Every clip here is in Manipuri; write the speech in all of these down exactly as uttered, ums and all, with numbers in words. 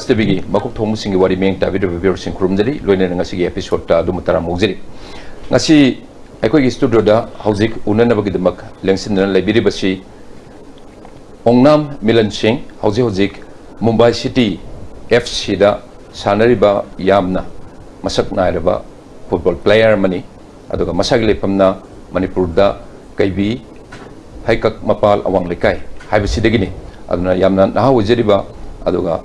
ꯇꯤꯚꯤꯒꯤ ꯃꯀꯣꯛ ꯊꯣꯡꯕꯁꯤꯡꯒꯤ ꯋꯥꯔꯤ ꯃꯤꯠꯌꯦꯡ ꯇꯥꯕꯤꯔꯤꯕ viewerꯁꯤꯡ ꯈꯨꯔꯨꯝꯖꯔꯤ, ꯂꯣꯏꯅꯅ ꯉꯁꯤꯒꯤ episodeꯇ ꯑꯗꯨꯝ ꯇꯔꯥꯝꯅ ꯑꯣꯛꯆꯔꯤ꯫ ꯉꯁꯤ ꯑꯩꯈꯣꯏꯒꯤ studioꯗ ꯍꯧꯖꯤꯛ ꯎꯅꯅꯕꯒꯤꯗꯃꯛ ꯂꯦꯡꯁꯤꯟꯗꯨꯅ ꯂꯩꯕꯤꯔꯤꯕꯁꯤ ꯑꯣꯡꯅꯥꯝ ꯃꯤꯂꯟ ꯁꯤꯡ, ꯍꯧꯖꯤꯛ ꯍꯧꯖꯤꯛ ꯃꯨꯝꯕꯥꯏ ꯁꯤꯇꯤ ꯑꯦꯐ ꯁꯤꯗ ꯁꯥꯟꯅꯔꯤꯕ ꯌꯥꯝꯅ ꯃꯁꯛ ꯅꯥꯏꯔꯕ football player ꯑꯃꯅꯤ꯫ ꯑꯗꯨꯒ ꯃꯁꯥꯒꯤ ꯂꯩꯐꯝꯅ ꯃꯅꯤꯄꯨꯔꯗ ꯀꯩꯕꯤ ꯍꯩꯀꯛ ꯃꯄꯥꯜ ꯑꯋꯥꯡ ꯂꯩꯀꯥꯏ ꯍꯥꯏꯕꯁꯤꯗꯒꯤꯅꯤ꯫ ꯑꯗꯨꯅ ꯌꯥꯝꯅ ꯅꯍꯥ ꯑꯣꯏꯖꯔꯤꯕ, ꯑꯗꯨꯒ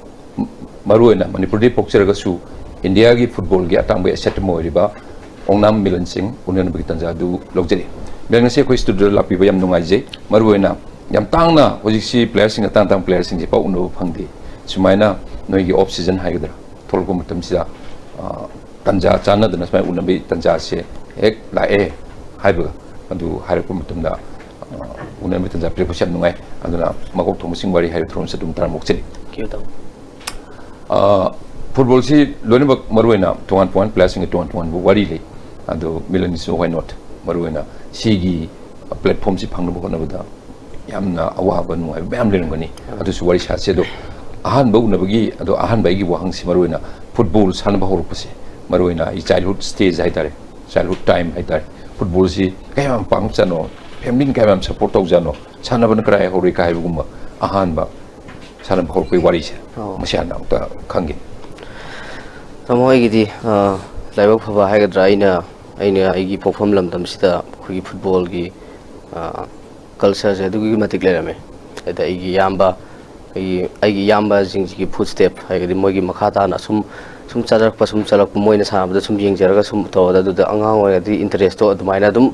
ꯃꯔꯨꯑꯣꯏꯅ ꯃꯅꯤꯄꯨꯔꯗꯒꯤ ꯄꯣꯛꯆꯔꯒꯁꯨ ꯏꯟꯗꯤꯌꯥꯒꯤ footballꯒꯤ ꯑꯇꯥꯡꯕ asset ꯑꯃ ꯑꯣꯏꯔꯤꯕ ꯑꯣꯡꯅꯥꯝ ꯃꯤꯂꯟ ꯁꯤꯡ ꯎꯅꯅꯕꯒꯤ ꯇꯥꯟꯖꯥ ꯑꯗꯨ ꯂꯧꯖꯔꯤ꯫ ꯃꯤꯂꯟ, ꯉꯁꯤ ꯑꯩꯈꯣꯏ studioꯗ ꯂꯥꯛꯄꯤꯕ ꯌꯥꯝ ꯅꯨꯡꯉꯥꯏꯖꯩ꯫ ꯃꯔꯨꯑꯣꯏꯅ ꯌꯥꯝ ꯇꯥꯡꯅ ꯍꯧꯖꯤꯛꯁꯤ playerꯁꯤꯡ, ꯑꯇꯥꯡ ꯑꯇꯥꯡꯕ playerꯁꯤꯡꯁꯤ ꯄꯥꯛ ꯎꯅꯕ ꯐꯪꯗꯦ꯫ ꯁꯨꯃꯥꯏꯅ ꯅꯣꯏꯒꯤ off season ꯍꯥꯏꯒꯗ꯭ꯔꯥ, ꯊꯣꯛꯂꯛꯄ ꯃꯇꯝꯁꯤꯗ, ꯑ, ꯇꯥꯟꯖꯥ ꯆꯥꯟꯅꯗꯅ ꯁꯨꯃꯥꯏꯅ ꯎꯅꯕꯒꯤ ꯇꯥꯟꯖꯥꯁꯦ ꯍꯦꯛ ꯂꯥꯛꯑꯦ ꯍꯥꯏꯕꯒ ꯑꯗꯨ ꯍꯥꯏꯔꯛꯄ ꯃꯇꯝꯗ, ꯑ, ꯎꯅꯕꯒꯤ ꯇꯥꯟꯖꯥ ꯄꯤꯔꯛꯄꯁꯦ ꯌꯥꯝ ꯅꯨꯡꯉꯥꯏ꯫ ꯑꯗꯨꯅ ꯃꯀꯣꯛ ꯊꯣꯡꯕꯁꯤꯡ ꯋꯥꯔꯤ ꯍꯥꯏꯔꯤꯕ ꯊꯧꯔꯝꯁꯤ ꯑꯗꯨꯝ ꯇꯔꯥꯝꯅ ꯑꯣꯛꯆꯔꯤ꯫ Thank you, ꯇꯥꯃꯣ꯫ ꯑ, footballꯁꯤ ꯂꯣꯏꯅꯃꯛ ꯃꯔꯨꯑꯣꯏꯅ ꯇꯣꯉꯥꯟ ꯇꯣꯉꯥꯟ playerꯁꯤꯡꯒꯤ ꯇꯣꯉꯥꯟ ꯇꯣꯉꯥꯟꯕ ꯋꯥꯔꯤ ꯂꯩ꯫ ꯑꯗꯨ ꯃꯤꯂꯟꯒꯤꯁꯨ why not? ꯃꯔꯨꯑꯣꯏꯅ ꯁꯤꯒꯤ platformꯁꯤ ꯐꯪꯅꯕ ꯍꯣꯠꯅꯕꯗ ꯌꯥꯝꯅ ꯑꯋꯥꯕ ꯅꯨꯡꯉꯥꯏꯕ ꯃꯌꯥꯝ ꯂꯩꯔꯝꯒꯅꯤ꯫ ꯑꯗꯨꯁꯨ ꯋꯥꯔꯤ ꯁꯥꯁꯦ꯫ ꯑꯗꯣ ꯑꯍꯥꯟꯕ ꯎꯅꯕꯒꯤ, ꯑꯗꯣ ꯑꯍꯥꯟꯕ ꯑꯩꯒꯤ ꯋꯥꯍꯪꯁꯤ ꯃꯔꯨꯑꯣꯏꯅ football ꯁꯥꯟꯅꯕ ꯍꯧꯔꯛꯄꯁꯦ, ꯃꯔꯨꯑꯣꯏꯅ ꯑꯩ childhood stage ꯍꯥꯏꯇꯥꯔꯦ, childhood time ꯍꯥꯏꯇꯥꯔꯦ, footballꯁꯤ ꯀꯌꯥꯝ ꯄꯥꯝꯖꯥꯠꯅꯣ, familyꯅ ꯀꯌꯥꯝ support ꯇꯧꯖꯥꯠꯅꯣ, ꯁꯥꯟꯅꯕꯅ ꯀꯗꯥꯏ ꯍꯧꯔꯛꯏ ꯀꯥꯏ ꯍꯥꯏꯕꯒꯨꯝꯕ ꯑꯍꯥꯟꯕ ꯁꯥꯟꯅꯕ ꯍꯧꯔꯛꯄꯒꯤ ꯋꯥꯔꯤꯁꯦ, ꯑꯣ꯫ ꯃꯁꯤ ꯍꯥꯟꯅ ꯑꯃꯨꯛꯇ ꯈꯪꯒꯦ꯫ ꯇꯥꯃꯣ, ꯑꯩꯒꯤꯗꯤ, ꯑ, ꯂꯥꯏꯕꯛ ꯐꯕ ꯍꯥꯏꯒꯗ꯭ꯔꯥ, ꯑꯩꯅ, ꯑꯩꯅ ꯑꯩꯒꯤ ꯄꯣꯛꯐꯝ ꯂꯝꯗꯝꯁꯤꯗ ꯑꯩꯈꯣꯏꯒꯤ footballꯒꯤ, ꯑ, cultureꯁꯦ ꯑꯗꯨꯛꯀꯤ ꯃꯇꯤꯛ ꯂꯩꯔꯝꯃꯦ꯫ ꯑꯗ ꯑꯩꯒꯤ ꯏꯌꯥꯝꯕ, ꯑꯩꯒꯤ, ꯑꯩꯒꯤ ꯏꯌꯥꯝꯕꯁꯤꯡꯁꯤꯒꯤ footstep ꯍꯥꯏꯔꯒꯗꯤ ꯃꯣꯏꯒꯤ ꯃꯈꯥ ꯇꯥꯅ ꯁꯨꯝ, ꯁꯨꯝ ꯆꯠꯂꯛꯄ, ꯁꯨꯝ ꯆꯠꯂꯛꯄ, ꯃꯣꯏꯅ ꯁꯥꯟꯅꯕꯗ ꯁꯨꯝ ꯌꯦꯡꯖꯔꯒ ꯁꯨꯝ ꯇꯧꯔꯒ ꯑꯗꯨꯗ ꯑꯉꯥꯡ ꯑꯣꯏꯔꯤꯉꯩꯗꯒꯤ interestꯇꯣ ꯑꯗꯨꯃꯥꯏꯅ ꯑꯗꯨꯝ,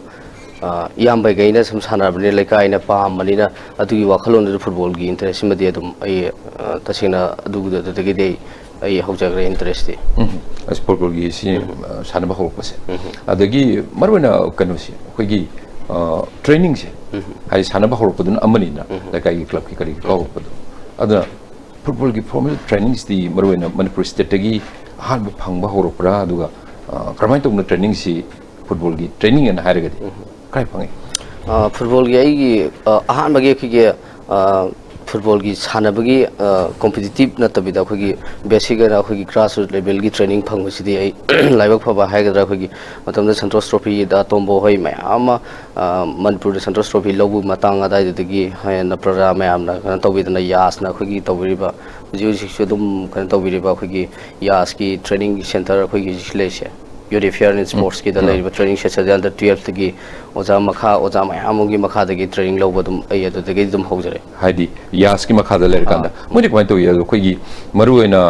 ꯑ, ꯏꯌꯥꯝꯕꯈꯩꯅ ꯁꯨꯝ ꯁꯥꯟꯅꯔꯕꯅꯤꯅ, ꯂꯩꯀꯥꯏꯅ ꯄꯥꯝꯕꯅꯤꯅ, ꯑꯗꯨꯒꯤ ꯋꯥꯈꯜꯂꯣꯟꯗꯨꯗ footballꯒꯤ interestꯁꯤꯃꯗꯤ ꯑꯗꯨꯝ ꯑꯩ, ꯑ, ꯇꯁꯦꯡꯅ ꯑꯗꯨꯒꯤꯗ, ꯑꯗꯨꯗꯒꯤꯗꯤ ꯑꯩ, ꯑꯩ ꯍꯧꯖꯈ꯭ꯔꯦ interestꯇꯤ꯫ ꯎꯝ꯫ ꯑꯁ, footballꯒꯤ ꯁꯤ, ꯎꯝ꯫ ꯑ, ꯁꯥꯟꯅꯕ ꯍꯧꯔꯛꯄꯁꯦ꯫ ꯎꯝ꯫ ꯑꯗꯒꯤ ꯃꯔꯨꯑꯣꯏꯅ ꯀꯩꯅꯣꯁꯦ, ꯑꯩꯈꯣꯏꯒꯤ, ꯑ, trainingꯁꯦ, ꯎꯝ꯫ ꯍꯥꯏꯗꯤ ꯁꯥꯟꯅꯕ ꯍꯧꯔꯛꯄꯗꯨꯅ ꯑꯃꯅꯤꯅ, ꯎꯝ꯫ ꯂꯩꯀꯥꯏꯒꯤ clubꯀꯤ ꯀꯔꯤꯒꯤ ꯎꯝ꯫ ꯀꯧꯔꯛꯄꯗꯣ꯫ ꯑꯗꯨꯅ footballꯒꯤ formal trainingsꯇꯤ ꯃꯔꯨꯑꯣꯏꯅ ꯃꯅꯤꯄꯨꯔ stateꯇꯒꯤ ꯑꯍꯥꯟꯕ ꯐꯪꯕ ꯍꯧꯔꯛꯄ꯭ꯔꯥ? ꯑꯗꯨꯒ, ꯑ, ꯀꯔꯝꯍꯥꯏꯅ ꯇꯧꯅ trainingꯁꯤ, footballꯒꯤ training ꯑꯅ ꯍꯥꯏꯔꯒꯗꯤ ꯎꯝ꯫ ꯀꯥꯏ ꯐꯪꯉꯤ? ꯑ, footballꯒꯤ ꯑꯩꯒꯤ, ꯑ, ꯑꯍꯥꯟꯕꯒꯤ ꯑꯩꯈꯣꯏꯒꯤ, ꯑ, ꯐꯨꯠꯕꯣꯜꯒꯤ ꯁꯥꯟꯅꯕꯒꯤ ꯀꯣꯝꯄꯤꯇꯤꯇꯤꯞ ꯅꯠꯇꯕꯤꯗ, ꯑꯩꯈꯣꯏꯒꯤ ꯕꯦꯁꯤꯛ ꯑꯣꯏꯅ ꯑꯩꯈꯣꯏꯒꯤ ꯒ꯭ꯔꯥꯁ ꯔꯨꯠ ꯂꯦꯚꯦꯜꯒꯤ ꯇ꯭ꯔꯦꯅꯤꯡ ꯐꯪꯕꯁꯤꯗꯤ ꯑꯩ ꯂꯥꯏꯕꯛ ꯐꯕ ꯍꯥꯏꯒꯗ꯭ꯔꯥ, ꯑꯩꯈꯣꯏꯒꯤ ꯃꯇꯝꯗ ꯁꯟꯇꯣꯁ ꯇ꯭ꯔꯣꯐꯤꯗ ꯇꯣꯝꯕꯣ ꯍꯣꯏ ꯃꯌꯥꯝ ꯑꯃ, ꯃꯅꯤꯄꯨꯔꯗ ꯁꯟꯇꯣꯁ ꯇ꯭ꯔꯣꯐꯤ ꯂꯧꯕ ꯃꯇꯥꯡ ꯑꯗꯨꯋꯥꯏꯗꯨꯗꯒꯤ ꯍꯦꯟꯅ ꯄ꯭ꯔꯖꯥ ꯃꯌꯥꯝꯅ ꯀꯩꯅꯣ ꯇꯧꯕꯤꯗꯅ, ꯌꯥꯁꯅ ꯑꯩꯈꯣꯏꯒꯤ ꯇꯧꯕꯤꯔꯤꯕ, ꯍꯧꯖꯤꯛ ꯍꯧꯖꯤꯛꯁꯨ ꯑꯗꯨꯝ ꯀꯩꯅꯣ ꯇꯧꯕꯤꯔꯤꯕ ꯑꯩꯈꯣꯏꯒꯤ ꯌꯥꯁꯀꯤ ꯇ꯭ꯔꯦꯅꯤꯡ ꯁꯦꯟꯇꯔ ꯑꯩꯈꯣꯏꯒꯤ ꯍꯧꯖꯤꯛ ꯂꯩꯔꯤꯁꯦ, ꯌꯨꯠ ꯑꯦꯐꯤꯌꯔ ꯑꯦꯟ ꯏꯁꯄꯣꯔꯠꯁꯀꯤꯗ ꯂꯩꯔꯤꯕ ꯇ꯭ꯔꯦꯅꯤꯡ ꯁꯦꯟꯇꯔꯁꯦ, ꯑꯟꯗꯔ ꯇꯨꯌꯦꯜꯐꯇꯒꯤ ꯑꯣꯖꯥ ꯃꯈꯥ, ꯑꯣꯖꯥ ꯃꯌꯥꯝ ꯑꯃꯒꯤ ꯃꯈꯥꯗꯒꯤ ꯇ꯭ꯔꯦꯅꯤꯡ ꯂꯧꯕ ꯑꯗꯨꯝ ꯑꯩ ꯑꯗꯨꯗꯒꯤ ꯑꯗꯨꯝ ꯍꯧꯖꯔꯦ꯫ ꯍꯥꯏꯗꯤ ꯌꯥꯁꯀꯤ ꯃꯈꯥꯗ ꯂꯩꯔꯀꯥꯟꯗ ꯃꯣꯏꯗꯤ ꯀꯃꯥꯏꯅ ꯇꯧꯏ? ꯑꯗꯣ ꯑꯩꯈꯣꯏꯒꯤ ꯃꯔꯨ ꯑꯣꯏꯅ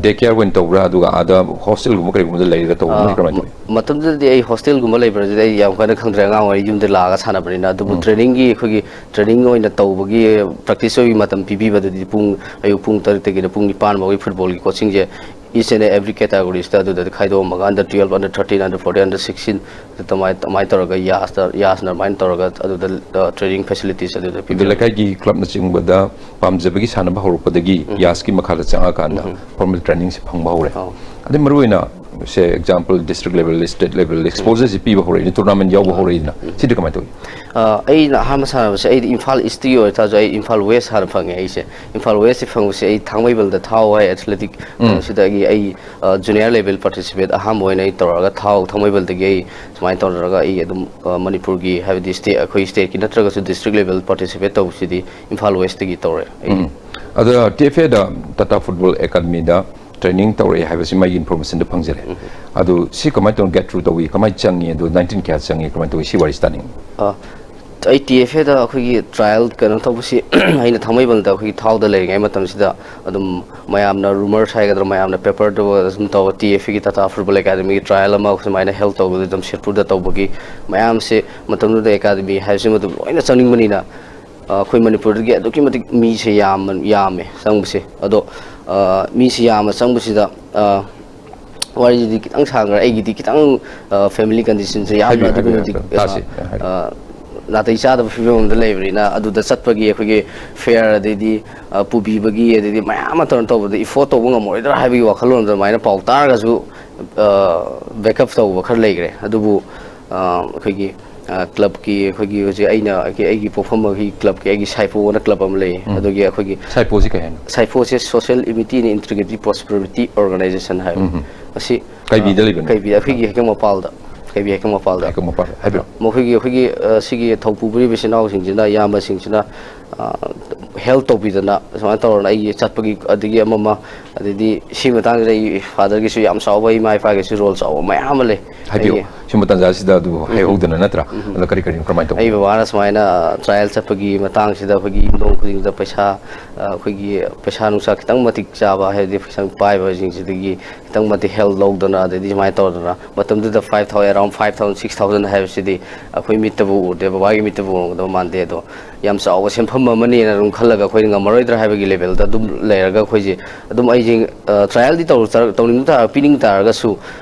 ꯗꯦ ꯀꯦꯌꯔ ꯑꯣꯏꯅ ꯇꯧꯕ꯭ꯔꯥ, ꯑꯗꯨꯒ ꯑꯥꯗ ꯍꯣꯁꯇꯦꯜꯒꯨꯝꯕ ꯀꯔꯤꯒꯨꯝꯕꯗ ꯂꯩꯔꯒ ꯇꯧꯕ꯭ꯔꯥ? ꯃꯣꯏꯗꯤ ꯀꯃꯥꯏꯅ ꯇꯧꯏ? ꯃꯇꯝꯗꯨꯗꯗꯤ ꯑꯩ ꯍꯣꯁꯇꯦꯜꯒꯨꯝꯕ ꯂꯩꯕ꯭ꯔꯥꯁꯤꯗꯤ ꯑꯩ ꯌꯥꯝ ꯀꯟꯅ ꯈꯪꯗ꯭ꯔꯦ, ꯑꯉꯥꯡ ꯑꯣꯏꯔꯤ ꯌꯨꯝꯗ ꯂꯥꯛꯑꯒ ꯁꯥꯟꯅꯕꯅꯤꯅ꯫ ꯑꯗꯨꯕꯨ ꯇ꯭ꯔꯦꯅꯤꯡꯒꯤ ꯑꯩꯈꯣꯏꯒꯤ ꯇ꯭ꯔꯦꯅꯤꯡ ꯑꯣꯏꯅ ꯇꯧꯕꯒꯤ, ꯄ꯭ꯔꯦꯛꯇꯤꯁ ꯇꯧꯕꯒꯤ ꯃꯇꯝ ꯄꯤꯕꯤꯕꯗꯨꯗꯤ ꯄꯨꯡ, ꯑꯌꯨꯛ ꯄꯨꯡ ꯇꯔꯨꯛꯇꯒꯤꯅ ꯄꯨꯡ ꯅꯤꯄꯥꯟ ꯐꯥꯎꯒꯤ ꯐꯨꯠꯕꯣꯜꯒꯤ ꯀꯣꯆꯤꯡꯁꯦ each and every categories ꯇ ꯑꯗꯨꯗ ꯈꯥꯏꯗꯣꯛꯑꯝꯃꯒ, under twelve, under thirteen, under fourteen, under sixteen, ꯑꯗꯨ ꯇꯃꯥꯏ-, ꯑꯗꯨꯃꯥꯏꯅ ꯇꯧꯔꯒ ꯌꯥꯁꯇ, ꯌꯥꯁꯅ ꯑꯗꯨꯃꯥꯏꯅ ꯇꯧꯔꯒ ꯑꯗꯨꯗ, ꯑ, training facilities ꯑꯗꯨꯗ ꯑꯗꯨ ꯄꯤꯕꯤꯔꯝꯃꯤ꯫ ꯂꯩꯀꯥꯏꯒꯤ ꯀ꯭ꯂꯕꯅꯆꯤꯡꯕꯗ ꯄꯥꯝꯖꯕꯒꯤ ꯁꯥꯟꯅꯕ ꯍꯧꯔꯛꯄꯗꯒꯤ ꯌꯥꯁꯀꯤ ꯃꯈꯥꯗ ꯆꯪꯉꯀꯥꯟꯗ formal training ꯁꯦ ꯐꯪꯕ ꯍꯧꯔꯦ꯫ ꯑꯧ꯫ ꯑꯗꯩ ꯃꯔꯨꯑꯣꯏꯅ, ꯁꯦ, example, district level, state level, exposure ꯁꯤ ꯄꯤꯕ ꯍꯧꯔꯛꯏꯅꯦ, tournament ꯌꯥꯎꯕ ꯍꯧꯔꯛꯏꯗꯅ꯫ ꯁꯤꯗꯤ ꯀꯃꯥꯏꯅ ꯇꯧꯏ? ꯑ, ꯑꯩꯅ ꯑꯍꯥꯟꯕ ꯁꯥꯟꯅꯕꯁꯦ ꯑꯩꯗꯤ ꯏꯝꯐꯥꯜ ꯏꯁꯇꯒꯤ ꯑꯣꯏꯇꯥꯔꯁꯨ ꯑꯩ ꯏꯝꯐꯥꯜ ꯋꯦꯁ ꯍꯥꯟꯅ ꯐꯪꯉꯦ ꯑꯩꯁꯦ꯫ ꯏꯝꯐꯥꯜ ꯋꯦꯁꯁꯦ ꯐꯪꯕꯁꯦ ꯑꯩ ꯊꯥꯡꯃꯩꯕꯟꯗ ꯊꯥꯎ ꯍꯥꯏ ꯑꯦꯊꯂꯦꯇꯤꯛ ꯀꯩꯅꯣꯁꯤꯗꯒꯤ ꯑꯩ, ꯑ, ꯖꯨꯅꯤꯌꯔ ꯂꯦꯚꯦꯜ ꯄꯥꯔꯇꯤꯁꯤꯄꯦꯠ ꯑꯍꯥꯟꯕ ꯑꯣꯏꯅ ꯑꯩ ꯇꯧꯔꯒ ꯊꯥꯎ ꯊꯥꯡꯃꯩꯕꯟꯗꯒꯤ ꯑꯩ ꯁꯨꯃꯥꯏꯅ ꯇꯧꯔꯒ ꯑꯩ ꯑꯗꯨꯝ, ꯑ, ꯃꯅꯤꯄꯨꯔꯒꯤ ꯍꯥꯏꯕꯗꯤ ꯁ꯭ꯇꯦꯠ, ꯑꯩꯈꯣꯏ ꯁ꯭ꯇꯦꯠꯀꯤ ꯅꯠꯇ꯭ꯔꯒꯁꯨ ꯗꯤꯁꯇ꯭ꯔꯤꯛ ꯂꯦꯚꯦꯜ ꯄꯥꯔꯇꯤꯁꯤꯄꯦꯠ ꯇꯧꯕꯁꯤꯗꯤ ꯏꯝꯐꯥꯜ ꯋꯦꯁꯇꯒꯤ ꯇꯧꯔꯦ ꯑꯩ꯫ ꯎꯝ꯫ ꯑꯗ ꯇꯤ ꯑꯦꯐ ꯑꯦꯗ, ꯇꯥꯇꯥ ꯐꯨꯠꯕꯣꯜ ꯑꯦꯀꯥꯗꯃꯤꯗ ꯇ꯭ꯔꯦꯅꯤꯡ ꯇꯧꯔꯛꯑꯦ ꯍꯥꯏꯕꯁꯤ ꯃꯩꯒꯤ ꯏꯟꯐꯣꯔꯃꯦꯁꯟꯗꯣ ꯐꯪꯖꯔꯦ꯫ ꯑꯗꯨ ꯁꯤ ꯀꯃꯥꯏꯅ ꯇꯧꯅ get through ꯇꯧꯏ, ꯀꯃꯥꯏꯅ ꯆꯪꯉꯤ, ꯑꯗꯨ ꯅꯥꯏꯟꯇꯤꯟ ꯀꯌꯥ ꯆꯪꯉꯤ, ꯀꯃꯥꯏꯅ ꯇꯧꯏ, ꯁꯤ ꯋꯥꯔꯤꯁꯤ ꯇꯥꯅꯤꯡꯉꯤ꯫ ꯑ, ꯑꯩ ꯇꯤ ꯑꯦꯐ ꯑꯦꯗ ꯑꯩꯈꯣꯏꯒꯤ ꯇ꯭ꯔꯥꯏꯌꯦꯜ ꯀꯩꯅꯣ ꯇꯧꯕꯁꯤ ꯑꯩꯅ ꯊꯥꯡꯃꯩꯕꯟꯗ ꯑꯩꯈꯣꯏꯒꯤ ꯊꯥꯎꯗ ꯂꯩꯔꯤꯉꯩ ꯃꯇꯝꯁꯤꯗ ꯑꯗꯨꯝ ꯃꯌꯥꯝꯅ ꯔꯨꯃꯔꯁ ꯍꯥꯏꯒꯗ꯭ꯔꯥ, ꯃꯌꯥꯝꯅ ꯄꯦꯄꯔꯗ ꯑꯗꯨꯝ ꯇꯧꯕ ꯇꯤ ꯑꯦꯐ ꯑꯦꯒꯤ ꯇꯥꯇꯥ ꯐꯨꯠꯕꯣꯜ ꯑꯦꯀꯥꯗꯃꯤꯒꯤ ꯇ꯭ꯔꯥꯏꯌꯦꯜ ꯑꯃ ꯁꯨꯃꯥꯏꯅ ꯍꯦꯜ ꯇꯧꯕꯗ ꯑꯗꯨꯝ ꯁꯤꯔꯄꯨꯔꯗ ꯇꯧꯕꯒꯤ ꯃꯌꯥꯝꯁꯦ ꯃꯇꯝꯗꯨꯗ ꯑꯦꯀꯥꯗꯃꯤ ꯍꯥꯏꯕꯁꯤꯃ ꯑꯗꯨꯝ ꯂꯣꯏꯅ ꯆꯪꯅꯤꯡꯕꯅꯤꯅ, ꯑ, ꯑꯩꯈꯣꯏ ꯃꯅꯤꯄꯨꯔꯗꯒꯤ ꯑꯗꯨꯛꯀꯤ ꯃꯇꯤꯛ ꯃꯤꯁꯦ ꯌꯥꯝꯃ-, ꯌꯥꯝꯃꯦ ꯆꯪꯕꯁꯦ꯫ ꯑꯗꯣ, ꯑ, ꯃꯤꯁꯦ ꯌꯥꯝꯅ ꯆꯪꯕꯁꯤꯗ, ꯑ, ꯋꯥꯔꯤꯁꯤꯗꯤ ꯈꯤꯇꯪ ꯁꯥꯡꯈ꯭ꯔꯦ꯫ ꯑꯩꯒꯤꯗꯤ ꯈꯤꯇꯪ, ꯑ, ꯐꯦꯃꯤꯂꯤ ꯀꯟꯗꯤꯁꯟꯁꯦ ꯌꯥꯝꯅ ꯍꯥꯏꯕꯤꯌꯨ, ꯑꯗꯨꯛꯀꯤ ꯍꯥꯏꯕꯤꯌꯨ, ꯃꯇꯤꯛ, ꯍꯥꯏꯕꯤꯌꯨ꯫ ꯇꯥꯁꯤ, ꯑ, ꯍꯥꯏꯕꯤꯌꯨ꯫ ꯑ, ꯅꯥꯇꯩ ꯆꯥꯗꯕ ꯐꯤꯕꯝ ꯑꯃꯗ ꯂꯩꯕꯅꯤꯅ, ꯑꯗꯨꯗ ꯆꯠꯄꯒꯤ ꯑꯩꯈꯣꯏꯒꯤ ꯐꯦꯌꯔ, ꯑꯗꯩꯗꯤ, ꯑ, ꯄꯨꯕꯤꯕꯒꯤ, ꯑꯗꯩꯗꯤ ꯃꯌꯥꯝ ꯑꯃ ꯇꯧꯔ ꯇꯧꯕꯗ ꯏꯐꯣꯔꯠ ꯇꯧꯕ ꯉꯝꯃꯔꯣꯏꯗ꯭ꯔꯥ ꯍꯥꯏꯕꯒꯤ ꯋꯥꯈꯜꯂꯣꯟ ꯑꯗꯨꯃꯥꯏꯅ ꯄꯥꯎ ꯇꯥꯔꯒꯁꯨ, ꯑ, ꯕꯦꯛꯑꯞ ꯇꯧꯕ ꯈꯔ ꯂꯩꯈ꯭ꯔꯦ꯫ ꯑꯗꯨꯕꯨ, ꯑ, ꯑꯩꯈꯣꯏꯒꯤ ꯀ꯭ꯂꯕꯀꯤ ꯑꯩꯈꯣꯏꯒꯤ ꯍꯧꯖꯤꯛ ꯑꯩꯅ ꯑꯩꯒꯤ ꯑꯩꯒꯤ ꯄꯣꯛꯐꯝ ꯑꯩꯈꯣꯏꯒꯤ ꯀ꯭ꯂꯕꯀꯤ ꯑꯩꯒꯤ ꯁꯥꯏꯄꯣ ꯑꯅ ꯀ꯭ꯂꯕ ꯑꯃ ꯂꯩ꯫ ꯑꯗꯨꯒꯤ ꯑꯩꯈꯣꯏꯒꯤ ꯁꯥꯏꯄꯣꯁꯤ ꯀꯩ ꯍꯥꯏꯅꯣ? ꯁꯥꯏꯄꯣꯁꯦ Social Amity and Integrity Prosperity Organization ꯍꯥꯏꯕ꯫ ꯎꯝ꯫ ꯑꯁꯤ ꯀꯩꯕꯤꯗ ꯂꯩꯕꯅꯦ? ꯀꯩꯕꯤꯗ ꯑꯩꯈꯣꯏꯒꯤ ꯍꯩꯀꯪ ꯃꯄꯥꯜꯗ꯫ ꯀꯩꯕꯤ ꯍꯩꯀꯪ ꯃꯄꯥꯜꯗ꯫ ꯍꯩꯀꯪ ꯃꯄꯥꯜ ꯍꯥꯏꯕꯤꯔꯣ꯫ ꯃꯈꯣꯏꯒꯤ ꯑꯩꯈꯣꯏꯒꯤ ꯁꯤꯒꯤ ꯊꯧꯄꯨꯕ ꯏꯆꯤꯟ ꯏꯅꯥꯎꯁꯤꯡꯁꯤꯅ ꯏꯌꯥꯝꯕꯁꯤꯡꯁꯤꯅ ꯍꯦꯜꯞ ꯇꯧꯕꯤꯗꯅ ꯁꯨꯃꯥꯏꯅ ꯇꯧꯔꯅ ꯑꯩꯒꯤ ꯆꯠꯄꯒꯤ ꯑꯗꯒꯤ ꯑꯃ ꯑꯃ ꯑꯗꯩꯗꯤ ꯁꯤ ꯃꯇꯥꯡꯁꯤꯗ ꯑꯩ ꯐꯥꯗꯔꯒꯤꯁꯨ ꯌꯥꯝ ꯆꯥꯎꯕ ꯏꯃꯥ ꯏꯄꯥꯒꯤꯁꯨ ꯔꯣꯜ ꯆꯥꯎꯕ ꯃꯌꯥꯝ ꯑꯃ ꯂꯩ꯫ ꯍꯥꯏꯕꯤꯌꯨ꯫ ꯑꯩꯒꯤ ꯁꯤꯒꯨꯝꯕ ꯇꯥꯟꯖꯥꯁꯤꯗ ꯑꯗꯨ ꯍꯥꯏꯍꯧꯗꯅ ꯅꯠꯇ꯭ꯔꯥ? ꯑꯗꯣ ꯀꯔꯤ ꯀꯔꯤꯅꯣ ꯀꯃꯥꯏꯅ ꯇꯧꯕ? ꯑꯩ ꯕꯕꯥꯅ ꯁꯨꯃꯥꯏꯅ ꯇ꯭ꯔꯥꯏꯌꯦꯜ ꯆꯠꯄꯒꯤ ꯃꯇꯥꯡꯁꯤꯗ ꯑꯩꯈꯣꯏꯒꯤ ꯌꯨꯝꯊꯣꯡ ꯈꯨꯗꯤꯡꯗ ꯄꯩꯁꯥ ꯑꯩꯈꯣꯏꯒꯤ ꯄꯩꯁꯥ ꯅꯨꯡꯁꯥ ꯈꯤꯇꯪ ꯃꯇꯤꯛ ꯆꯥꯕ ꯍꯥꯏꯕꯗꯤ ꯄꯩꯁꯥ ꯄꯥꯏꯕꯁꯤꯡꯁꯤꯗꯒꯤ ꯈꯤꯇꯪ ꯃꯇꯤꯛ ꯍꯦꯜꯞ ꯂꯧꯗꯅ ꯑꯗꯩꯗꯤ ꯁꯨꯃꯥꯏꯅ ꯇꯧꯗꯅ ꯃꯇꯝꯗꯨꯗ five thousand, around five thousand, six thousand ꯍꯥꯏꯕꯁꯤꯗꯤ ꯑꯩꯈꯣꯏ ꯃꯤꯠꯇꯕꯨ ꯎꯗꯦ, ꯕꯕꯥꯒꯤ ꯃꯤꯠꯇꯕꯨ ꯎꯔꯝꯒꯗꯕ ꯃꯥꯟꯗꯦ꯫ ꯑꯗꯣ ꯌꯥꯝ ꯆꯥꯎꯕ ꯁꯦꯟꯐꯝ ꯑꯃꯅꯦꯅ ꯑꯗꯨꯝ ꯈꯜꯂꯒ ꯑꯩꯈꯣꯏꯅ ꯉꯝꯃꯔꯣꯏꯗ꯭ꯔꯥ ꯍꯥꯏꯕꯒꯤ ꯂꯦꯚꯦꯜꯗ ꯑꯗꯨꯝ ꯂꯩꯔꯒ ꯑꯩꯈꯣꯏꯁꯦ ꯑꯗꯨꯝ ꯑꯩꯁꯦ ꯇ꯭ꯔꯥꯏꯌꯦꯜꯗꯤ ꯇꯧꯔ ꯇꯧꯅꯤꯡ ꯇꯥꯔ ꯄꯤꯅꯤꯡ ꯇꯥꯔꯒꯁꯨ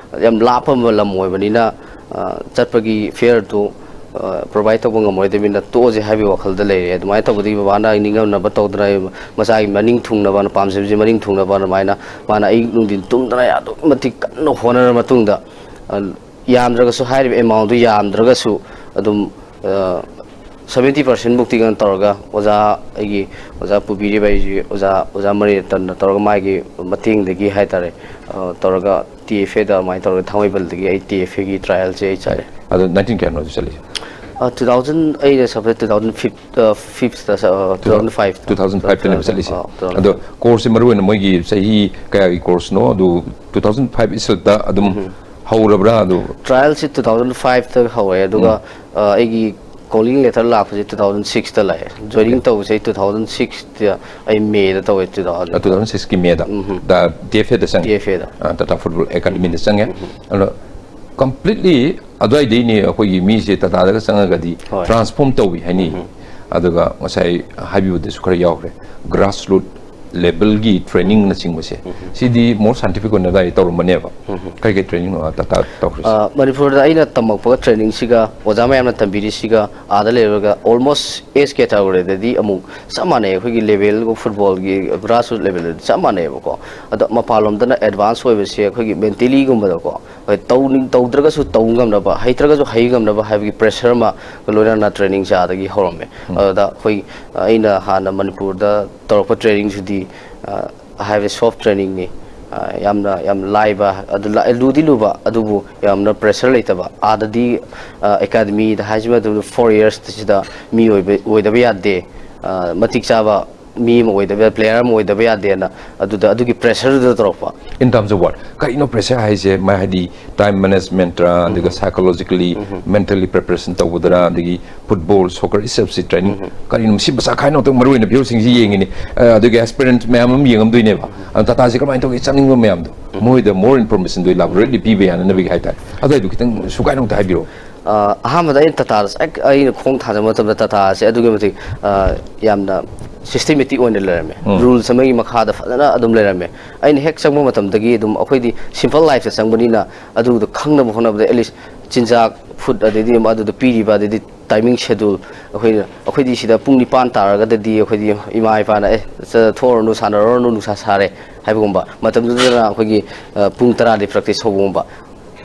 ꯌꯥꯝ ꯂꯥꯞꯄ ꯂꯝ ꯑꯣꯏꯕꯅꯤꯅ ꯆꯠꯄꯒꯤ ꯐꯤꯌꯔꯗꯨ ꯄ꯭ꯔꯣꯚꯥꯏꯠ ꯇꯧꯕ ꯉꯝꯃꯔꯣꯏꯗꯕꯅꯤꯅ ꯇꯣꯛꯑꯁꯦ ꯍꯥꯏꯕꯒꯤ ꯋꯥꯈꯜꯗ ꯂꯩꯔꯦ꯫ ꯑꯗꯨꯃꯥꯏꯅ ꯇꯧꯕꯗꯒꯤ ꯕꯕꯥꯅ ꯑꯩ ꯅꯤꯡꯉꯝꯅꯕ ꯇꯧꯗꯅ ꯑꯩ ꯃꯆꯥꯒꯤ ꯃꯅꯤꯡ ꯊꯨꯡꯅꯕꯅ ꯄꯥꯝꯖꯕꯁꯦ ꯃꯅꯤꯡ ꯊꯨꯡꯅꯕꯅ ꯑꯗꯨꯃꯥꯏꯅ ꯃꯥꯅ ꯑꯌꯨꯛ ꯅꯨꯡꯊꯤꯟ ꯇꯨꯝꯗꯅ ꯑꯗꯨꯛꯀꯤ ꯃꯇꯤꯛ ꯀꯟꯅ ꯍꯣꯠꯅꯔ ꯃꯇꯨꯡꯗ ꯌꯥꯝꯗ꯭ꯔꯒꯁꯨ ꯍꯥꯏꯔꯤꯕ ꯑꯦꯃꯥꯎꯟꯗꯨ ꯌꯥꯝꯗ꯭ꯔꯒꯁꯨ ꯑꯗꯨꯝ seventy percent ꯃꯨꯛꯇꯤ ꯀꯩꯅꯣ ꯇꯧꯔꯒ ꯑꯣꯖꯥ ꯑꯩꯒꯤ ꯑꯣꯖꯥ ꯄꯨꯕꯤꯔꯤꯕ ꯑꯩꯁꯤ ꯑꯣꯖꯥ ꯑꯣꯖꯥ ꯃꯔꯤ ꯔꯇꯟꯅ ꯇꯧꯔꯒ ꯃꯥꯒꯤ ꯃꯇꯦꯡꯗꯒꯤ ꯍꯥꯏꯇꯥꯔꯦ ꯇꯧꯔꯒ TFAꯗ ꯑꯗꯨꯃꯥꯏꯅ ꯇꯧꯔꯒ ꯊꯥꯡꯃꯩꯕꯟꯗꯒꯤ ꯑꯩ TFAꯒꯤ ꯇ꯭ꯔꯥꯏꯌꯦꯜꯁꯦ ꯑꯩ ꯆꯠꯂꯦ꯫ ꯑꯗꯣ nineteen ꯀꯌꯥꯅꯣ ꯑꯗꯨ ꯆꯠꯂꯤꯁꯦ? Two thousand ꯑꯩꯅ ꯆꯠꯄꯗ two thousand five, fifth two thousand five two thousand fiveꯇꯅꯦꯕ ꯆꯠꯂꯤꯁꯦ꯫ ꯑꯗꯣ ꯀꯣꯔꯁꯁꯦ ꯃꯔꯨꯑꯣꯏꯅ ꯃꯣꯏꯒꯤ ꯆꯍꯤ ꯀꯌꯥꯒꯤ ꯀꯣꯔꯁꯅꯣ? ꯑꯗꯨ two thousand five ꯏꯁꯜꯇ ꯑꯗꯨꯝ ꯍꯧꯔꯕ꯭ꯔꯥ ꯑꯗꯨ? ꯇ꯭ꯔꯥꯏꯌꯦꯜꯁꯤ two thousand fiveꯇ ꯍꯧꯔꯦ ꯑꯗꯨꯒ ꯑꯩꯒꯤ ꯀꯣꯂꯤꯡ ꯂꯦꯇꯔ ꯂꯥꯛꯄꯁꯦ two thousand sixꯇ ꯂꯥꯛꯑꯦ꯫ ꯖꯣꯏꯅꯤꯡ ꯇꯧꯕꯁꯦ ꯑꯩ two thousand sixꯇ ꯑꯩ ꯃꯦꯗ ꯇꯧꯋꯦ꯫ Two thousand two thousand sixꯀꯤ ꯃꯦꯗ TFAꯗ ꯆꯪꯉꯦ꯫ TFAꯗ꯫ Tata Football Academyꯗ ꯆꯪꯉꯦ꯫ ꯑꯗꯣ completely ꯑꯗꯨꯋꯥꯏꯗꯩꯅꯦ ꯑꯩꯈꯣꯏꯒꯤ ꯃꯤꯁꯦ ꯇꯥꯇꯥꯗꯒ ꯆꯪꯉꯒꯗꯤ transform ꯇꯧꯏ ꯍꯥꯏꯅꯤ꯫ ꯑꯗꯨꯒ ꯉꯁꯥꯏ ꯍꯥꯏꯕꯤꯕꯗꯁꯨ ꯈꯔ ꯌꯥꯎꯈ꯭ꯔꯦ, grassroot levelꯒꯤ trainingꯅꯆꯤꯡꯕꯁꯦ꯫ ꯁꯤꯗꯤ more scientific ꯑꯣꯏꯅ ꯑꯗꯨꯋꯥꯏ ꯇꯧꯔꯝꯕꯅꯦꯕ꯫ ꯀꯔꯤ ꯀꯔꯤ trainingꯅꯣ ꯇꯥꯇꯥ ꯇꯧꯈ꯭ꯔꯤꯁꯦ? ꯃꯅꯤꯄꯨꯔꯗ ꯑꯩꯅ ꯇꯝꯃꯛꯄꯒ trainingꯁꯤꯒ ꯑꯣꯖꯥ ꯃꯌꯥꯝꯅ ꯇꯝꯕꯤꯔꯤꯁꯤꯒ ꯑꯥꯗ ꯂꯩꯔꯒ almost age categoryꯗꯗꯤ ꯑꯃꯨꯛ ꯆꯞ ꯃꯥꯟꯅꯩ꯫ ꯑꯩꯈꯣꯏꯒꯤ level footballꯒꯤ grassroot levelꯗꯗꯤ ꯆꯞ ꯃꯥꯟꯅꯩꯕꯀꯣ꯫ ꯑꯗꯣ ꯃꯄꯥꯟꯂꯣꯝꯗꯅ advance ꯑꯣꯏꯕꯁꯦ ꯑꯩꯈꯣꯏꯒꯤ mentally ꯒꯨꯝꯕꯗꯀꯣ ꯍꯣꯏ, ꯇꯧꯅꯤꯡ ꯇꯧꯗ꯭ꯔꯒꯁꯨ ꯇꯧ ꯉꯝꯅꯕ, ꯍꯩꯇ꯭ꯔꯒꯁꯨ ꯍꯩ ꯉꯝꯅꯕ ꯍꯥꯏꯕꯒꯤ pressure ꯑꯃꯒ ꯂꯣꯏꯅꯅ training ꯁꯦ ꯑꯥꯗꯒꯤ ꯍꯧꯔꯝꯃꯦ꯫ ꯑꯗꯨꯗ ꯑꯩꯈꯣꯏ, ꯑꯩꯅ ꯍꯥꯟꯅ ꯃꯅꯤꯄꯨꯔꯗ ꯇꯧꯔꯛꯄ training ꯁꯤꯗꯤ, ꯑ, ꯍꯥꯏꯕꯗꯤ soft training ꯅꯤ꯫ ꯑ, ꯌꯥꯝꯅ, ꯌꯥꯝ ꯂꯥꯏꯕ, ꯑꯗꯨ ꯂꯥ-, ꯂꯨꯗꯤ ꯂꯨꯕ, ꯑꯗꯨꯕꯨ ꯌꯥꯝꯅ pressure ꯂꯩꯇꯕ꯫ ꯑꯥꯗꯗꯤ, ꯑ, academy ꯗ ꯍꯥꯏꯁꯤ ꯃꯇꯝꯗ four years ꯁꯤꯗ ꯃꯤ ꯑꯣꯏꯕ, ꯑꯣꯏꯗꯕ ꯌꯥꯗꯦ, ꯑ, ꯃꯇꯤꯛ ꯆꯥꯕ ꯃꯤ ꯑꯃ ꯑꯣꯏꯗꯕ, player ꯑꯃ ꯑꯣꯏꯗꯕ ꯌꯥꯗꯦꯅ, ꯑꯗꯨꯗ, ꯑꯗꯨꯒꯤ pressure ꯗꯨꯗ ꯇꯧꯔꯛꯄ꯫ In terms of what? ꯀꯔꯤꯅꯣ pressure ꯍꯥꯏꯁꯦ? ꯃꯥ ꯍꯥꯏꯗꯤ time management ꯔ, ꯑꯗꯨꯒ psychologically, mentally preparation ꯇꯧꯕꯗꯔ, ꯑꯗꯒꯤ football, soccer itself ꯁꯤ training, ꯀꯔꯤꯅꯣ ꯃꯁꯤ ꯃꯆꯥ ꯈꯥꯏꯅ ꯑꯃꯨꯛꯇꯪ ꯃꯔꯨ ꯑꯣꯏꯅ viewer ꯁꯤꯡꯁꯤ ꯌꯦꯡꯉꯤꯅꯤ꯫ ꯑ, ꯑꯗꯨꯒꯤ aspirant ꯃꯌꯥꯝ ꯑꯃ ꯌꯦꯡꯉꯝꯗꯣꯏꯅꯦꯕ꯫ ꯑꯗꯣ ꯇꯥꯇꯥꯁꯦ ꯀꯃꯥꯏꯅ ꯇꯧꯒꯦ, ꯆꯠꯅꯤꯡꯕ ꯃꯌꯥꯝꯗꯣ, ꯃꯣꯏꯗ more information ꯗꯣ elaborate ꯂꯤ ꯄꯤꯕ ꯌꯥꯅꯅꯕꯒꯤ ꯍꯥꯏꯇꯥꯔꯦ꯫ ꯑꯗꯨꯋꯥꯏꯗꯨ ꯈꯤꯇꯪ ꯁꯨꯒꯥꯏꯅ ꯑꯃꯨꯛꯇ ꯍꯥꯏꯕꯤꯔꯛꯑꯣ꯫ ꯑ, ꯑꯍꯥꯟꯕꯗ ꯑꯩꯅ ꯇꯥꯇꯥꯗ ꯍꯦꯛ ꯑꯩꯅ ꯈꯣꯡ ꯊꯥꯖꯕ ꯃꯇꯝꯗ ꯇꯥꯇꯥꯁꯦ ꯑꯗꯨꯛꯀꯤ ꯃꯇꯤꯛ, ꯑ, ꯌꯥꯝꯅ systematic ꯑꯣꯏꯅ ꯂꯩꯔꯝꯃꯦ꯫ ꯎꯝ꯫ Rules ꯑꯃꯒꯤ ꯃꯈꯥꯗ ꯐꯖꯅ ꯑꯗꯨꯝ ꯂꯩꯔꯝꯃꯦ꯫ ꯑꯩꯅ ꯍꯦꯛ ꯆꯪꯕ ꯃꯇꯝꯗꯒꯤ ꯑꯗꯨꯝ ꯑꯩꯈꯣꯏꯗꯤ simple life ꯇ ꯆꯪꯕꯅꯤꯅ ꯑꯗꯨꯗꯣ ꯈꯪꯅꯕ ꯍꯣꯠꯅꯕꯗ at least ꯆꯤꯟꯖꯥꯛ, food, ꯑꯗꯩꯗꯤ ꯑꯗꯨꯗ ꯄꯤꯔꯤꯕ, ꯑꯗꯩꯗꯤ timing schedule, ꯑꯩꯈꯣꯏꯅ, ꯑꯩꯈꯣꯏꯗꯤ ꯁꯤꯗ ꯄꯨꯡ ꯅꯤꯄꯥꯟ ꯇꯥꯔꯒꯗꯗꯤ ꯑꯩꯈꯣꯏꯗꯤ ꯏꯃꯥ ꯏꯄꯥꯅ, "ꯑꯦ, ꯆ-, ꯊꯣꯛꯑꯨꯔꯅꯨ, ꯁꯥꯟꯅꯔꯨꯔꯅꯨ, ꯅꯨꯡꯁꯥ ꯁꯥꯔꯦ" ꯍꯥꯏꯕꯒꯨꯝꯕ꯫ ꯃꯇꯝꯗꯨꯗꯅ ꯑꯩꯈꯣꯏꯒꯤ, ꯑ, ꯄꯨꯡ ꯇꯔꯥꯗꯤ practice ꯍꯧꯕꯒꯨꯝꯕ꯫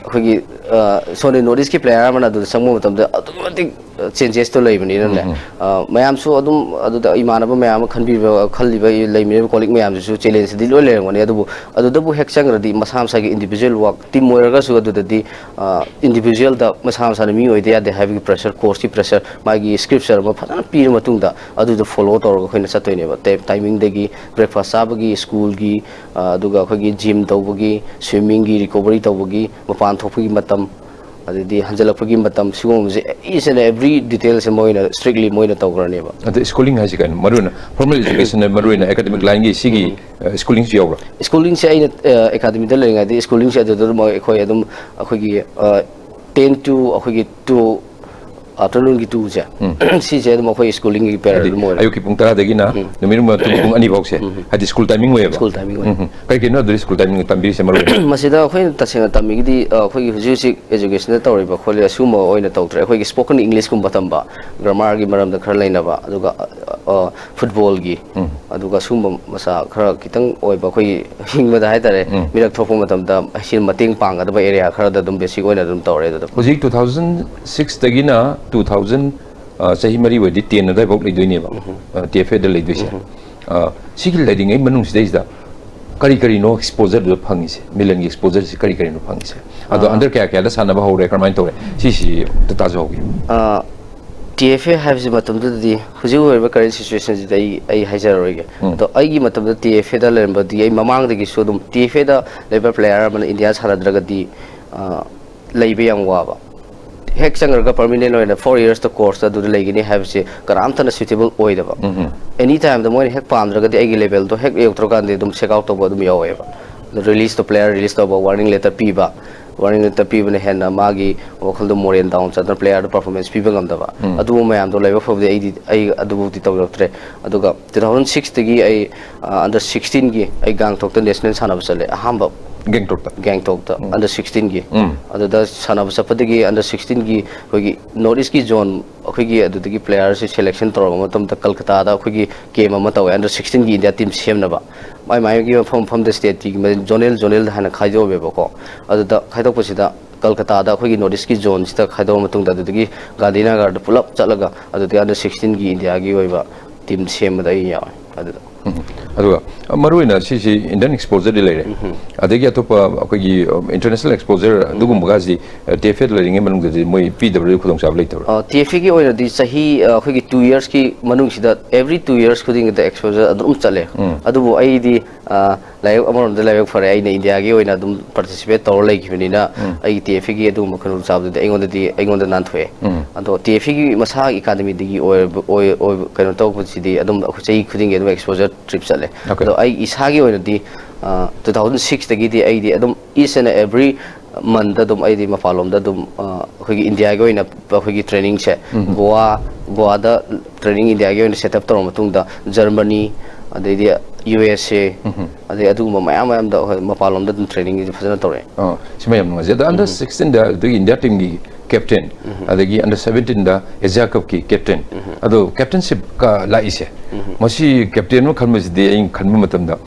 ꯑꯩꯈꯣꯏꯒꯤ, ꯑ, ꯁꯣꯝꯗ North East ꯀꯤ player ꯑꯃꯅ ꯑꯗꯨꯗ ꯆꯪꯕ ꯃꯇꯝꯗ ꯑꯗꯨꯛꯀꯤ ꯃꯇꯤꯛ, ꯑ, changes ꯇꯣ ꯂꯩꯕꯅꯤꯅꯅꯦ꯫ ꯎꯝ, ꯎꯝ꯫ ꯑ, ꯃꯌꯥꯝꯁꯨ ꯑꯗꯨꯝ ꯑꯗꯨꯗ ꯏꯃꯥꯟꯅꯕ ꯃꯌꯥꯝ ꯑꯃ ꯈꯟꯕꯤꯕ, ꯈꯜꯂꯤꯕ, ꯂꯩꯃꯤꯟꯅꯔꯤꯕ colleague ꯃꯌꯥꯝꯁꯤꯁꯨ challenge ꯇꯤ ꯂꯣꯏ ꯂꯩꯔꯝꯒꯅꯤ꯫ ꯑꯗꯨꯕꯨ ꯑꯗꯨꯗꯕꯨ ꯍꯦꯛ ꯆꯪꯈ꯭ꯔꯗꯤ ꯃꯁꯥ ꯃꯁꯥꯒꯤ individual work, team ꯑꯣꯏꯔꯒꯁꯨ ꯑꯗꯨꯗꯗꯤ, ꯑ, individual ꯗ ꯃꯁꯥ ꯃꯁꯥꯅ ꯃꯤ ꯑꯣꯏꯗ ꯌꯥꯗꯦ ꯍꯥꯏꯕꯒꯤ pressure, coach ꯀꯤ pressure, ꯃꯥꯒꯤ scripture ꯑꯃ ꯐꯖꯅ ꯄꯤꯔ ꯃꯇꯨꯡꯗ ꯑꯗꯨꯗ follow ꯇꯧꯔꯒ ꯑꯩꯈꯣꯏꯅ ꯆꯠꯇꯣꯏꯅꯦꯕ꯫ ꯇꯦ-, timing ꯗꯒꯤ, breakfast ꯆꯥꯕꯒꯤ, school ꯒꯤ, ꯑ, ꯑꯗꯨꯒ ꯑꯩꯈꯣꯏꯒꯤ gym ꯇꯧꯕꯒꯤ, swimming ꯒꯤ, recovery ꯇꯧꯕꯒꯤ, ꯃꯄꯥꯟ ꯊꯣꯛꯄꯒꯤ ꯃꯇꯝ, ꯑꯗꯩꯗꯤ ꯍꯟꯖꯜꯂꯛꯄꯒꯤ ꯃꯇꯝ, ꯁꯤꯒꯨꯝꯕꯁꯦ each and every detail ꯁꯦ ꯃꯣꯏꯅ strictly ꯃꯣꯏꯅ ꯇꯧꯈ꯭ꯔꯅꯦꯕ꯫ ꯑꯗ schooling ꯍꯥꯏꯁꯤ ꯀꯩꯅꯣ? ꯃꯔꯨꯑꯣꯏꯅ formal education ꯅ ꯃꯔꯨꯑꯣꯏꯅ academic line ꯒꯤ ꯁꯤꯒꯤ, ꯎꯝ꯫ ꯑ, schooling ꯁꯨ ꯌꯥꯎꯕ꯭ꯔꯥ? Schooling ꯁꯦ ꯑꯩꯅ, ꯑ, academy ꯗ ꯂꯩꯔꯤꯉꯩꯗ schooling ꯁꯦ ꯑꯗꯨꯗ ꯑꯗꯨꯝ ꯑꯩꯈꯣꯏ ꯑꯗꯨꯝ ꯑꯩꯈꯣꯏꯒꯤ, ꯑ, ten to ꯑꯩꯈꯣꯏꯒꯤ two, ꯑꯥꯐꯇꯔꯅꯨꯟꯒꯤ ꯇꯨꯁꯦ, ꯁꯤꯁꯦ ꯑꯗꯨꯝ ꯑꯩꯈꯣꯏ ꯁ꯭ꯀꯨꯂꯤꯡꯒꯤ ꯄꯦꯔꯦꯠ ꯍꯥꯏꯗꯤ ꯑꯗꯨꯝ ꯑꯣꯏꯔꯦ꯫ ꯑꯌꯨꯛꯀꯤ ꯄꯨꯡ ꯇꯔꯥꯗꯒꯤꯅ ꯅꯨꯃꯤꯠ ꯍꯨꯝꯅꯤ ꯄꯨꯡ ꯑꯅꯤ ꯐꯥꯎꯁꯦ, ꯍꯥꯏꯗꯤ ꯁ꯭ꯀꯨꯜ ꯇꯥꯏꯃꯤꯡ ꯑꯣꯏꯌꯦꯕ꯫ ꯁ꯭ꯀꯨꯜ ꯇꯥꯏꯃꯤꯡ ꯑꯣꯏ꯫ ꯎꯝ, ꯎꯝ꯫ ꯀꯩ ꯀꯩꯅꯣ ꯑꯗꯨꯗꯤ ꯁ꯭ꯀꯨꯜ ꯇꯥꯏꯃꯤꯡ ꯇꯝꯕꯤꯔꯤꯁꯦ ꯃꯔꯨ ꯑꯣꯏꯅ? ꯃꯁꯤꯗ ꯑꯩꯈꯣꯏꯅ ꯇꯁꯦꯡꯅ ꯇꯝꯃꯤꯒꯤꯗꯤ, ꯑ, ꯑꯩꯈꯣꯏꯒꯤ ꯍꯧꯖꯤꯛ ꯍꯧꯖꯤꯛ ꯑꯦꯖꯨꯀꯦꯁꯟꯗ ꯇꯧꯔꯤꯕ ꯈꯣꯠꯂꯤ ꯑꯁꯤꯒꯨꯝꯕ ꯑꯣꯏꯅ ꯇꯧꯗ꯭ꯔꯦ꯫ ꯑꯩꯈꯣꯏꯒꯤ ꯁ꯭ꯄꯣꯀꯟ ꯏꯪꯂꯤꯁꯀꯨꯝꯕ ꯇꯝꯕ, ꯒ꯭ꯔꯥꯃꯥꯔꯒꯤ ꯃꯔꯝꯗ ꯈꯔ ꯂꯩꯅꯕ, ꯑꯗꯨꯒ, ꯑ, ꯐꯨꯠꯕꯣꯜꯒꯤ, ꯑꯗꯨꯒ ꯁꯨꯝꯕ ꯃꯆꯥ ꯈꯔ ꯈꯤꯇꯪ ꯑꯣꯏꯕ, ꯑꯩꯈꯣꯏꯒꯤ ꯍꯤꯡꯕꯗ ꯍꯥꯏꯇꯥꯔꯦ, ꯃꯤꯔꯛ ꯊꯣꯛꯄ ꯃꯇꯝꯗ ꯑꯁꯤꯅ ꯃꯇꯦꯡ ꯄꯥꯡꯒꯗꯕ ꯑꯦꯔꯤꯌꯥ ꯈꯔꯗ ꯑꯗꯨꯝ ꯕꯦꯁꯤꯛ ꯑꯣꯏꯅ ꯑꯗꯨꯝ ꯇꯧꯔꯦ꯫ ꯑꯗꯨꯗ ꯍꯧꯖꯤꯛ two thousand six ꯗꯒꯤꯅ two thousand, ꯑ, ꯆꯍꯤ ꯃꯔꯤ ꯑꯣꯏꯔꯗꯤ ten ꯑꯗꯨꯋꯥꯏꯐꯥꯎ ꯂꯩꯗꯣꯏꯅꯦꯕ, ꯇꯤ ꯑꯦꯐ ꯑꯦꯗ ꯂꯩꯗꯣꯏꯁꯦ꯫ ꯑ, ꯁꯤꯒꯤ ꯂꯩꯔꯤꯉꯩ ꯃꯅꯨꯡꯁꯤꯗꯩꯁꯤꯗ ꯀꯔꯤ ꯀꯔꯤꯅꯣ ꯑꯦꯛꯁꯄꯣꯖꯔꯗꯨꯗ ꯐꯪꯉꯤꯁꯦ, ꯃꯤꯂꯟꯒꯤ ꯑꯦꯛꯁꯄꯣꯖꯔꯁꯦ ꯀꯔꯤ ꯀꯔꯤꯅꯣ ꯐꯪꯉꯤꯁꯦ? ꯑꯗꯣ ꯑꯟꯗꯔ ꯀꯌꯥ ꯀꯌꯥꯗ ꯁꯥꯟꯅꯕ ꯍꯧꯔꯦ, ꯀꯔꯝꯍꯥꯏꯅ ꯇꯧꯔꯦ, ꯁꯤꯁꯤ ꯑꯝꯇ ꯇꯥꯖꯍꯧꯒꯦ꯫ ꯇꯤ ꯑꯦꯐ ꯑꯦ ꯍꯥꯏꯕꯁꯤ ꯃꯇꯝꯗꯨꯗꯗꯤ, ꯍꯧꯖꯤꯛ ꯑꯣꯏꯔꯤꯕ ꯀꯔꯦꯟ ꯁꯤꯆꯨꯋꯦꯁꯟꯁꯤꯗ ꯑꯩ ꯑꯩ ꯍꯥꯏꯖꯔꯔꯣꯏꯒꯦ꯫ ꯑꯗꯣ ꯑꯩꯒꯤ ꯃꯇꯝꯗ ꯇꯤ ꯑꯦꯐ ꯑꯦꯗ ꯂꯩꯔꯝꯕꯗꯤ, ꯑꯩ ꯃꯃꯥꯡꯗꯒꯤꯁꯨ ꯑꯗꯨꯝ ꯇꯤ ꯑꯦꯐ ꯑꯦꯗ ꯂꯩꯕ ꯄ꯭ꯂꯦꯌꯔ ꯑꯃꯅ ꯏꯟꯗꯤꯌꯥ ꯁꯥꯟꯅꯗ꯭ꯔꯒꯗꯤ, ꯑ, ꯂꯩꯕ ꯌꯥꯝ ꯋꯥꯕ꯫ ꯍꯦꯛ ꯆꯪꯈ꯭ꯔꯒ ꯄꯔꯃꯤꯅꯦꯟ ꯑꯣꯏꯅ four yearsꯇ ꯀꯣꯔꯁꯇ ꯑꯗꯨꯗ ꯂꯩꯒꯅꯤ ꯍꯥꯏꯕꯁꯤ ꯀꯅꯥꯝꯇꯅ ꯁ꯭ꯌꯨꯇꯦꯕꯜ ꯑꯣꯏꯗꯕ꯫ ꯑꯦꯅꯤ ꯇꯥꯏꯝꯗ ꯃꯣꯏꯅ ꯍꯦꯛ ꯄꯥꯝꯗ꯭ꯔꯒꯗꯤ ꯑꯩꯒꯤ ꯂꯦꯚꯦꯜꯗꯣ ꯍꯦꯛ ꯌꯧꯗ꯭ꯔꯀꯥꯟꯗꯗꯤ ꯑꯗꯨꯝ ꯁꯦꯛ ꯑꯥꯎꯠ ꯇꯧꯕ ꯑꯗꯨꯝ ꯌꯥꯎꯋꯦꯕ꯫ ꯑꯗꯣ ꯔꯤꯂꯤꯁꯇꯣ, ꯄ꯭ꯂꯦꯌꯔ ꯔꯤꯂꯤꯁ ꯇꯧꯕ, ꯋꯥꯔꯅꯤꯡ ꯂꯦꯇꯔ ꯄꯤꯕ, ꯋꯥꯔꯅꯤꯡ ꯂꯦꯇꯔ ꯄꯤꯕꯅ ꯍꯦꯟꯅ ꯃꯥꯒꯤ ꯋꯥꯈꯜꯗꯣ ꯃꯣꯔꯦꯜ ꯗꯥꯎꯟ ꯆꯠꯇꯅ ꯄ꯭ꯂꯦꯌꯔꯗ ꯄꯔꯐꯣꯔꯃꯦꯟꯁ ꯄꯤꯕ ꯉꯝꯗꯕ꯫ ꯑꯗꯨꯒꯨꯝꯕ ꯃꯌꯥꯝꯗꯣ ꯂꯥꯏꯕꯛ ꯐꯕꯗꯤ ꯑꯩꯗꯤ, ꯑꯩ ꯑꯗꯨꯐꯥꯎꯗꯤ ꯇꯧꯖꯔꯛꯇ꯭ꯔꯦ꯫ ꯑꯗꯨꯒ two thousand sixꯇꯒꯤ ꯑꯩ, ꯑ, under sixteenꯒꯤ ꯑꯩ ꯒꯥꯡꯇꯣꯛꯇ ꯅꯦꯁꯅꯦꯜ ꯁꯥꯟꯅꯕ ꯆꯠꯂꯦ, ꯑꯍꯥꯟꯕ꯫ ꯒꯦꯡꯇꯣꯛꯇ꯫ ꯒꯦꯡꯇꯣꯛꯇ under sixteenꯒꯤ꯫ ꯑꯗꯨꯗ ꯁꯥꯟꯅꯕ ꯆꯠꯄꯗꯒꯤ under sixteenꯒꯤ ꯑꯩꯈꯣꯏꯒꯤ ꯅꯣꯔꯠ ꯏꯁꯀꯤ ꯖꯣꯟ, ꯑꯩꯈꯣꯏꯒꯤ ꯑꯗꯨꯗꯒꯤ ꯄ꯭ꯂꯦꯌꯔꯁꯦ ꯁꯦꯂꯦꯛꯁꯟ ꯇꯧꯔꯕ ꯃꯇꯝꯗ ꯀꯜꯀꯇꯥꯗ ꯑꯩꯈꯣꯏꯒꯤ ꯀꯦꯝ ꯑꯃ ꯇꯧꯋꯦ, under sixteenꯒꯤ ꯏꯟꯗꯤꯌꯥ ꯇꯤꯝ ꯁꯦꯝꯅꯕ꯫ ꯃꯥꯏ ꯃꯥꯏꯒꯤ ꯃꯐꯝ ꯃꯐꯝꯗ ꯁ꯭ꯇꯦꯠꯀꯤ ꯖꯣꯅꯦꯜ ꯖꯣꯅꯦꯜ ꯍꯥꯏꯅ ꯈꯥꯏꯗꯣꯛꯑꯝꯃꯦꯕꯀꯣ꯫ ꯑꯗꯨꯗ ꯈꯥꯏꯗꯣꯛꯄꯁꯤꯗ ꯀꯜꯀꯇꯥꯗ ꯑꯩꯈꯣꯏꯒꯤ ꯅꯣꯔꯠ ꯏꯁꯀꯤ ꯖꯣꯟꯁꯤꯗ ꯈꯥꯏꯗꯣꯛꯑ ꯃꯇꯨꯡꯗ, ꯑꯗꯨꯗꯒꯤ ꯒꯥꯟꯙꯤꯅꯒꯔꯗ ꯄꯨꯂꯞ ꯆꯠꯂꯒ ꯑꯗꯨꯗꯒꯤ under sixteenꯒꯤ ꯏꯟꯗꯤꯌꯥꯒꯤ ꯑꯣꯏꯕ ꯇꯤꯝ ꯁꯦꯝꯕꯗ ꯑꯩ ꯌꯥꯎꯋꯦ ꯑꯗꯨꯗ꯫ ꯑꯗꯨꯒ ꯃꯔꯨꯑꯣꯏꯅ ꯁꯤꯁꯤ ꯏꯟꯗꯤꯌꯟ ꯑꯦꯛꯁꯄꯣꯖꯔꯗꯤ ꯂꯩꯔꯦ, ꯑꯗꯒꯤ ꯑꯇꯣꯞꯄ ꯑꯩꯈꯣꯏꯒꯤ ꯏꯟꯇꯔꯅꯦꯁꯅꯦꯜ ꯑꯦꯛꯁꯄꯣꯖꯔ ꯑꯗꯨꯒꯨꯝꯕꯒꯁꯤ ꯇꯤ ꯑꯦꯐ ꯑꯦꯗ ꯂꯩꯔꯤꯉꯩ ꯃꯅꯨꯡꯗꯗꯤ ꯃꯣꯏ ꯄꯤꯗꯕ꯭ꯔꯥ, ꯈꯨꯗꯣꯡꯆꯥꯕ ꯂꯩꯇꯕ꯭ꯔꯥ? ꯇꯤ ꯑꯦꯐ ꯑꯦꯒꯤ ꯑꯣꯏꯅꯗꯤ ꯆꯍꯤ, ꯑ, ꯑꯩꯈꯣꯏꯒꯤ two yearsꯀꯤ ꯃꯅꯨꯡꯁꯤꯗ, every two years ꯈꯨꯗꯤꯡꯒꯤꯗ ꯑꯦꯛꯁꯄꯣꯖꯔ ꯑꯗꯨꯝ ꯆꯠꯂꯦ꯫ ꯑꯗꯨꯕꯨ ꯑꯩꯗꯤ, ꯑ, ꯂꯥꯏꯕꯛ, ꯑꯃꯔꯣꯝꯗ ꯂꯥꯏꯕꯛ ꯐꯔꯦ, ꯑꯩꯅ ꯏꯟꯗꯤꯌꯥꯒꯤ ꯑꯣꯏꯅ ꯑꯗꯨꯝ ꯄꯥꯔꯇꯤꯁꯤꯄꯦꯠ ꯇꯧꯔ ꯂꯩꯈꯤꯕꯅꯤꯅ, ꯑꯩꯒꯤ ꯇꯤ ꯑꯦꯐ ꯑꯦꯒꯤ ꯑꯗꯨꯒꯨꯝꯕ ꯈꯨꯗꯣꯡꯆꯥꯕꯗꯨꯗꯤ ꯑꯩꯉꯣꯟꯗꯗꯤ, ꯑꯩꯉꯣꯟꯗ ꯅꯥꯟꯊꯣꯛꯑꯦ꯫ ꯑꯗꯣ ꯇꯤ ꯑꯦꯐ ꯑꯦꯒꯤ ꯃꯁꯥꯒꯤ ꯑꯦꯀꯥꯗꯃꯤꯗꯒꯤ ꯑꯣꯏꯔꯕ-, ꯑꯣꯏ-, ꯑꯣꯏꯕ-, ꯀꯩꯅꯣ ꯇꯧꯕꯁꯤꯗꯤ ꯑꯗꯨꯝ ꯑꯩꯈꯣꯏ ꯆꯍꯤ ꯈꯨꯗꯤꯡꯒꯤ ꯑꯗꯨꯝ ꯑꯦꯛꯁꯄꯣꯖꯔ ꯇ꯭ꯔꯤꯞ ꯆꯠꯂꯦ꯫ Okay. ꯑꯗꯣ ꯑꯩ ꯏꯁꯥꯒꯤ ꯑꯣꯏꯅꯗꯤ, ꯑ, two thousand sixꯇꯒꯤꯗꯤ ꯑꯩꯗꯤ ꯑꯗꯨꯝ each and every, ꯃꯟꯗ ꯑꯗꯨꯝ ꯑꯩꯗꯤ ꯃꯄꯥꯟꯂꯣꯝꯗ ꯑꯗꯨꯝ ꯑ, ꯑꯩꯈꯣꯏꯒꯤ ꯏꯟꯗꯤꯌꯥꯒꯤ ꯑꯣꯏꯅ ꯑꯩꯈꯣꯏꯒꯤ ꯇ꯭ꯔꯦꯅꯤꯡꯁꯦ ꯒꯣꯋꯥ ꯒꯣꯋꯥꯗ ꯇ꯭ꯔꯦꯅꯤꯡ ꯏꯟꯗꯤꯌꯥꯒꯤ ꯑꯣꯏꯅ ꯁꯦꯠ ꯑꯞ ꯇꯧꯔ ꯃꯇꯨꯡꯗ ꯖꯔꯃꯅꯤ, ꯑꯗꯩꯗꯤ ꯌꯨ ꯑꯦꯁ ꯑꯦ, ꯑꯗꯩ ꯑꯗꯨꯒꯨꯝꯕ ꯃꯌꯥꯝ ꯃꯌꯥꯝꯗ ꯑꯩꯈꯣꯏ ꯃꯄꯥꯟꯂꯣꯝꯗ ꯑꯗꯨꯝ ꯇ꯭ꯔꯦꯅꯤꯡꯁꯦ ꯐꯖꯅ ꯇꯧꯔꯛꯑꯦ꯫ ꯑꯣ, ꯁꯤꯃ ꯌꯥꯝ ꯅꯨꯡꯉꯥꯏꯖꯩ꯫ ꯑꯗꯣ ꯑꯟꯗꯔ ꯁꯤꯛꯁꯇꯤꯟꯗ ꯑꯗꯨꯒꯤ ꯏꯟꯗꯤꯌꯥ ꯇꯤꯝꯒꯤ ꯀꯦꯞꯇꯦꯟ, ꯑꯗꯒꯤ ꯑꯟꯗꯔ ꯁꯕꯦꯟꯇꯤꯟꯗ ꯑꯦꯁꯤꯌꯥ ꯀꯞꯀꯤ ꯀꯦꯞꯇꯦꯟ, ꯑꯗꯣ ꯀꯦꯞꯇꯦꯟꯁꯤꯞꯀ ꯂꯥꯛꯏꯁꯦ, ꯃꯁꯤ ꯀꯦꯞꯇꯦꯟ ꯑꯃ ꯈꯟꯕꯁꯤꯗꯤ ꯑꯩꯅ ꯈꯟꯕ ꯃꯇꯝꯗ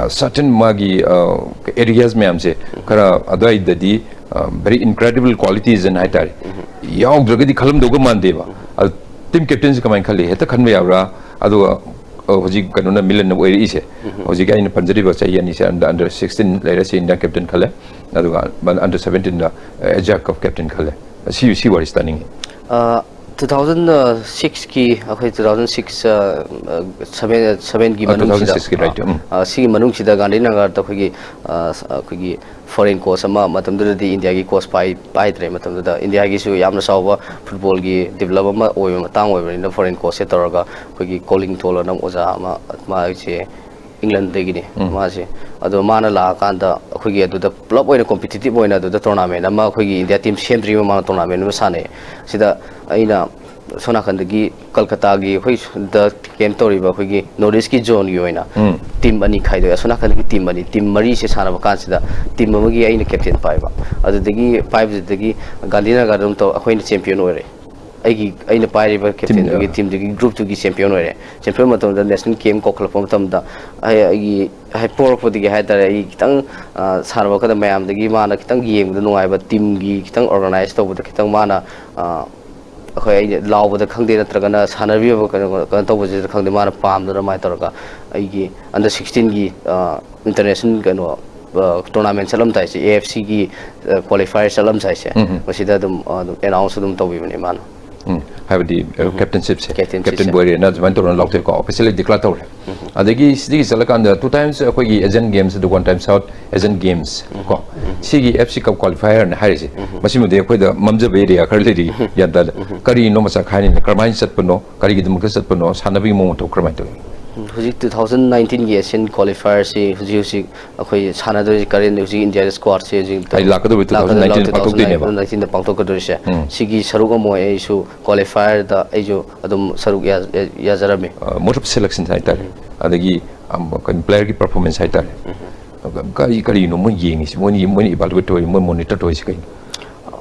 ꯁꯔꯇꯟ ꯃꯥꯒꯤ ꯑꯦꯔꯤꯌꯥꯁ ꯃꯌꯥꯝꯁꯦ ꯈꯔ ꯑꯗꯨꯋꯥꯏꯗꯗꯤ ꯚꯦꯔꯤ ꯏꯟꯀ꯭ꯔꯦꯗꯤꯕꯜ ꯀ꯭ꯋꯥꯂꯤꯇꯤꯁ ꯍꯥꯏꯇꯥꯔꯦ, ꯌꯥꯎꯗ꯭ꯔꯒꯗꯤ ꯈꯜꯂꯝꯗꯧꯕ ꯃꯥꯟꯗꯦꯕ꯫ ꯑꯗꯣ ꯇꯤꯝ ꯀꯦꯞꯇꯦꯟꯁꯤ ꯀꯃꯥꯏꯅ ꯈꯜꯂꯤ? ꯍꯦꯛꯇ ꯈꯟꯕ ꯌꯥꯕ꯭ꯔꯥ? ꯑꯗꯨꯒ ꯑ, ꯍꯧꯖꯤꯛ ꯀꯩꯅꯣꯅ, ꯃꯤꯂꯟꯅ ꯑꯣꯏꯔꯛꯏꯁꯦ, ꯍꯧꯖꯤꯛ ꯑꯩꯅ ꯄꯟꯖꯔꯤꯕ ꯆꯍꯤ ꯑꯅꯤꯁꯦ, ꯑꯟꯗꯔ ꯑꯟꯗꯔ ꯁꯤꯛꯁꯇꯤꯟ ꯂꯩꯔꯦ, ꯁꯤ ꯏꯟꯗꯤꯌꯥ ꯀꯦꯞꯇꯦꯟ ꯈꯜꯂꯦ, ꯑꯗꯨꯒ ꯑꯟꯗꯔ ꯁꯕꯦꯟꯇꯤꯟꯗ ꯑꯦꯁꯤꯌꯥ ꯀꯞ ꯀꯦꯞꯇꯦꯟ ꯈꯜꯂꯦ꯫ ꯁꯤ ꯁꯤ ꯋꯥꯔꯤꯁꯤ ꯇꯥꯅꯤꯡꯉꯤ꯫ ꯇꯨ ꯊꯥꯎꯖꯟ ꯁꯤꯛꯁꯀꯤ, ꯑꯩꯈꯣꯏ ꯇꯨ ꯊꯥꯎꯖꯟ ꯁꯤꯛꯁ ꯁꯕꯦꯟ ꯁꯕꯦꯟꯒꯤ ꯑ, ꯃꯅꯨꯡꯁꯤꯗ, two thousand sixꯀꯤ, right, ꯎꯝ꯫ ꯑ, ꯁꯤꯒꯤ ꯃꯅꯨꯡꯁꯤꯗ ꯒꯥꯟꯙꯤꯅꯒꯔꯗ ꯑꯩꯈꯣꯏꯒꯤ ꯑ, ꯁ- ꯑꯩꯈꯣꯏꯒꯤ ꯐꯣꯔꯦꯟ ꯀꯣꯆ ꯑꯃ, ꯃꯇꯝꯗꯨꯗꯗꯤ ꯏꯟꯗꯤꯌꯥꯒꯤ ꯀꯣꯆ ꯄꯥꯏ ꯄꯥꯏꯗ꯭ꯔꯦ, ꯃꯇꯝꯗꯨꯗ ꯏꯟꯗꯤꯌꯥꯒꯤꯁꯨ ꯌꯥꯝꯅ ꯆꯥꯎꯕ ꯐꯨꯠꯕꯣꯜꯒꯤ ꯗꯤꯕꯂꯞ ꯑꯃ ꯑꯣꯏꯕ ꯃꯇꯥꯡ ꯑꯣꯏꯕꯅꯤꯅ ꯐꯣꯔꯦꯟ ꯀꯣꯆꯁꯦ ꯇꯧꯔꯒ ꯑꯩꯈꯣꯏꯒꯤ ꯀꯣꯂꯤꯡ ꯊꯣꯜ ꯑꯅ ꯑꯣꯖꯥ ꯑꯃ, ꯃꯥꯁꯦ ꯏꯪꯂꯟꯗꯒꯤꯅꯤ꯫ ꯃꯥꯁꯦ, ꯑꯗꯣ ꯃꯥꯅ ꯂꯥꯛꯑꯀꯥꯟꯗ ꯑꯩꯈꯣꯏꯒꯤ ꯑꯗꯨꯗ ꯄꯨꯂꯞ ꯑꯣꯏꯅ ꯀꯣꯝꯄꯤꯇꯤꯇꯤꯞ ꯑꯣꯏꯅ ꯑꯗꯨꯗ ꯇꯣꯔꯅꯥꯃꯦꯟ ꯑꯃ, ꯑꯩꯈꯣꯏꯒꯤ ꯏꯟꯗꯤꯌꯥ ꯇꯤꯝ ꯁꯦꯝꯗ꯭ꯔꯤꯉꯩ ꯃꯃꯥꯡꯗ ꯇꯣꯔꯅꯥꯃꯦꯟ ꯑꯃ ꯁꯥꯟꯅꯩ꯫ ꯁꯤꯗ ꯑꯩꯅ ꯁꯣꯝ ꯅꯥꯀꯟꯗꯒꯤ ꯀꯜꯀꯇꯥꯒꯤ ꯑꯩꯈꯣꯏ ꯗ ꯀꯦꯝ ꯇꯧꯔꯤꯕ ꯑꯩꯈꯣꯏꯒꯤ ꯅꯣꯔꯠ ꯏꯁꯀꯤ ꯖꯣꯟꯒꯤ ꯑꯣꯏꯅ ꯇꯤꯝ ꯑꯅꯤ ꯈꯥꯏꯗꯣꯛꯑꯦ꯫ ꯑꯁꯣꯝ ꯅꯥꯀꯟꯗꯒꯤ ꯇꯤꯝ ꯑꯅꯤ, ꯇꯤꯝ ꯃꯔꯤꯁꯦ ꯁꯥꯟꯅꯕ ꯀꯥꯟꯁꯤꯗ ꯇꯤꯝ ꯑꯃꯒꯤ ꯑꯩꯅ ꯀꯦꯞꯇꯦꯟ ꯄꯥꯏꯕ꯫ ꯑꯗꯨꯗꯒꯤ ꯄꯥꯏꯕꯗꯨꯗꯒꯤ ꯒꯥꯟꯙꯤꯅꯒꯔꯗ ꯑꯗꯨꯝ ꯇꯧ, ꯑꯩꯈꯣꯏꯅ ꯆꯦꯝꯄꯤꯌꯟ ꯑꯣꯏꯔꯦ꯫ ꯑꯩꯒꯤ, ꯑꯩꯅ ꯄꯥꯏꯔꯤꯕ ꯀꯦꯞꯇꯦꯟꯗꯨꯒꯤ ꯇꯤꯝꯗꯨꯒꯤ ꯒ꯭ꯔꯨꯞꯇꯨꯒꯤ ꯆꯦꯝꯄꯤꯌꯟ ꯑꯣꯏꯔꯦ꯫ ꯆꯦꯝꯄꯤꯌꯟ ꯃꯇꯝꯗ ꯅꯦꯁꯅꯦꯜ ꯀꯦꯝ ꯀꯧꯈꯠꯂꯛꯄ ꯃꯇꯝꯗ ꯑꯩ, ꯑꯩꯒꯤ ꯍꯦꯛ ꯄꯣꯔꯛꯄꯗꯒꯤ ꯍꯥꯏꯇꯥꯔꯦ, ꯑꯩ ꯈꯤꯇꯪ ꯑ, ꯁꯥꯟꯅꯕ ꯀꯥꯟꯗ ꯃꯌꯥꯝꯗꯒꯤ ꯃꯥꯅ ꯈꯤꯇꯪ ꯌꯦꯡꯕꯗ ꯅꯨꯡꯉꯥꯏꯕ, ꯇꯤꯝꯒꯤ ꯈꯤꯇꯪ ꯑꯣꯔꯒꯅꯥꯏꯖ ꯇꯧꯕꯗ ꯈꯤꯇꯪ ꯃꯥꯅ ꯑ, ꯑꯩꯈꯣꯏ, ꯑꯩꯅ ꯂꯥꯎꯕꯗ ꯈꯪꯗꯦ, ꯅꯠꯇ꯭ꯔꯒꯅ ꯁꯥꯟꯅꯕꯤꯕ ꯀꯩꯅꯣ ꯀꯩꯅꯣ ꯇꯧꯕꯁꯤꯗ ꯈꯪꯗꯦ, ꯃꯥꯅ ꯄꯥꯝꯗꯅ ꯑꯗꯨꯃꯥꯏꯅ ꯇꯧꯔꯒ ꯑꯩꯒꯤ ꯑꯟꯗꯔ ꯁꯤꯛꯁꯇꯤꯟꯒꯤ ꯏꯟꯇꯔꯅꯦꯁꯅꯦꯜ ꯀꯩꯅꯣ ꯇꯣꯔꯅꯥꯃꯦꯟ ꯆꯠꯂꯝꯗꯥꯏꯁꯦ, ꯑꯦ ꯑꯦꯐ ꯁꯤꯒꯤ ꯀ꯭ꯋꯥꯂꯤꯐꯥꯏꯌꯔ ꯆꯠꯂꯝꯗꯥꯏꯁꯦ, ꯃꯁꯤꯗ ꯑꯗꯨꯝ ꯑꯗꯨꯝ ꯑꯦꯅꯥꯎꯟꯁ ꯑꯗꯨꯝ ꯇꯧꯕꯤꯕꯅꯦ ꯃꯥꯅ꯫ ꯎꯝ, ꯍꯥꯏꯕꯗꯤ ꯀꯦꯞꯇꯦꯟꯁꯤꯞꯁꯦ, ꯀꯦꯞꯇꯦꯟꯁꯤꯞꯁꯦ꯫ ꯀꯦꯞꯇꯦꯟꯕꯨ ꯑꯣꯏꯔꯦꯅ ꯑꯗꯨꯃꯥꯏꯅ ꯇꯧꯔꯒ ꯂꯥꯎꯊꯣꯛꯑꯦꯀꯣ, ꯑꯣꯐꯤꯁꯤꯌꯦꯜꯂꯤ ꯗꯤꯀ꯭ꯂꯦꯌꯔ ꯇꯧꯔꯦ꯫ ꯑꯗꯒꯤ ꯁꯤꯗꯒꯤ ꯆꯠꯂꯀꯥꯟꯗ ꯇꯨ ꯇꯥꯏꯝꯁ ꯑꯩꯈꯣꯏꯒꯤ ꯑꯦꯖꯤꯌꯥꯟ ꯒꯦꯝꯁ, ꯑꯗꯨꯒ ꯋꯥꯟ ꯇꯥꯏꯝ ꯁꯥꯎꯠ ꯑꯦꯖꯤꯌꯥꯟ ꯒꯦꯝꯁ ꯀꯣ, ꯁꯤꯒꯤ ꯑꯦꯐ ꯁꯤ ꯀꯞ ꯀ꯭ꯋꯥꯂꯤꯐꯥꯏꯌꯔꯅ ꯍꯥꯏꯔꯤꯁꯦ, ꯃꯁꯤꯃꯗꯤ ꯑꯩꯈꯣꯏꯗ ꯃꯝꯖꯕ ꯑꯦꯔꯤꯌꯥ ꯈꯔ ꯂꯩꯔꯤ, ꯒ꯭ꯌꯥꯟ ꯇꯥꯗꯦ꯫ ꯀꯔꯤꯅꯣ ꯃꯆꯥ ꯈꯥꯏꯅꯤꯅ, ꯀꯔꯝꯍꯥꯏꯅ ꯆꯠꯄꯅꯣ, ꯀꯔꯤꯒꯤꯗꯃꯛꯇ ꯆꯠꯄꯅꯣ, ꯁꯥꯟꯅꯕꯒꯤ ꯃꯑꯣꯡ ꯃꯇꯧ ꯀꯔꯝꯍꯥꯏꯅ ꯇꯧꯏ? ꯍꯧꯖꯤꯛ two thousand nineteenꯒꯤ Asian qualifierꯁꯤ ꯍꯧꯖꯤꯛ ꯍꯧꯖꯤꯛ ꯑꯩꯈꯣꯏ ꯁꯥꯟꯅꯗꯣꯏꯁꯤ, currently ꯍꯧꯖꯤꯛ Indiaꯗ squadꯁꯤ ꯍꯧꯖꯤꯛ ꯑꯩ ꯂꯥꯛꯀꯗꯧꯕ two thousand nineteen ꯄꯥꯡꯊꯣꯛꯇꯣꯏꯅꯦꯕ꯫ two thousand nineteenꯗ ꯄꯥꯡꯊꯣꯛꯀꯗꯣꯏꯁꯦ꯫ ꯎꯝ꯫ ꯁꯤꯒꯤ ꯁꯔꯨꯛ ꯑꯃ ꯑꯣꯏ ꯑꯩꯁꯨ qualifierꯗ ꯑꯩꯁꯨ ꯑꯗꯨꯝ ꯁꯔꯨꯛ ꯌꯥ- ꯌꯥ- ꯌꯥꯖꯔꯝꯃꯤ꯫ Mode of selection ꯍꯥꯏꯇꯥꯔꯦ, ꯑꯗꯒꯤ ꯑꯝ, ꯀꯩꯅꯣ, playerꯒꯤ performance ꯍꯥꯏꯇꯥꯔꯦ, ꯀꯔꯤ ꯀꯔꯤꯅꯣ ꯃꯣꯏ ꯌꯦꯡꯉꯤꯁꯤ, ꯃꯣꯏꯅ ꯃꯣꯏꯅ evaluate ꯇꯧꯔꯤ, ꯃꯣꯏ monitor ꯇꯧꯔꯤꯁꯤ ꯀꯩꯅꯣ?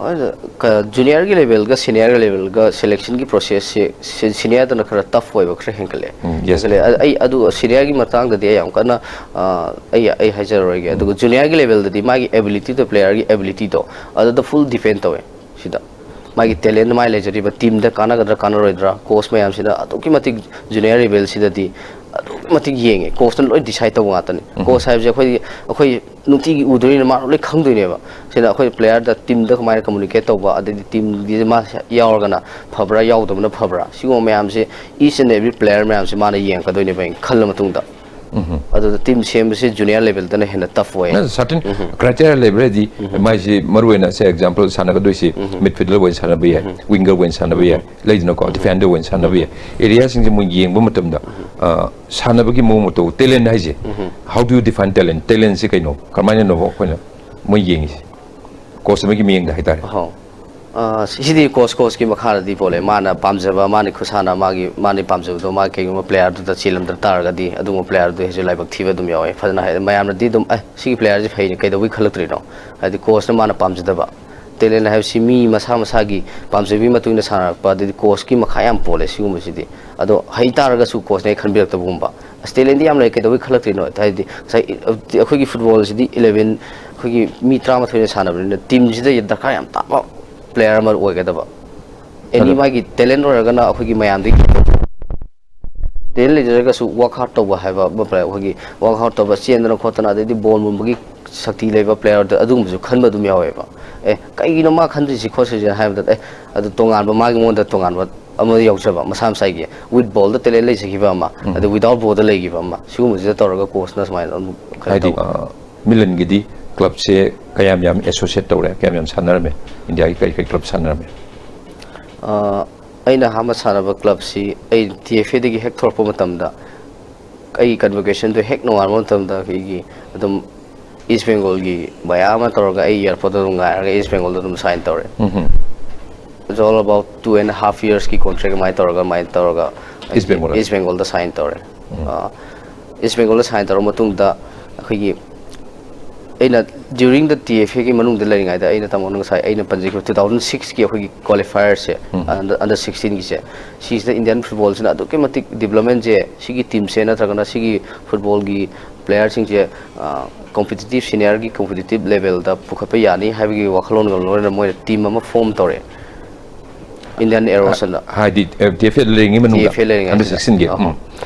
ꯑꯗ ꯀ- juniorꯒꯤ levelꯒ seniorꯒꯤ levelꯒ selectionꯒꯤ processꯁꯦ ꯁꯤ- seniorꯗꯅ ꯈꯔ tough ꯑꯣꯏꯕ ꯈꯔ ꯍꯦꯟꯒꯠꯂꯦ꯫ ꯎꯝ, yes. ꯍꯦꯟꯒꯠꯂꯦ꯫ ꯑ- ꯑꯩ ꯑꯗꯨ seniorꯒꯤ ꯃꯇꯥꯡꯗꯗꯤ ꯑꯩ ꯌꯥꯝ ꯀꯟꯅ ꯑ, ꯑꯩ ꯑꯩ ꯍꯥꯏꯖꯔꯔꯣꯏꯒꯦ꯫ ꯑꯗꯨꯒ juniorꯒꯤ levelꯗꯗꯤ ꯃꯥꯒꯤ abilityꯗꯣ, playerꯒꯤ abilityꯗꯣ ꯑꯗꯨꯗ full depend ꯇꯧꯋꯦ꯫ ꯁꯤꯗ ꯃꯥꯒꯤ talent, ꯃꯥꯏ ꯂꯩꯖꯔꯤꯕ teamꯗ ꯀꯥꯟꯅꯒꯗ꯭ꯔꯥ ꯀꯥꯟꯅꯔꯣꯏꯗ꯭ꯔꯥ, coach ꯃꯌꯥꯝꯁꯤꯅ ꯑꯗꯨꯛꯀꯤ ꯃꯇꯤꯛ junior levelꯁꯤꯗꯗꯤ ꯑꯗꯨꯛꯀꯤ ꯃꯇꯤꯛ ꯌꯦꯡꯉꯦ꯫ Coachꯅ ꯂꯣꯏ decide ꯇꯧꯕ ꯉꯥꯛꯇꯅꯤ꯫ Coach ꯍꯥꯏꯕꯁꯦ ꯑꯩꯈꯣꯏ ꯑꯩꯈꯣꯏ ꯅꯨꯡꯇꯤꯒꯤ ꯎꯗꯣꯏꯅꯤꯅ ꯃꯥꯅ ꯂꯣꯏ ꯈꯪꯗꯣꯏꯅꯦꯕ꯫ ꯁꯤꯅ ꯑꯩꯈꯣꯏ playerꯗ, teamꯗ ꯀꯃꯥꯏꯅ communicate ꯇꯧꯕ, ꯑꯗꯩꯗꯤ teamꯒꯤ ꯃꯥ ꯌꯥꯎꯔꯒꯅ ꯐꯕ꯭ꯔꯥ ꯌꯥꯎꯗꯕꯅ ꯐꯕ꯭ꯔꯥ, ꯁꯤꯒꯨꯝꯕ ꯃꯌꯥꯝꯁꯦ each and every player ꯃꯌꯥꯝꯁꯦ ꯃꯥꯅ ꯌꯦꯡꯉꯛꯀꯗꯣꯏꯅꯦꯕ ꯑꯩꯅ ꯈꯜꯂ ꯃꯇꯨꯡꯗ꯫ ꯑꯗꯨꯗ team ꯁꯦꯝꯕꯁꯦ junior levelꯗꯅ ꯍꯦꯟꯅ tough ꯑꯣꯏ꯫ Certain criteria ꯂꯩꯕ꯭ꯔꯗꯤ, ꯃꯥꯏꯁꯤ ꯃꯔꯨ ꯑꯣꯏꯅ, say example, ꯁꯥꯟꯅꯒꯗꯣꯏꯁꯤ midfielder ꯑꯣꯏꯅ ꯁꯥꯟꯅꯕ ꯌꯥꯏ, winger ꯑꯣꯏꯅ ꯁꯥꯟꯅꯕ ꯌꯥꯏ, ꯂꯩꯗꯅꯀꯣ, defender ꯑꯣꯏꯅ ꯁꯥꯟꯅꯕ ꯌꯥꯏ꯫ Areaꯁꯤꯡꯁꯦ ꯃꯣꯏ ꯌꯦꯡꯕ ꯃꯇꯝꯗ, ꯑ, ꯁꯥꯟꯅꯕꯒꯤ ꯃꯑꯣꯡ ꯃꯇꯧ, talent ꯍꯥꯏꯁꯦ, how do you define talent? Talentꯁꯤ ꯀꯩꯅꯣ? ꯀꯔꯝꯍꯥꯏꯅꯅꯣ ꯑꯩꯈꯣꯏꯅ ꯃꯣꯏ ꯌꯦꯡꯉꯤꯁꯦ? Coach ꯑꯃꯒꯤ ꯃꯤꯠꯌꯦꯡꯗ ꯍꯥꯏꯇꯥꯔꯦ꯫ ꯑꯍꯣ꯫ ꯑ, ꯁꯤꯗꯤ coach, coachꯀꯤ ꯃꯈꯥꯗꯗꯤ ꯄꯣꯜꯂꯦ꯫ ꯃꯥꯅ ꯄꯥꯝꯖꯕ, ꯃꯥꯅ ꯈꯨꯁꯥꯟꯅ, ꯃꯥꯒꯤ, ꯃꯥꯅ ꯄꯥꯝꯖꯕꯗꯣ, ꯃꯥ ꯀꯩꯒꯨꯝꯕ playerꯗꯨꯗ ꯆꯦꯜꯂꯝꯗ ꯇꯥꯔꯒꯗꯤ, ꯑꯗꯨꯒꯨꯝꯕ playerꯗꯨ ꯍꯦꯛꯁꯨ ꯂꯥꯏꯕꯛ ꯊꯤꯕ ꯑꯗꯨꯝ ꯌꯥꯎꯋꯦ꯫ ꯐꯖꯅ ꯍꯥꯏ, ꯃꯌꯥꯝꯅꯗꯤ ꯑꯗꯨꯝ, "ꯑꯦ, ꯁꯤꯒꯤ playerꯁꯤ ꯐꯩꯅꯦ, ꯀꯩꯗꯧꯕꯩ ꯈꯜꯂꯛꯇ꯭ꯔꯤꯅꯣ?" ꯍꯥꯏꯗꯤ coachꯅ ꯃꯥꯅ ꯄꯥꯝꯖꯗꯕ꯫ Talent ꯍꯥꯏꯕꯁꯤ ꯃꯤ ꯃꯁꯥ ꯃꯁꯥꯒꯤ ꯄꯥꯝꯖꯕꯒꯤ ꯃꯇꯨꯡ ꯏꯟꯅ ꯁꯥꯟꯅꯔꯛꯄ, ꯑꯗꯩꯗꯤ coachꯀꯤ ꯃꯈꯥ ꯌꯥꯝ ꯄꯣꯜꯂꯦ ꯁꯤꯒꯨꯝꯕꯁꯤꯗꯤ꯫ ꯑꯗꯣ ꯍꯩ ꯇꯥꯔꯒꯁꯨ coachꯅ ꯍꯦꯛ ꯈꯟꯕꯤꯔꯛꯇꯕꯒꯨꯝꯕ꯫ "ꯑꯁ, talentꯗꯤ ꯌꯥꯝ ꯂꯩ, ꯀꯩꯗꯧꯕꯩ ꯈꯜꯂꯛꯇ꯭ꯔꯤꯅꯣ?" ꯍꯥꯏꯗꯤ ꯉꯁꯥꯏ, ꯑꯩꯈꯣꯏꯒꯤ footballꯁꯤꯗꯤ eleven, ꯑꯩꯈꯣꯏꯒꯤ ꯃꯤ ꯇꯔꯥꯃꯥꯊꯣꯏꯅ ꯁꯥꯟꯅꯕꯅꯤꯅ, teamꯁꯤꯗ ꯗꯔꯀꯥꯔ ꯌꯥꯝ ꯇꯥꯕ player ꯑꯃ ꯑꯣꯏꯒꯗꯕ꯫ Any ꯑꯗꯣ ꯃꯥꯒꯤ talent ꯑꯣꯏꯔꯒꯅ ꯑꯩꯈꯣꯏꯒꯤ ꯃꯌꯥꯝꯗꯒꯤ talent ꯂꯩꯖꯔꯒꯁꯨ work hard ꯇꯧꯕ ꯍꯥꯏꯕ ꯑꯃ player, ꯑꯩꯈꯣꯏꯒꯤ work hard ꯇꯧꯕ, ꯆꯦꯟꯗꯅ ꯈꯣꯠꯇꯅ, ꯑꯗꯩꯗꯤ ball ꯃꯨꯟꯕꯒꯤ ꯁꯛꯇꯤ ꯂꯩꯕ playerꯗ ꯑꯗꯨꯒꯨꯝꯕꯁꯨ ꯈꯟꯕ ꯑꯗꯨꯝ ꯌꯥꯎꯋꯦꯕ꯫ "ꯑꯦ, ꯀꯩꯒꯤꯅꯣ ꯃꯥ ꯈꯟꯗ꯭ꯔꯤꯁꯤ ꯈꯣꯠꯇ꯭ꯔꯤꯁꯦ?" ꯍꯥꯏꯕꯗ, "ꯑꯦ, ꯑꯗꯨ ꯇꯣꯉꯥꯟꯕ, ꯃꯥꯒꯤ ꯃꯉꯣꯟꯗ ꯇꯣꯉꯥꯟꯕ ꯑꯃ ꯌꯥꯎꯖꯕ, ꯃꯁꯥ ꯃꯁꯥꯒꯤ with ballꯗ talent ꯂꯩꯖꯈꯤꯕ ꯑꯃ, ꯑꯗꯨ without ballꯗ ꯂꯩꯈꯤꯕ ꯑꯃ, ꯁꯤꯒꯨꯝꯕꯁꯤꯗ ꯇꯧꯔꯒ coachꯅ ꯁꯨꯃꯥꯏꯅ ꯑꯗꯨꯝ ꯀꯩꯅꯣ ꯍꯥꯏꯗꯤ, ꯇꯧꯕ." ꯑ, ꯃꯤꯂꯟꯒꯤꯗꯤ clubꯁꯦ ꯀꯌꯥꯝ ꯌꯥꯝ associate ꯇꯧꯔꯦ, ꯀꯌꯥꯝ ꯌꯥꯝ ꯁꯥꯟꯅꯔꯝꯃꯦ, Indiaꯒꯤ ꯀꯔꯤ ꯀꯔꯤ club ꯁꯥꯟꯅꯔꯝꯃꯦ? ꯑ, ꯑꯩꯅ ꯑꯍꯥꯟꯕ ꯁꯥꯟꯅꯕ clubꯁꯤ ꯑꯩ T F Aꯗꯒꯤ ꯍꯦꯛ ꯊꯣꯛꯂꯛꯄ ꯃꯇꯝꯗ ꯑꯩ convocationꯗꯣ ꯍꯦꯛ ꯅꯣꯡꯉꯥꯟꯕ ꯃꯇꯝꯗ ꯑꯩꯈꯣꯏꯒꯤ ꯑꯗꯨꯝ East Bengalꯒꯤ ꯚꯌꯥ ꯑꯃ ꯇꯧꯔꯒ ꯑꯩ airportꯇ ꯑꯗꯨꯝ ꯉꯥꯏꯔꯒ East Bengalꯗ ꯑꯗꯨꯝ sign ꯇꯧꯔꯦ꯫ ꯎꯝ. It's all about two and a half yearsꯀꯤ contract ꯑꯗꯨꯃꯥꯏꯅ ꯇꯧꯔꯒ ꯑꯗꯨꯃꯥꯏꯅ ꯇꯧꯔꯒ East Bengalꯗ? East Bengalꯗ sign ꯇꯧꯔꯦ꯫ ꯑꯥ, East Bengalꯗ sign ꯇꯧꯔ ꯃꯇꯨꯡꯗ ꯑꯩꯈꯣꯏꯒꯤ ꯑꯩꯅ during the TFAꯒꯤ ꯃꯅꯨꯡꯗ ꯂꯩꯔꯤꯉꯩꯗ ꯑꯩꯅ ꯇꯥꯃꯣꯅ ꯉꯁꯥꯏ ꯑꯩꯅ ꯄꯟꯖꯈꯤꯕ two thousand sixꯀꯤ ꯑꯩꯈꯣꯏꯒꯤ qualifierꯁꯦ, under under sixteenꯒꯤꯁꯦ, ꯁꯤꯁꯤꯗ Indian footballꯁꯤꯅ ꯑꯗꯨꯛꯀꯤ ꯃꯇꯤꯛ developmentꯁꯦ ꯁꯤꯒꯤ teamꯁꯦ ꯅꯠꯇ꯭ꯔꯒꯅ ꯁꯤꯒꯤ footballꯒꯤ playerꯁꯤꯡꯁꯦ competitive seniorꯒꯤ competitive levelꯗ ꯄꯨꯈꯠꯄ ꯌꯥꯅꯤ ꯍꯥꯏꯕꯒꯤ ꯋꯥꯈꯜꯂꯣꯟꯒ ꯂꯣꯏꯅꯅ ꯃꯣꯏꯅ team ꯑꯃ form ꯇꯧꯔꯛꯑꯦ꯫ Indian Arrows ꯑꯅ꯫ ꯍꯥꯏꯗꯤ TFA ꯂꯩꯔꯤꯉꯩ ꯃꯅꯨꯡꯗ TFA ꯂꯩꯔꯤꯉꯩꯁꯤꯗ꯫ under sixteenꯒꯤ? ꯑꯍꯣꯏ꯫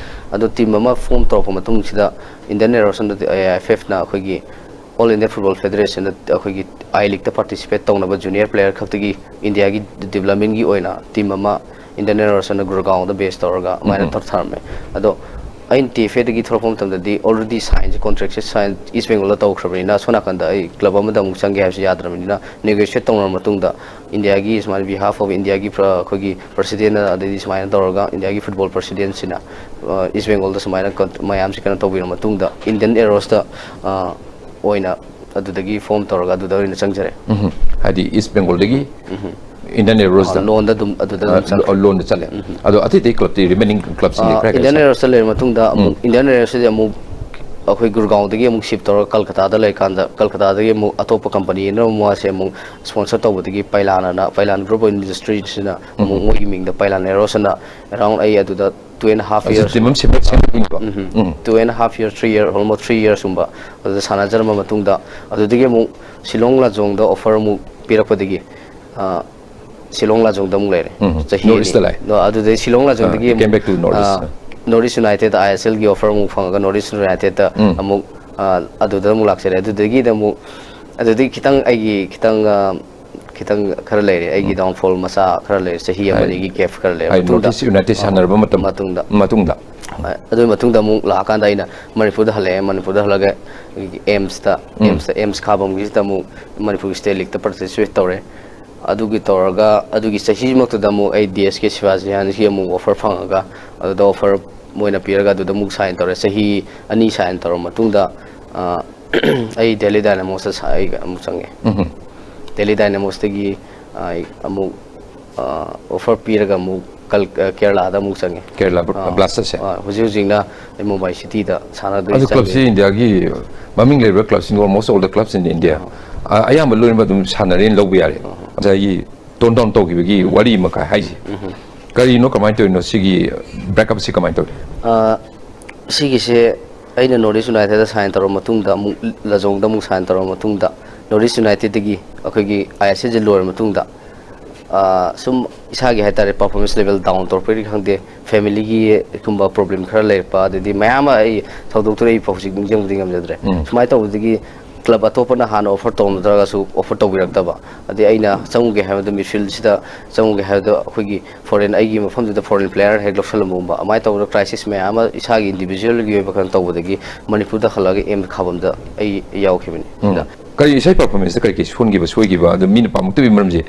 ꯑꯗꯣ team ꯑꯃ form ꯇꯧꯔꯛꯄ ꯃꯇꯨꯡꯁꯤꯗ Indian Arrows ꯑꯅ, AIFFꯅ ꯑꯩꯈꯣꯏꯒꯤ All India Football Federationꯗ ꯑꯩꯈꯣꯏꯒꯤ I Leagueꯇ participate ꯇꯧꯅꯕ junior player ꯈꯛꯇꯒꯤ Indiaꯒꯤ developmentꯀꯤ ꯑꯣꯏꯅ team ꯑꯃ Indian Arrows ꯑꯅ Gurgaonꯗ base ꯇꯧꯔꯒ ꯑꯗꯨꯃꯥꯏꯅ ꯇꯧꯊꯔꯝꯃꯦ꯫ ꯑꯗꯣ ꯑꯩꯅ TFAꯗꯒꯤ ꯊꯣꯛꯂꯛꯄ ꯃꯇꯝꯗꯗꯤ already signꯁꯦ, contractꯁꯦ sign East Bengalꯗ ꯇꯧꯈ꯭ꯔꯕꯅꯤꯅ ꯁꯣꯝ ꯅꯥꯀꯟꯗ ꯑꯩ club ꯑꯃꯗ ꯑꯃꯨꯛ ꯆꯪꯒꯦ ꯍꯥꯏꯕꯁꯨ ꯌꯥꯗ꯭ꯔꯕꯅꯤꯅ negotiate ꯇꯧꯅꯔꯕ ꯃꯇꯨꯡꯗ Indiaꯒꯤ ꯁꯨꯃꯥꯏꯅ behalf of Indiaꯒꯤ ꯑꯩꯈꯣꯏꯒꯤ presidentꯅ ꯑꯗꯩꯗꯤ ꯁꯨꯃꯥꯏꯅ ꯇꯧꯔꯒ Indiaꯒꯤ football presidentꯁꯤꯅ East Bengalꯗ ꯁꯨꯃꯥꯏꯅ ꯃꯌꯥꯝꯁꯤ ꯀꯩꯅꯣ ꯇꯧꯕꯤꯔꯕ ꯃꯇꯨꯡꯗ Indian Arrowsꯇ ꯑꯣꯏꯅ ꯑꯗꯨꯗꯒꯤ form ꯇꯧꯔꯒ ꯑꯗꯨꯗ ꯑꯣꯏꯅ ꯆꯪꯖꯔꯦ꯫ ꯎꯝ. ꯍꯥꯏꯗꯤ East Bengalꯗꯒꯤ Indian Arrowsꯗ? Loanꯗ ꯑꯗꯨꯝ ꯑꯗꯨꯗ ꯑꯗꯨꯝ ꯆꯪꯉꯦ꯫ Loanꯗ ꯆꯠꯂꯦ꯫ ꯑꯗꯣ ꯑꯇꯩ ꯑꯇꯩ clubꯇꯤ remaining clubꯁꯤꯡꯗꯤ ꯀꯔꯥꯏ ꯀꯔꯥꯏ Indian ꯆꯠꯂꯦ? Arrowsꯇ ꯂꯩꯔ ꯃꯇꯨꯡꯗ ꯑꯃꯨꯛ Indian Arrowsꯁꯤꯗꯤ ꯑꯃꯨꯛ ꯑꯩꯈꯣꯏ Gurgaonꯗꯒꯤ ꯑꯃꯨꯛ shift ꯇꯧꯔꯒ ꯀꯜꯀꯇꯥꯗ ꯂꯩꯔꯀꯥꯟꯗ ꯀꯜꯀꯇꯥꯗꯒꯤ ꯑꯃꯨꯛ ꯑꯇꯣꯞꯄ company ꯑꯃ ꯃꯥꯁꯦ ꯑꯃꯨꯛ sponsor ꯇꯧꯕꯗꯒꯤ Pailan ꯑꯅ, Pailan Group of Industriesꯁꯤꯅ ꯑꯃꯨꯛ ꯃꯣꯏꯒꯤ ꯃꯤꯡꯗ Pailan Arrows ꯑꯅ around ꯑꯩ ꯑꯗꯨꯗ two and a half years team ꯑꯃ separate ꯁꯦꯝꯗꯣꯛꯏꯅꯤꯀꯣ? Um. Two and a half year, three year, almost three yearsꯀꯨꯝꯕ ꯑꯗꯨꯗ ꯁꯥꯟꯅꯖꯔꯝꯕ ꯃꯇꯨꯡꯗ ꯑꯗꯨꯗꯒꯤ ꯑꯃꯨꯛ Shillong Lajongꯗ offer ꯑꯃꯨꯛ ꯄꯤꯔꯛꯄꯗꯒꯤ Shillong Lajongꯗ ꯑꯃꯨꯛ ꯂꯩꯔꯦ꯫ ꯆꯍꯤ ꯑꯅꯤ꯫ ꯑꯗꯨꯗꯩ Shillong Lajongꯗꯒꯤ ꯑꯃꯨꯛ North East Unitedꯗ ISLꯒꯤ offer ꯑꯃꯨꯛ ꯐꯪꯉꯒ North East Unitedꯇ ꯑꯃꯨꯛ ꯑꯗꯨꯗ ꯑꯃꯨꯛ ꯂꯥꯛꯆꯔꯦ꯫ ꯑꯗꯨꯗꯒꯤꯗ ꯑꯃꯨꯛ ꯑꯗꯨꯗꯒꯤ ꯈꯤꯇꯪ ꯑꯩꯒꯤ ꯈꯤꯇꯪ ꯈꯤꯇꯪ ꯈꯔ ꯂꯩꯔꯦ ꯑꯩꯒꯤ downfall ꯃꯆꯥ ꯈꯔ ꯂꯩꯔꯦ, ꯆꯍꯤ ꯑꯃ ꯑꯅꯤꯒꯤ gap ꯈꯔ ꯂꯩꯔꯦ꯫ ꯍꯥꯏ, North East Unitedꯗ ꯁꯥꯟꯅꯔꯕ ꯃꯇꯝ ꯃꯇꯨꯡꯗ ꯃꯇꯨꯡꯗ ꯑꯗꯨꯒꯤ ꯃꯇꯨꯡꯗ ꯑꯃꯨꯛ ꯂꯥꯛꯑꯀꯥꯟꯗ ꯑꯩꯅ ꯃꯅꯤꯄꯨꯔꯗ ꯍꯜꯂꯛꯑꯦ꯫ ꯃꯅꯤꯄꯨꯔꯗ ꯍꯜꯂꯒ ꯑꯩꯒꯤ AIIMSꯇ, AIIMSꯇ, AIIMS ꯈꯥꯕꯝꯒꯤꯁꯤꯗ ꯑꯃꯨꯛ ꯃꯅꯤꯄꯨꯔꯒꯤ state leagueꯇ participate ꯇꯧꯔꯦ꯫ ꯑꯗꯨꯒꯤ ꯇꯧꯔꯒ ꯑꯗꯨꯒꯤ ꯆꯍꯤꯃꯛꯇꯨꯗ ꯑꯃꯨꯛ ꯑꯩ DSK Shivaji Hansꯀꯤ ꯑꯃꯨꯛ offer ꯐꯪꯉꯒ ꯑꯗꯨꯗ offer ꯃꯣꯏꯅ ꯄꯤꯔꯒ ꯑꯗꯨꯗ ꯑꯃꯨꯛ ꯁꯥꯏꯟ ꯇꯧꯔꯦ꯫ ꯆꯍꯤ ꯑꯅꯤ ꯁꯥꯏꯟ ꯇꯧꯔꯕ ꯃꯇꯨꯡꯗ, ꯑ, ꯑꯩ ꯗꯦꯜꯂꯤ ꯗꯥꯏꯅꯥꯃꯣꯁꯇ ꯁꯥ-, ꯑꯩ ꯑꯃꯨꯛ ꯆꯪꯉꯦ꯫ ꯎꯝ꯫ ꯗꯦꯜꯂꯤ ꯗꯥꯏꯅꯥꯃꯣꯁꯇꯒꯤ, ꯑ, ꯑꯩ ꯑꯃꯨꯛ, ꯑ, ꯑꯣꯐꯔ ꯄꯤꯔꯒ ꯑꯃꯨꯛ ꯀꯜ-, ꯑ, ꯀꯦꯔꯂꯥꯗ ꯑꯃꯨꯛ ꯆꯪꯉꯦ꯫ ꯀꯦꯔꯂꯥ ꯕ꯭ꯂ-, ꯑ, ꯕ꯭ꯂꯥꯁꯇꯔꯁꯦ? ꯑ, ꯍꯧꯖꯤꯛ ꯍꯧꯖꯤꯛꯅ ꯑꯩ ꯃꯨꯝꯕꯥꯏ ꯁꯤꯇꯤꯗ ꯁꯥꯟꯅꯗꯣꯏ ꯑꯗꯨ ꯆꯪꯉꯦ꯫ ꯀ꯭ꯂꯕꯁꯤ ꯏꯟꯗꯤꯌꯥꯒꯤ ꯃꯃꯤꯡ ꯂꯩꯔꯕ clubꯁꯤꯡ, almost all the clubs in India, ꯑ, ꯑ, ꯑꯌꯥꯝꯕ ꯂꯣꯏꯅꯃꯛ ꯑꯗꯨꯝ ꯁꯥꯟꯅꯔꯦꯅ ꯂꯧꯕ ꯌꯥꯔꯦ꯫ ꯑ, ꯑ꯫ ꯉꯁꯥꯏꯒꯤ tone down ꯇꯧꯈꯤꯕꯒꯤ ꯎꯝ꯫ ꯋꯥꯔꯤ ꯑꯃ ꯀꯥꯏ ꯍꯥꯏꯁꯦ꯫ ꯎꯝ꯫ ꯀꯔꯤꯅꯣ, ꯀꯃꯥꯏꯅ ꯇꯧꯔꯤꯅꯣ ꯁꯤꯒꯤ breakup ꯑꯁꯤ ꯀꯃꯥꯏꯅ ꯇꯧꯔꯤ? ꯑ, ꯁꯤꯒꯤꯁꯦ ꯑꯩꯅ North East Unitedꯇ ꯁꯥꯏꯟ ꯇꯧꯔꯕ ꯃꯇꯨꯡꯗ, ꯑꯃꯨꯛ ꯂꯖꯣꯡꯗ ꯑꯃꯨꯛ ꯁꯥꯏꯟ ꯇꯧꯔꯕ ꯃꯇꯨꯡꯗ, North East Unitedꯇꯒꯤ ꯑꯩꯈꯣꯏꯒꯤ ISLꯁꯦ ꯂꯣꯏꯔꯕ ꯃꯇꯨꯡꯗ, ꯑ, ꯁꯨꯝ ꯏꯁꯥꯒꯤ ꯍꯥꯏꯇꯥꯔꯦ, performance level down ꯇꯧꯔꯛꯄꯩꯅꯤ ꯈꯪꯗꯦ, familyꯒꯤ ꯀꯨꯝꯕ problem ꯈꯔ ꯂꯩꯔꯛꯄ, ꯑꯗꯩꯗꯤ ꯃꯌꯥꯝ ꯑꯃ ꯑꯩ ꯊꯧꯗꯣꯛꯇꯨꯗ ꯑꯩ ꯍꯧꯖꯤꯛ ꯅꯤꯡꯁꯤꯡꯕꯗꯤ ꯉꯝꯖꯗ꯭ꯔꯦ꯫ ꯎꯝ꯫ ꯁꯨꯃꯥꯏꯅ ꯇꯧꯕꯗꯒꯤ club ꯑꯇꯣꯞꯄꯅ ꯍꯥꯟꯅ offer ꯇꯧꯅꯗ꯭ꯔꯒꯁꯨ offer ꯇꯧꯕꯤꯔꯛꯇꯕ, ꯑꯗꯩ ꯑꯩꯅ ꯆꯪꯉꯨꯒꯦ ꯍꯥꯏꯕꯗ midfieldꯁꯤꯗ ꯆꯪꯉꯨꯒꯦ ꯍꯥꯏꯕꯗ ꯑꯩꯈꯣꯏꯒꯤ foreign, ꯑꯩꯒꯤ ꯃꯐꯝꯗꯨꯗ foreign player ꯍꯦꯛ ꯂꯧꯁꯜꯂꯝꯕꯒꯨꯝꯕ, ꯑꯗꯨꯃꯥꯏꯅ ꯇꯧꯗꯅ crisis ꯃꯌꯥꯝ ꯑꯃ ꯏꯁꯥꯒꯤ individualꯒꯤ ꯑꯣꯏꯕ ꯀꯩꯅꯣ ꯇꯧꯕꯗꯒꯤ ꯃꯅꯤꯄꯨꯔꯗ ꯍꯜꯂꯛꯑꯒ ꯑꯦꯝ ꯈꯥꯕꯝꯗ ꯑꯩ ꯌꯥꯎꯈꯤꯕꯅꯤ꯫ ꯎꯝ꯫ ꯁꯤꯗ ꯀꯔꯤ ꯏꯁꯩ performanceꯇ ꯀꯔꯤ ꯀꯔꯤ ꯁꯣꯟꯈꯤꯕ, ꯁꯣꯏꯈꯤꯕ, ꯑꯗꯨ ꯃꯤꯅ ꯄꯥꯝꯃꯛꯇꯕꯒꯤ ꯃꯔꯝꯁꯦ,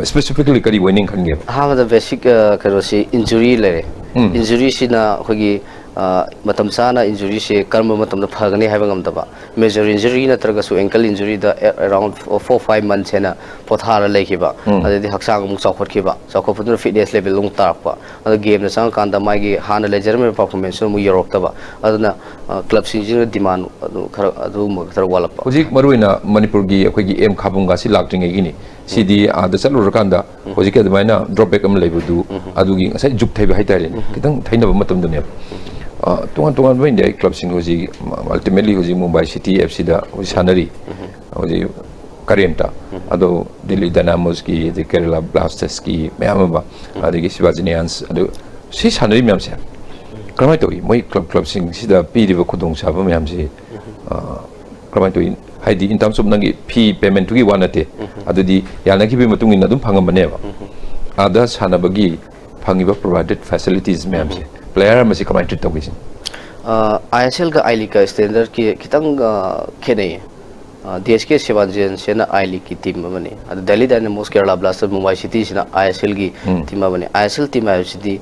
specifically ꯀꯔꯤ ꯑꯣꯏꯅꯤ ꯈꯟꯒꯦꯕ? ꯑꯍꯥꯟꯕꯗ basic, ꯑ, ꯀꯩꯅꯣꯁꯤ injury ꯂꯩꯔꯦ꯫ ꯎꯝ꯫ Injuryꯁꯤꯅ ꯑꯩꯈꯣꯏꯒꯤ, ꯑ, ꯃꯇꯝ ꯆꯥꯅ injuryꯁꯦ ꯀꯔꯝꯕ ꯃꯇꯝꯗ ꯐꯒꯅꯤ ꯍꯥꯏꯕ ꯉꯝꯗꯕ, major injury ꯅꯠꯇ꯭ꯔꯒꯁꯨ ankle injuryꯗ a-, around four five months ꯍꯦꯟꯅ ꯄꯣꯊꯥꯔ ꯂꯩꯈꯤꯕ, ꯎꯝ꯫ ꯑꯗꯩꯗꯤ ꯍꯛꯆꯥꯡ ꯑꯃꯨꯛ ꯆꯥꯎꯈꯠꯈꯤꯕ, ꯆꯥꯎꯈꯠꯄꯗꯨꯅ fitness level ꯑꯃꯨꯛ ꯇꯥꯔꯛꯄ, ꯑꯗꯣ gameꯗ ꯆꯪꯉꯀꯥꯟꯗ ꯃꯥꯒꯤ ꯍꯥꯟꯅ ꯂꯩꯖꯔꯝꯃꯤꯕ performanceꯇꯨ ꯑꯃꯨꯛ ꯌꯧꯔꯛꯇꯕ, ꯑꯗꯨꯅ, ꯑ, clubꯁꯤꯡꯁꯤꯅ demand ꯑꯗꯨ ꯈꯔ, ꯑꯗꯨꯒꯨꯝꯕ ꯈꯔ ꯋꯥꯠꯂꯛꯄ꯫ ꯍꯧꯖꯤꯛ ꯃꯔꯨꯑꯣꯏꯅ ꯃꯅꯤꯄꯨꯔꯒꯤ ꯑꯩꯈꯣꯏꯒꯤ ꯑꯦꯝ ꯈꯥꯕꯝꯒꯁꯤ ꯂꯥꯛꯇ꯭ꯔꯤꯉꯩꯒꯤꯅꯤ꯫ ꯁꯤꯗꯤ ꯑꯥꯗ ꯆꯠꯂꯨꯔꯀꯥꯟꯗ ꯎꯝ꯫ ꯍꯧꯖꯤꯛꯀꯤ ꯑꯗꯨꯃꯥꯏꯅ drop back ꯑꯃ ꯂꯩꯕꯗꯨ, ꯎꯝ꯫ ꯑꯗꯨꯒꯤ ꯉꯁꯥꯏ ꯖꯨꯛ ꯊꯩꯕ ꯍꯥꯏꯇꯥꯔꯦꯅꯦ, ꯎꯝ꯫ ꯈꯤꯇꯪ ꯊꯩꯅꯕ ꯃꯇꯝꯗꯨꯅꯦꯕ꯫ ꯎꯝ꯫ ꯑ, ꯇꯣꯉꯥꯟ ꯇꯣꯉꯥꯟꯕ ꯏꯟꯗꯤꯌꯥꯒꯤ clubꯁꯤꯡ ꯍꯧꯖꯤꯛ ultimately ꯍꯧꯖꯤꯛ ꯃꯨꯝꯕꯥꯏ ꯁꯤꯇꯤ ꯑꯦꯐ ꯁꯤꯗ ꯍꯧꯖꯤꯛ ꯁꯥꯟꯅꯔꯤ꯫ ꯎꯝ꯫ ꯍꯧꯖꯤꯛ ꯀꯔꯦꯟꯇ, ꯎꯝ꯫ ꯑꯗꯣ ꯗꯤꯜꯂꯤ ꯗꯥꯏꯅꯥꯃꯣꯁꯀꯤ, ꯑꯗꯩ ꯀꯦꯔꯂꯥ ꯕ꯭ꯂꯥꯁꯇꯔꯁꯀꯤ ꯃꯌꯥꯝ ꯑꯃ, ꯎꯝ꯫ ꯑꯗꯒꯤ ꯁꯤꯕꯥꯖꯤ ꯅꯤꯌꯥꯟꯁ, ꯑꯗꯨ ꯁꯤ ꯁꯥꯟꯅꯔꯤ ꯃꯌꯥꯝꯁꯦ ꯀꯔꯝꯍꯥꯏꯅ ꯇꯧꯏ? ꯃꯣꯏ club clubꯁꯤꯡꯁꯤꯗ ꯄꯤꯔꯤꯕ ꯈꯨꯗꯣꯡꯆꯥꯕ ꯃꯌꯥꯝꯁꯤ, ꯎꯝ꯫ ꯑ, ꯀꯔꯝꯍꯥꯏꯅ ꯇꯧꯏ? ꯍꯥꯏꯗꯤ, in terms of ꯅꯪꯒꯤ fee paymentꯇꯨꯒꯤ ꯋꯥ ꯅꯠꯇꯦ, ꯎꯝ꯫ ꯑꯗꯨꯗꯤ ꯌꯥꯅꯈꯤꯕꯒꯤ ꯃꯇꯨꯡ ꯏꯟꯅ ꯑꯗꯨꯝ ꯐꯪꯉꯝꯕꯅꯦꯕ꯫ ꯎꯝ꯫ ꯑꯥꯗ ꯁꯥꯟꯅꯕꯒꯤ ꯐꯪꯉꯤꯕ provided facilities ꯃꯌꯥꯝꯁꯦ, ꯎꯝ꯫ Player ꯑꯃꯁꯤ ꯀꯃꯥꯏꯅ treat ꯇꯧꯒꯦ ꯁꯤꯅꯤ? ꯑ, ISLꯒ I Leagueꯀ standardꯀꯤ ꯈꯤꯇꯪ, ꯑ, ꯈꯦꯠꯅꯩꯌꯦ꯫ ꯑ, D S K ꯁꯤꯕꯥꯖꯤꯟꯁꯤꯅ I Leagueꯀꯤ team ꯑꯃꯅꯤ꯫ ꯑꯗ ꯗꯦꯜꯂꯤ ꯗꯥꯏꯅꯥꯃꯣꯁ, ꯀꯦꯔꯂꯥ ꯕ꯭ꯂꯥꯁꯇꯔ, ꯃꯨꯝꯕꯥꯏ ꯁꯤꯇꯤꯁꯤꯅ ISLꯒꯤ ꯎꯝ꯫ Team ꯑꯃꯅꯤ꯫ ISL team ꯍꯥꯏꯕꯁꯤꯗꯤ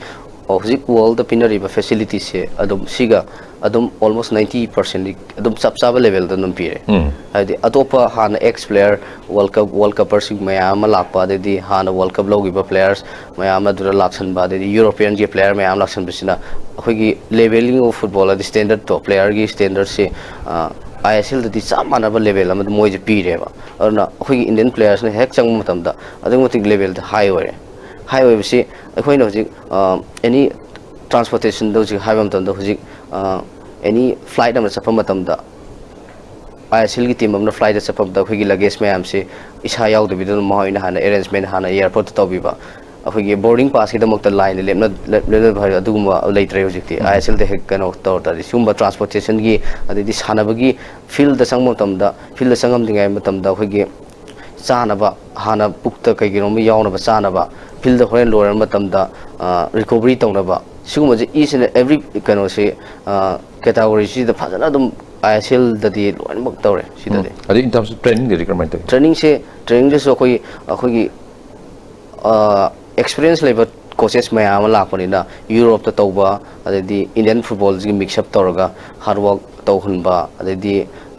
ꯍꯧꯖꯤꯛ ꯋꯥꯔꯜꯗ ꯄꯤꯅꯔꯤꯕ ꯐꯦꯁꯤꯂꯤꯇꯤꯁꯦ ꯑꯗꯨꯝ ꯁꯤꯒ ꯑꯗꯨꯝ almost ninety percent ꯑꯗꯨꯝ ꯆꯞ ꯆꯥꯕ ꯂꯦꯚꯦꯜꯗ ꯑꯗꯨꯝ ꯄꯤꯔꯦ꯫ ꯎꯝ꯫ ꯍꯥꯏꯗꯤ ꯑꯇꯣꯞꯄ ꯍꯥꯟꯅ ex player, World Cup, World Cupperꯁꯤꯡ ꯃꯌꯥꯝ ꯑꯃ ꯂꯥꯛꯄ, ꯑꯗꯩꯗꯤ ꯍꯥꯟꯅ World Cup ꯂꯧꯈꯤꯕ players ꯃꯌꯥꯝ ꯑꯃ ꯑꯗꯨꯗ ꯂꯥꯛꯁꯟꯕ, ꯑꯗꯩꯗꯤ Europeanꯒꯤ player ꯃꯌꯥꯝ ꯂꯥꯛꯁꯟꯕꯁꯤꯅ ꯑꯩꯈꯣꯏꯒꯤ levelling of football, ꯍꯥꯏꯗꯤ standardꯇꯣ, playerꯒꯤ standardꯁꯤ, ꯑ, ISLꯗꯗꯤ ꯆꯞ ꯃꯥꯟꯅꯕ ꯂꯦꯚꯦꯜ ꯑꯃꯗ ꯃꯣꯏꯁꯦ ꯄꯤꯔꯦꯕ꯫ ꯑꯗꯨꯅ ꯑꯩꯈꯣꯏꯒꯤ Indian playersꯅ ꯍꯦꯛ ꯆꯪꯕ ꯃꯇꯝꯗ ꯑꯗꯨꯛꯀꯤ ꯃꯇꯤꯛ ꯂꯦꯚꯦꯜꯗ ꯍꯥꯏ ꯑꯣꯏꯔꯦ꯫ ꯍꯥꯏ ꯑꯣꯏꯕꯁꯤ ꯑꯩꯈꯣꯏꯅ ꯍꯧꯖꯤꯛ, ꯑ, any transportationꯗ ꯍꯧꯖꯤꯛ ꯍꯥꯏꯕ ꯃꯇꯝꯗ, ꯍꯧꯖꯤꯛ, ꯑ, any flight ꯑꯃ ꯆꯠꯄ ꯃꯇꯝꯗ, ISLꯒꯤ team ꯑꯃꯅ flightꯇ ꯆꯠꯄ ꯃꯇꯝꯗ ꯑꯩꯈꯣꯏꯒꯤ luggage ꯃꯌꯥꯝꯁꯤ ꯏꯁꯥ ꯌꯥꯎꯗꯕꯤꯗ ꯑꯗꯨꯝ ꯃꯈꯣꯏꯅ ꯍꯥꯟꯅ arrangement ꯍꯥꯟꯅ airportꯇ ꯇꯧꯕꯤꯕ, ꯑꯩꯈꯣꯏꯒꯤ boarding passꯀꯤꯗꯃꯛꯇ lineꯗ ꯂꯦꯞꯅ-, ꯂꯦꯞ-, ꯂꯦꯞꯅꯕ ꯍꯥꯏꯕ ꯑꯗꯨꯒꯨꯝꯕ ꯂꯩꯇ꯭ꯔꯦ ꯍꯧꯖꯤꯛꯇꯤ꯫ ꯎꯝ꯫ ISLꯗ ꯍꯦꯛ ꯀꯩꯅꯣ ꯇꯧꯔ ꯇꯥꯔꯗꯤ, ꯁꯤꯒꯨꯝꯕ transportationꯒꯤ, ꯑꯗꯩꯗꯤ ꯁꯥꯟꯅꯕꯒꯤ fieldꯇ ꯆꯪꯕ ꯃꯇꯝꯗ, fieldꯇ ꯆꯪꯉꯝꯗ꯭ꯔꯤꯉꯩ ꯃꯇꯝꯗ ꯑꯩꯈꯣꯏꯒꯤ ꯆꯥꯅꯕ, ꯍꯥꯟꯅ ꯄꯨꯛꯇ ꯀꯩꯒꯤꯅꯣꯝꯃ ꯌꯥꯎꯅꯕ ꯆꯥꯅꯕ, fieldꯇ ꯍꯣꯔꯦꯟ ꯂꯣꯏꯔ ꯃꯇꯝꯗ, ꯑ, recovery ꯇꯧꯅꯕ, ꯁꯤꯒꯨꯝꯕꯁꯦ each and every ꯀꯩꯅꯣꯁꯤ, ꯑ, categoryꯁꯤꯗ ꯐꯖꯅ ꯑꯗꯨꯝ ISLꯗꯗꯤ ꯂꯣꯏꯅꯃꯛ ꯇꯧꯔꯦ ꯁꯤꯗꯗꯤ꯫ ꯎꯝ꯫ ꯑꯗꯩ in terms of trainingꯗꯗꯤ ꯀꯔꯝꯍꯥꯏꯅ ꯇꯧꯏ? Trainingꯁꯦ, trainingꯗꯁꯨ ꯑꯩꯈꯣꯏ, ꯑꯩꯈꯣꯏꯒꯤ, ꯑ, experience ꯂꯩꯕ coaches ꯃꯌꯥꯝ ꯑꯃ ꯂꯥꯛꯄꯅꯤꯅ, Europeꯇ ꯇꯧꯕ, ꯑꯗꯩꯗꯤ Indian footballꯁꯤꯒꯤ mix up ꯇꯧꯔꯒ hard work ꯇꯧꯍꯟꯕ, ꯑꯗꯩꯗꯤ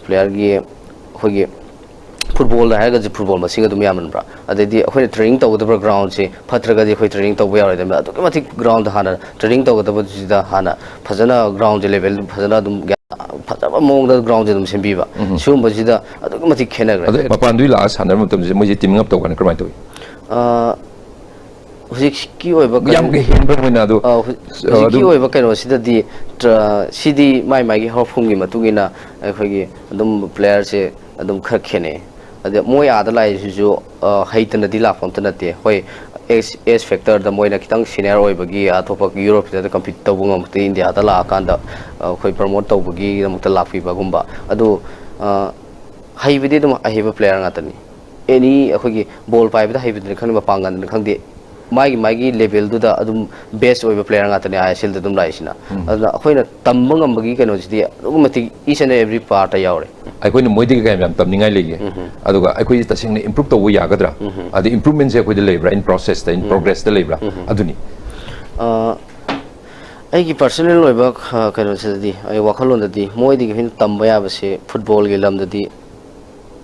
playerꯒꯤ ꯑꯩꯈꯣꯏꯒꯤ footballꯗ ꯍꯥꯏꯔꯒꯁꯨ football ꯃꯁꯤꯡ ꯑꯗꯨꯝ ꯌꯥꯝꯃꯟꯕ꯭ꯔꯥ, ꯑꯗꯩꯗꯤ ꯑꯩꯈꯣꯏꯅ training ꯇꯧꯒꯗꯕ groundꯁꯦ ꯐꯠꯇ꯭ꯔꯒꯗꯤ ꯑꯩꯈꯣꯏ training ꯇꯧꯕ ꯌꯥꯔꯣꯏꯗꯕꯅꯤꯅ, ꯑꯗꯨꯛꯀꯤ ꯃꯇꯤꯛ groundꯗ ꯍꯥꯟꯅ training ꯇꯧꯒꯗꯕꯁꯤꯗ ꯍꯥꯟꯅ ꯐꯖꯅ groundꯁꯦ level ꯐꯖꯅ ꯑꯗꯨꯝ ꯐꯖꯕ ꯃꯑꯣꯡꯗ groundꯁꯦ ꯑꯗꯨꯝ ꯁꯦꯝꯕꯤꯕ, ꯎꯝ꯫ ꯁꯤꯒꯨꯝꯕꯁꯤꯗ ꯑꯗꯨꯛꯀꯤ ꯃꯇꯤꯛ ꯈꯦꯠꯅꯈ꯭ꯔꯦ꯫ ꯑꯗꯣ ꯃꯄꯥꯟꯗꯒꯤ ꯂꯥꯛꯑ ꯁꯥꯟꯅꯕ ꯃꯇꯝꯗ ꯃꯣꯏꯁꯦ teaming up ꯇꯧꯀꯥꯟꯗ ꯀꯃꯥꯏꯅ ꯇꯧꯏ? ꯑ, ꯍꯧꯖꯤꯛꯀꯤ ꯑꯣꯏꯕ ꯌꯥꯝ ꯀꯩꯅꯣ-, ꯍꯦꯟꯕ ꯑꯣꯏꯅ ꯑꯗꯨ, ꯑ, ꯍꯧ-, ꯑ, ꯍꯧꯖꯤꯛꯀꯤ ꯑꯗꯨ ꯑꯣꯏꯕ ꯀꯩꯅꯣꯁꯤꯗꯗꯤ, ꯇ꯭ꯔ-, ꯁꯤꯗꯤ ꯃꯥꯏ ꯃꯥꯏꯒꯤ ꯍꯧꯔꯛꯐꯝꯒꯤ ꯃꯇꯨꯡ ꯏꯟꯅ ꯑꯩꯈꯣꯏꯒꯤ ꯑꯗꯨꯝ playerꯁꯦ ꯑꯗꯨꯝ ꯈꯔ ꯈꯦꯠꯅꯩ꯫ ꯑꯗ ꯃꯣꯏ ꯑꯥꯗ ꯂꯥꯛꯏꯁꯤꯁꯨ, ꯑ, ꯍꯩꯇꯅꯗꯤ ꯂꯥꯛꯄ ꯑꯝꯇ ꯅꯠꯇꯦ꯫ ꯍꯣꯏ, age, age factorꯗ ꯃꯣꯏꯅ ꯈꯤꯇꯪ senior ꯑꯣꯏꯕꯒꯤ, ꯑꯇꯣꯞꯄ Europeꯗ compete ꯇꯧꯕ ꯉꯝꯃꯛꯇꯦ, ꯏꯟꯗꯤꯌꯥꯗ ꯂꯥꯛꯑꯀꯥꯟꯗ, ꯑ, ꯑꯩꯈꯣꯏ promote ꯇꯧꯕꯒꯤꯗꯃꯛꯇ ꯂꯥꯛꯄꯤꯕꯒꯨꯝꯕ꯫ ꯑꯗꯨ, ꯑ, ꯍꯩꯕꯗꯤ ꯑꯗꯨꯝ ꯑꯍꯩꯕ player ꯉꯥꯛꯇꯅꯤ꯫ Any ꯑꯩꯈꯣꯏꯒꯤ ball ꯄꯥꯏꯕꯗ ꯍꯩꯕꯗꯨꯅꯤ ꯈꯪꯗꯦ, ꯃꯄꯥꯡꯒꯜꯗꯅꯤ ꯈꯪꯗꯦ, ꯃꯥꯒꯤ ꯃꯥꯒꯤ levelꯗꯨꯗ ꯑꯗꯨꯝ best ꯑꯣꯏꯕ player ꯉꯥꯛꯇꯅꯤ ISLꯗ ꯑꯗꯨꯝ ꯂꯥꯛꯏꯁꯤꯅ꯫ ꯎꯝ꯫ ꯑꯗꯨꯅ ꯑꯩꯈꯣꯏꯅ ꯇꯝꯕ ꯉꯝꯕꯒꯤ ꯀꯩꯅꯣꯁꯤꯗꯤ ꯑꯗꯨꯛꯀꯤ ꯃꯇꯤꯛ each and every partꯇ ꯌꯥꯎꯔꯦ꯫ ꯑꯩꯈꯣꯏꯅ ꯃꯣꯏꯗꯒꯤ ꯀꯌꯥꯝ ꯌꯥꯝ ꯇꯝꯅꯤꯡꯉꯥꯏ ꯂꯩꯒꯦ? ꯎꯝ꯫ ꯑꯗꯨꯒ ꯑꯩꯈꯣꯏꯁꯦ ꯇꯁꯦꯡꯅ improve ꯇꯧꯕ ꯌꯥꯒꯗ꯭ꯔꯥ? ꯎꯝ꯫ ꯑꯗ improvementꯁꯦ ꯑꯩꯈꯣꯏꯗ ꯂꯩꯕ꯭ꯔꯥ? In processꯇ, in ꯎꯝ꯫ Progressꯇ ꯂꯩꯕ꯭ꯔꯥ? ꯎꯝ꯫ ꯑꯗꯨꯅꯤ꯫ ꯑ, ꯑꯩꯒꯤ ꯄꯔꯁꯅꯦꯜ ꯑꯣꯏꯕ ꯑ, ꯀꯩꯅꯣꯁꯤꯗꯗꯤ, ꯑꯩ ꯋꯥꯈꯜꯂꯣꯟꯗꯗꯤ, ꯃꯣꯏꯗꯒꯤ ꯑꯩꯈꯣꯏꯅ ꯇꯝꯕ ꯌꯥꯕꯁꯦ ꯐꯨꯠꯕꯣꯜꯒꯤ ꯂꯝꯗꯗꯤ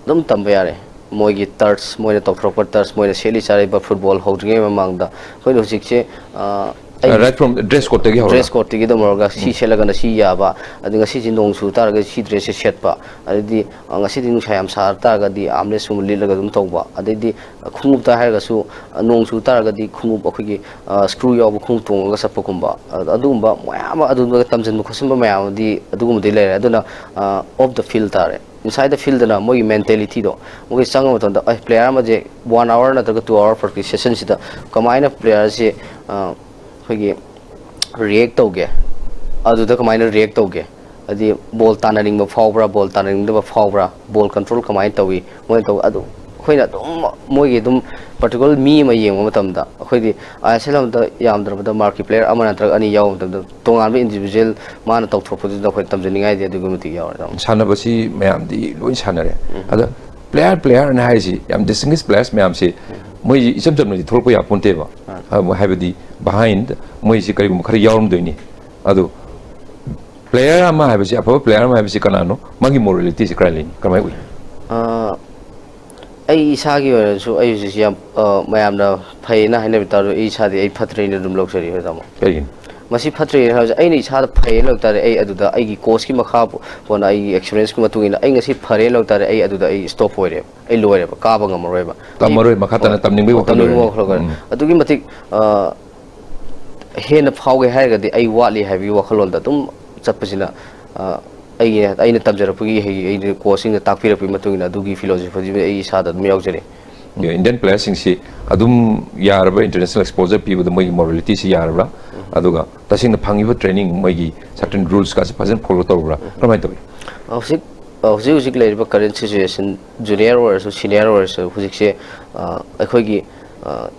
ꯑꯗꯨꯝ ꯇꯝꯕ ꯌꯥꯔꯦ꯫ ꯃꯣꯏꯒꯤ ꯇꯔꯠꯁ, ꯃꯣꯏꯅ ꯇꯧꯊꯣꯔꯛꯄ ꯇꯔꯠꯁ, ꯃꯣꯏꯅ ꯁꯦꯠꯂꯤ ꯆꯥꯔꯤꯕ ꯐꯨꯠꯕꯣꯜ ꯍꯧꯗ꯭ꯔꯤꯉꯩ ꯃꯃꯥꯡꯗ ꯑꯩꯈꯣꯏꯅ ꯍꯧꯖꯤꯛꯁꯦ, ꯑ, ꯑꯩ right from dress code ꯇꯒꯤ ꯍꯧꯔꯒ꯫ Dress code ꯇꯒꯤ ꯑꯗꯨꯝ ꯍꯧꯔꯒ ꯁꯤ ꯎꯝ꯫ ꯁꯦꯠꯂꯒꯅ ꯁꯤ ꯌꯥꯕ, ꯑꯗꯨ ꯉꯁꯤꯁꯦ ꯅꯣꯡ ꯆꯨ ꯇꯥꯔꯒꯗꯤ ꯁꯤ ꯗ꯭ꯔꯦꯁꯁꯦ ꯁꯦꯠꯄ, ꯑꯗꯩꯗꯤ, ꯑ, ꯉꯁꯤꯗꯤ ꯅꯨꯡꯁꯥ ꯌꯥꯝ ꯁꯥ ꯇꯥꯔꯒꯗꯤ ꯑꯥꯔꯝꯂꯦꯁꯀꯨꯝꯕ ꯂꯤꯠꯂꯒ ꯑꯗꯨꯝ ꯇꯧꯕ, ꯑꯗꯩꯗꯤ ꯈꯣꯡꯎꯞꯇ ꯍꯥꯏꯔꯒꯁꯨ, ꯑ, ꯅꯣꯡ ꯆꯨ ꯇꯥꯔꯒꯗꯤ ꯈꯣꯡꯎꯞ ꯑꯩꯈꯣꯏꯒꯤ, ꯑ, ꯁ꯭ꯀ꯭ꯔꯨ ꯌꯥꯎꯕ ꯈꯣꯡꯎꯞ ꯇꯣꯡꯉꯒ ꯆꯠꯄꯒꯨꯝꯕ, ꯑ-, ꯑꯗꯨꯒꯨꯝꯕ ꯃꯌꯥꯝ ꯑꯃ ꯑꯗꯨꯗ ꯇꯝꯁꯤꯟꯕ ꯈꯣꯠꯆꯤꯟꯕ ꯃꯌꯥꯝ ꯑꯃꯗꯤ ꯑꯗꯨꯒꯨꯝꯕꯗꯤ ꯂꯩꯔꯦ꯫ ꯑꯗꯨꯅ, ꯑ, off the field ꯇꯥꯔꯦ꯫ Inside the fieldꯅ ꯃꯣꯏꯒꯤ mentalityꯗꯣ, ꯃꯈꯣꯏ ꯆꯪꯕ ꯃꯇꯝꯗ, ꯑꯦ, player ꯑꯃꯁꯦ one hour ꯅꯠꯇ꯭ꯔꯒ two hour practice sessionꯁꯤꯗ ꯀꯃꯥꯏꯅ playerꯁꯦ, ꯑ, ꯑꯩꯈꯣꯏꯒꯤ react ꯇꯧꯒꯦ, ꯑꯗꯨꯗ ꯀꯃꯥꯏꯅ react ꯇꯧꯒꯦ, ꯍꯥꯏꯗꯤ ꯕꯣꯜ ꯇꯥꯟꯅꯅꯤꯡꯕ ꯐꯥꯎꯕ꯭ꯔꯥ, ꯕꯣꯜ ꯇꯥꯟꯅꯅꯤꯡꯗꯕ ꯐꯥꯎꯕ꯭ꯔꯥ, ꯕꯣꯜ ꯀꯟꯇ꯭ꯔꯣꯜ ꯀꯃꯥꯏꯅ ꯇꯧꯏ, ꯃꯣꯏꯅ ꯇꯧ-, ꯑꯗꯨ ꯑꯩꯈꯣꯏꯅ ꯑꯗꯨꯝ ꯃꯣꯏꯒꯤ ꯑꯗꯨꯝ particular ꯃꯤ ꯑꯃ ꯌꯦꯡꯕ ꯃꯇꯝꯗ, ꯑꯩꯈꯣꯏꯗꯤ I S L ꯑꯃꯗ ꯌꯥꯝꯗ꯭ꯔꯕꯗ ꯃꯥꯔꯛꯀꯤ player ꯑꯃ ꯅꯠꯇ꯭ꯔꯒ ꯑꯅꯤ ꯌꯥꯎꯕ ꯃꯇꯝꯗ, ꯇꯣꯉꯥꯟꯕ individual ꯃꯥꯅ ꯇꯧꯊꯣꯔꯛꯄꯗꯨꯗ ꯑꯩꯈꯣꯏ ꯇꯝꯖꯅꯤꯡꯉꯥꯏꯗꯤ ꯑꯗꯨꯛꯀꯤ ꯃꯇꯤꯛ ꯌꯥꯎꯔꯦ, ꯇꯥꯃꯣ꯫ ꯁꯥꯟꯅꯕꯁꯤ ꯃꯌꯥꯝꯗꯤ ꯂꯣꯏ ꯁꯥꯟꯅꯔꯦ꯫ ꯎꯝ꯫ ꯑꯗ player, playerꯅ ꯍꯥꯏꯔꯤꯁꯤ ꯌꯥꯝ distinguished players ꯃꯌꯥꯝꯁꯤ, ꯎꯝ꯫ ꯃꯣꯏꯁꯤ ꯏꯆꯝ ꯆꯝꯅꯗꯤ ꯊꯣꯛꯂꯛꯄ ꯌꯥꯄꯣꯟꯇꯦꯕ꯫ ꯑꯥ꯫ ꯑ, ꯍꯥꯏꯕꯗꯤ behind ꯃꯣꯏꯁꯤ ꯀꯔꯤꯒꯨꯝꯕ ꯈꯔ ꯌꯥꯎꯔꯝꯗꯣꯏꯅꯤ꯫ ꯑꯗꯨ player ꯑꯃ ꯍꯥꯏꯕꯁꯤ, ꯑꯐꯕ player ꯑꯃ ꯍꯥꯏꯕꯁꯤ ꯀꯅꯥꯅꯣ? ꯃꯥꯒꯤ moralityꯁꯤ ꯀꯔꯥꯏ ꯂꯩꯅꯤ? ꯀꯃꯥꯏꯅ ꯎꯏ? ꯑ, ꯑꯩ ꯏꯁꯥꯒꯤ ꯑꯣꯏꯅꯁꯨ ꯑꯩ ꯍꯧꯖꯤꯛꯁꯤ ꯌꯥꯝ, ꯑ, ꯃꯌꯥꯝꯅ ꯐꯩꯌꯦꯅ ꯍꯥꯏꯅꯕ ꯇꯥꯔꯁꯨ, ꯑꯩ ꯏꯁꯥꯗꯤ ꯑꯩ ꯐꯠꯇ꯭ꯔꯦꯅ ꯑꯗꯨꯝ ꯂꯧꯖꯔꯤ, ꯇꯥꯃꯣ꯫ ꯀꯩꯒꯤꯅꯣ? ꯃꯁꯤ ꯐꯠꯇ꯭ꯔꯦꯅ ꯍꯥꯏꯕꯁꯦ, ꯑꯩꯅ ꯏꯁꯥꯗ ꯐꯩꯌꯦꯅ ꯂꯧ ꯇꯥꯔꯦ, ꯑꯩ ꯑꯗꯨꯗ ꯑꯩꯒꯤ coachꯀꯤ ꯃꯈꯥ ꯄꯣꯟꯅ, ꯑꯩꯒꯤ experienceꯀꯤ ꯃꯇꯨꯡ ꯏꯟꯅ ꯑꯩ ꯉꯁꯤ ꯐꯔꯦꯅ ꯂꯧ ꯇꯥꯔꯦ, ꯑꯩ ꯑꯗꯨꯗ ꯑꯩ stop ꯑꯣꯏꯔꯦꯕ, ꯑꯩ ꯂꯣꯏꯔꯦꯕ, ꯀꯥꯕ ꯉꯝꯃꯔꯣꯏꯕ꯫ ꯇꯝꯃꯔꯣꯏ, ꯃꯈꯥ ꯇꯥꯅ ꯍꯣꯏ, ꯇꯝꯅꯤꯡꯕꯒꯤ ꯋꯥꯈꯜ ꯇꯝꯅꯤꯡꯕ ꯂꯣꯏꯔꯅꯤ꯫ ꯋꯥꯈꯜ ꯂꯣꯏꯔꯦ꯫ ꯎꯝ꯫ ꯑꯗꯨꯛꯀꯤ ꯃꯇꯤꯛ, ꯑ, ꯍꯦꯟꯅ ꯐꯥꯎꯒꯦ ꯍꯥꯏꯔꯒꯗꯤ ꯑꯩ ꯋꯥꯠꯂꯤ ꯍꯥꯏꯕꯒꯤ ꯋꯥꯈꯜꯂꯣꯟꯗ ꯑꯗꯨꯝ ꯆꯠꯄꯁꯤꯅ, ꯑ, ꯑꯩꯒꯤ, ꯑꯩꯅ ꯇꯝꯖꯔꯛꯄꯒꯤ ꯑꯩꯒꯤ, ꯑꯩꯒꯤ coachꯁꯤꯡꯅ ꯇꯥꯛꯄꯤꯔꯛꯄꯒꯤ ꯃꯇꯨꯡ ꯏꯟꯅ ꯑꯗꯨꯒꯤ philosophyꯗꯨ ꯑꯩ ꯏꯁꯥꯗ ꯑꯗꯨꯝ ꯌꯥꯎꯖꯔꯦ꯫ Indian playerꯁꯤꯡꯁꯤ ꯑꯗꯨꯝ ꯌꯥꯔꯕ꯭ꯔꯥ, international exposure ꯄꯤꯕꯗ ꯃꯣꯏꯒꯤ moralityꯁꯤ ꯌꯥꯔꯕ꯭ꯔꯥ? ꯎꯝ꯫ ꯑꯗꯨꯒ ꯇꯁꯦꯡꯅ ꯐꯪꯉꯤꯕ training, ꯃꯣꯏꯒꯤ certain rulesꯀꯁꯤ ꯐꯖꯅ follow ꯇꯧꯕ꯭ꯔꯥ? ꯎꯝ꯫ ꯀꯔꯝꯍꯥꯏꯅ ꯇꯧꯏ? ꯍꯧꯖꯤꯛ, ꯍꯧꯖꯤꯛ ꯍꯧꯖꯤꯛ ꯂꯩꯔꯤꯕ current situation, junior ꯑꯣꯏꯔꯁꯨ, senior ꯑꯣꯏꯔꯁꯨ, ꯍꯧꯖꯤꯛꯁꯦ, ꯑ, ꯑꯩꯈꯣꯏꯒꯤ, ꯑ,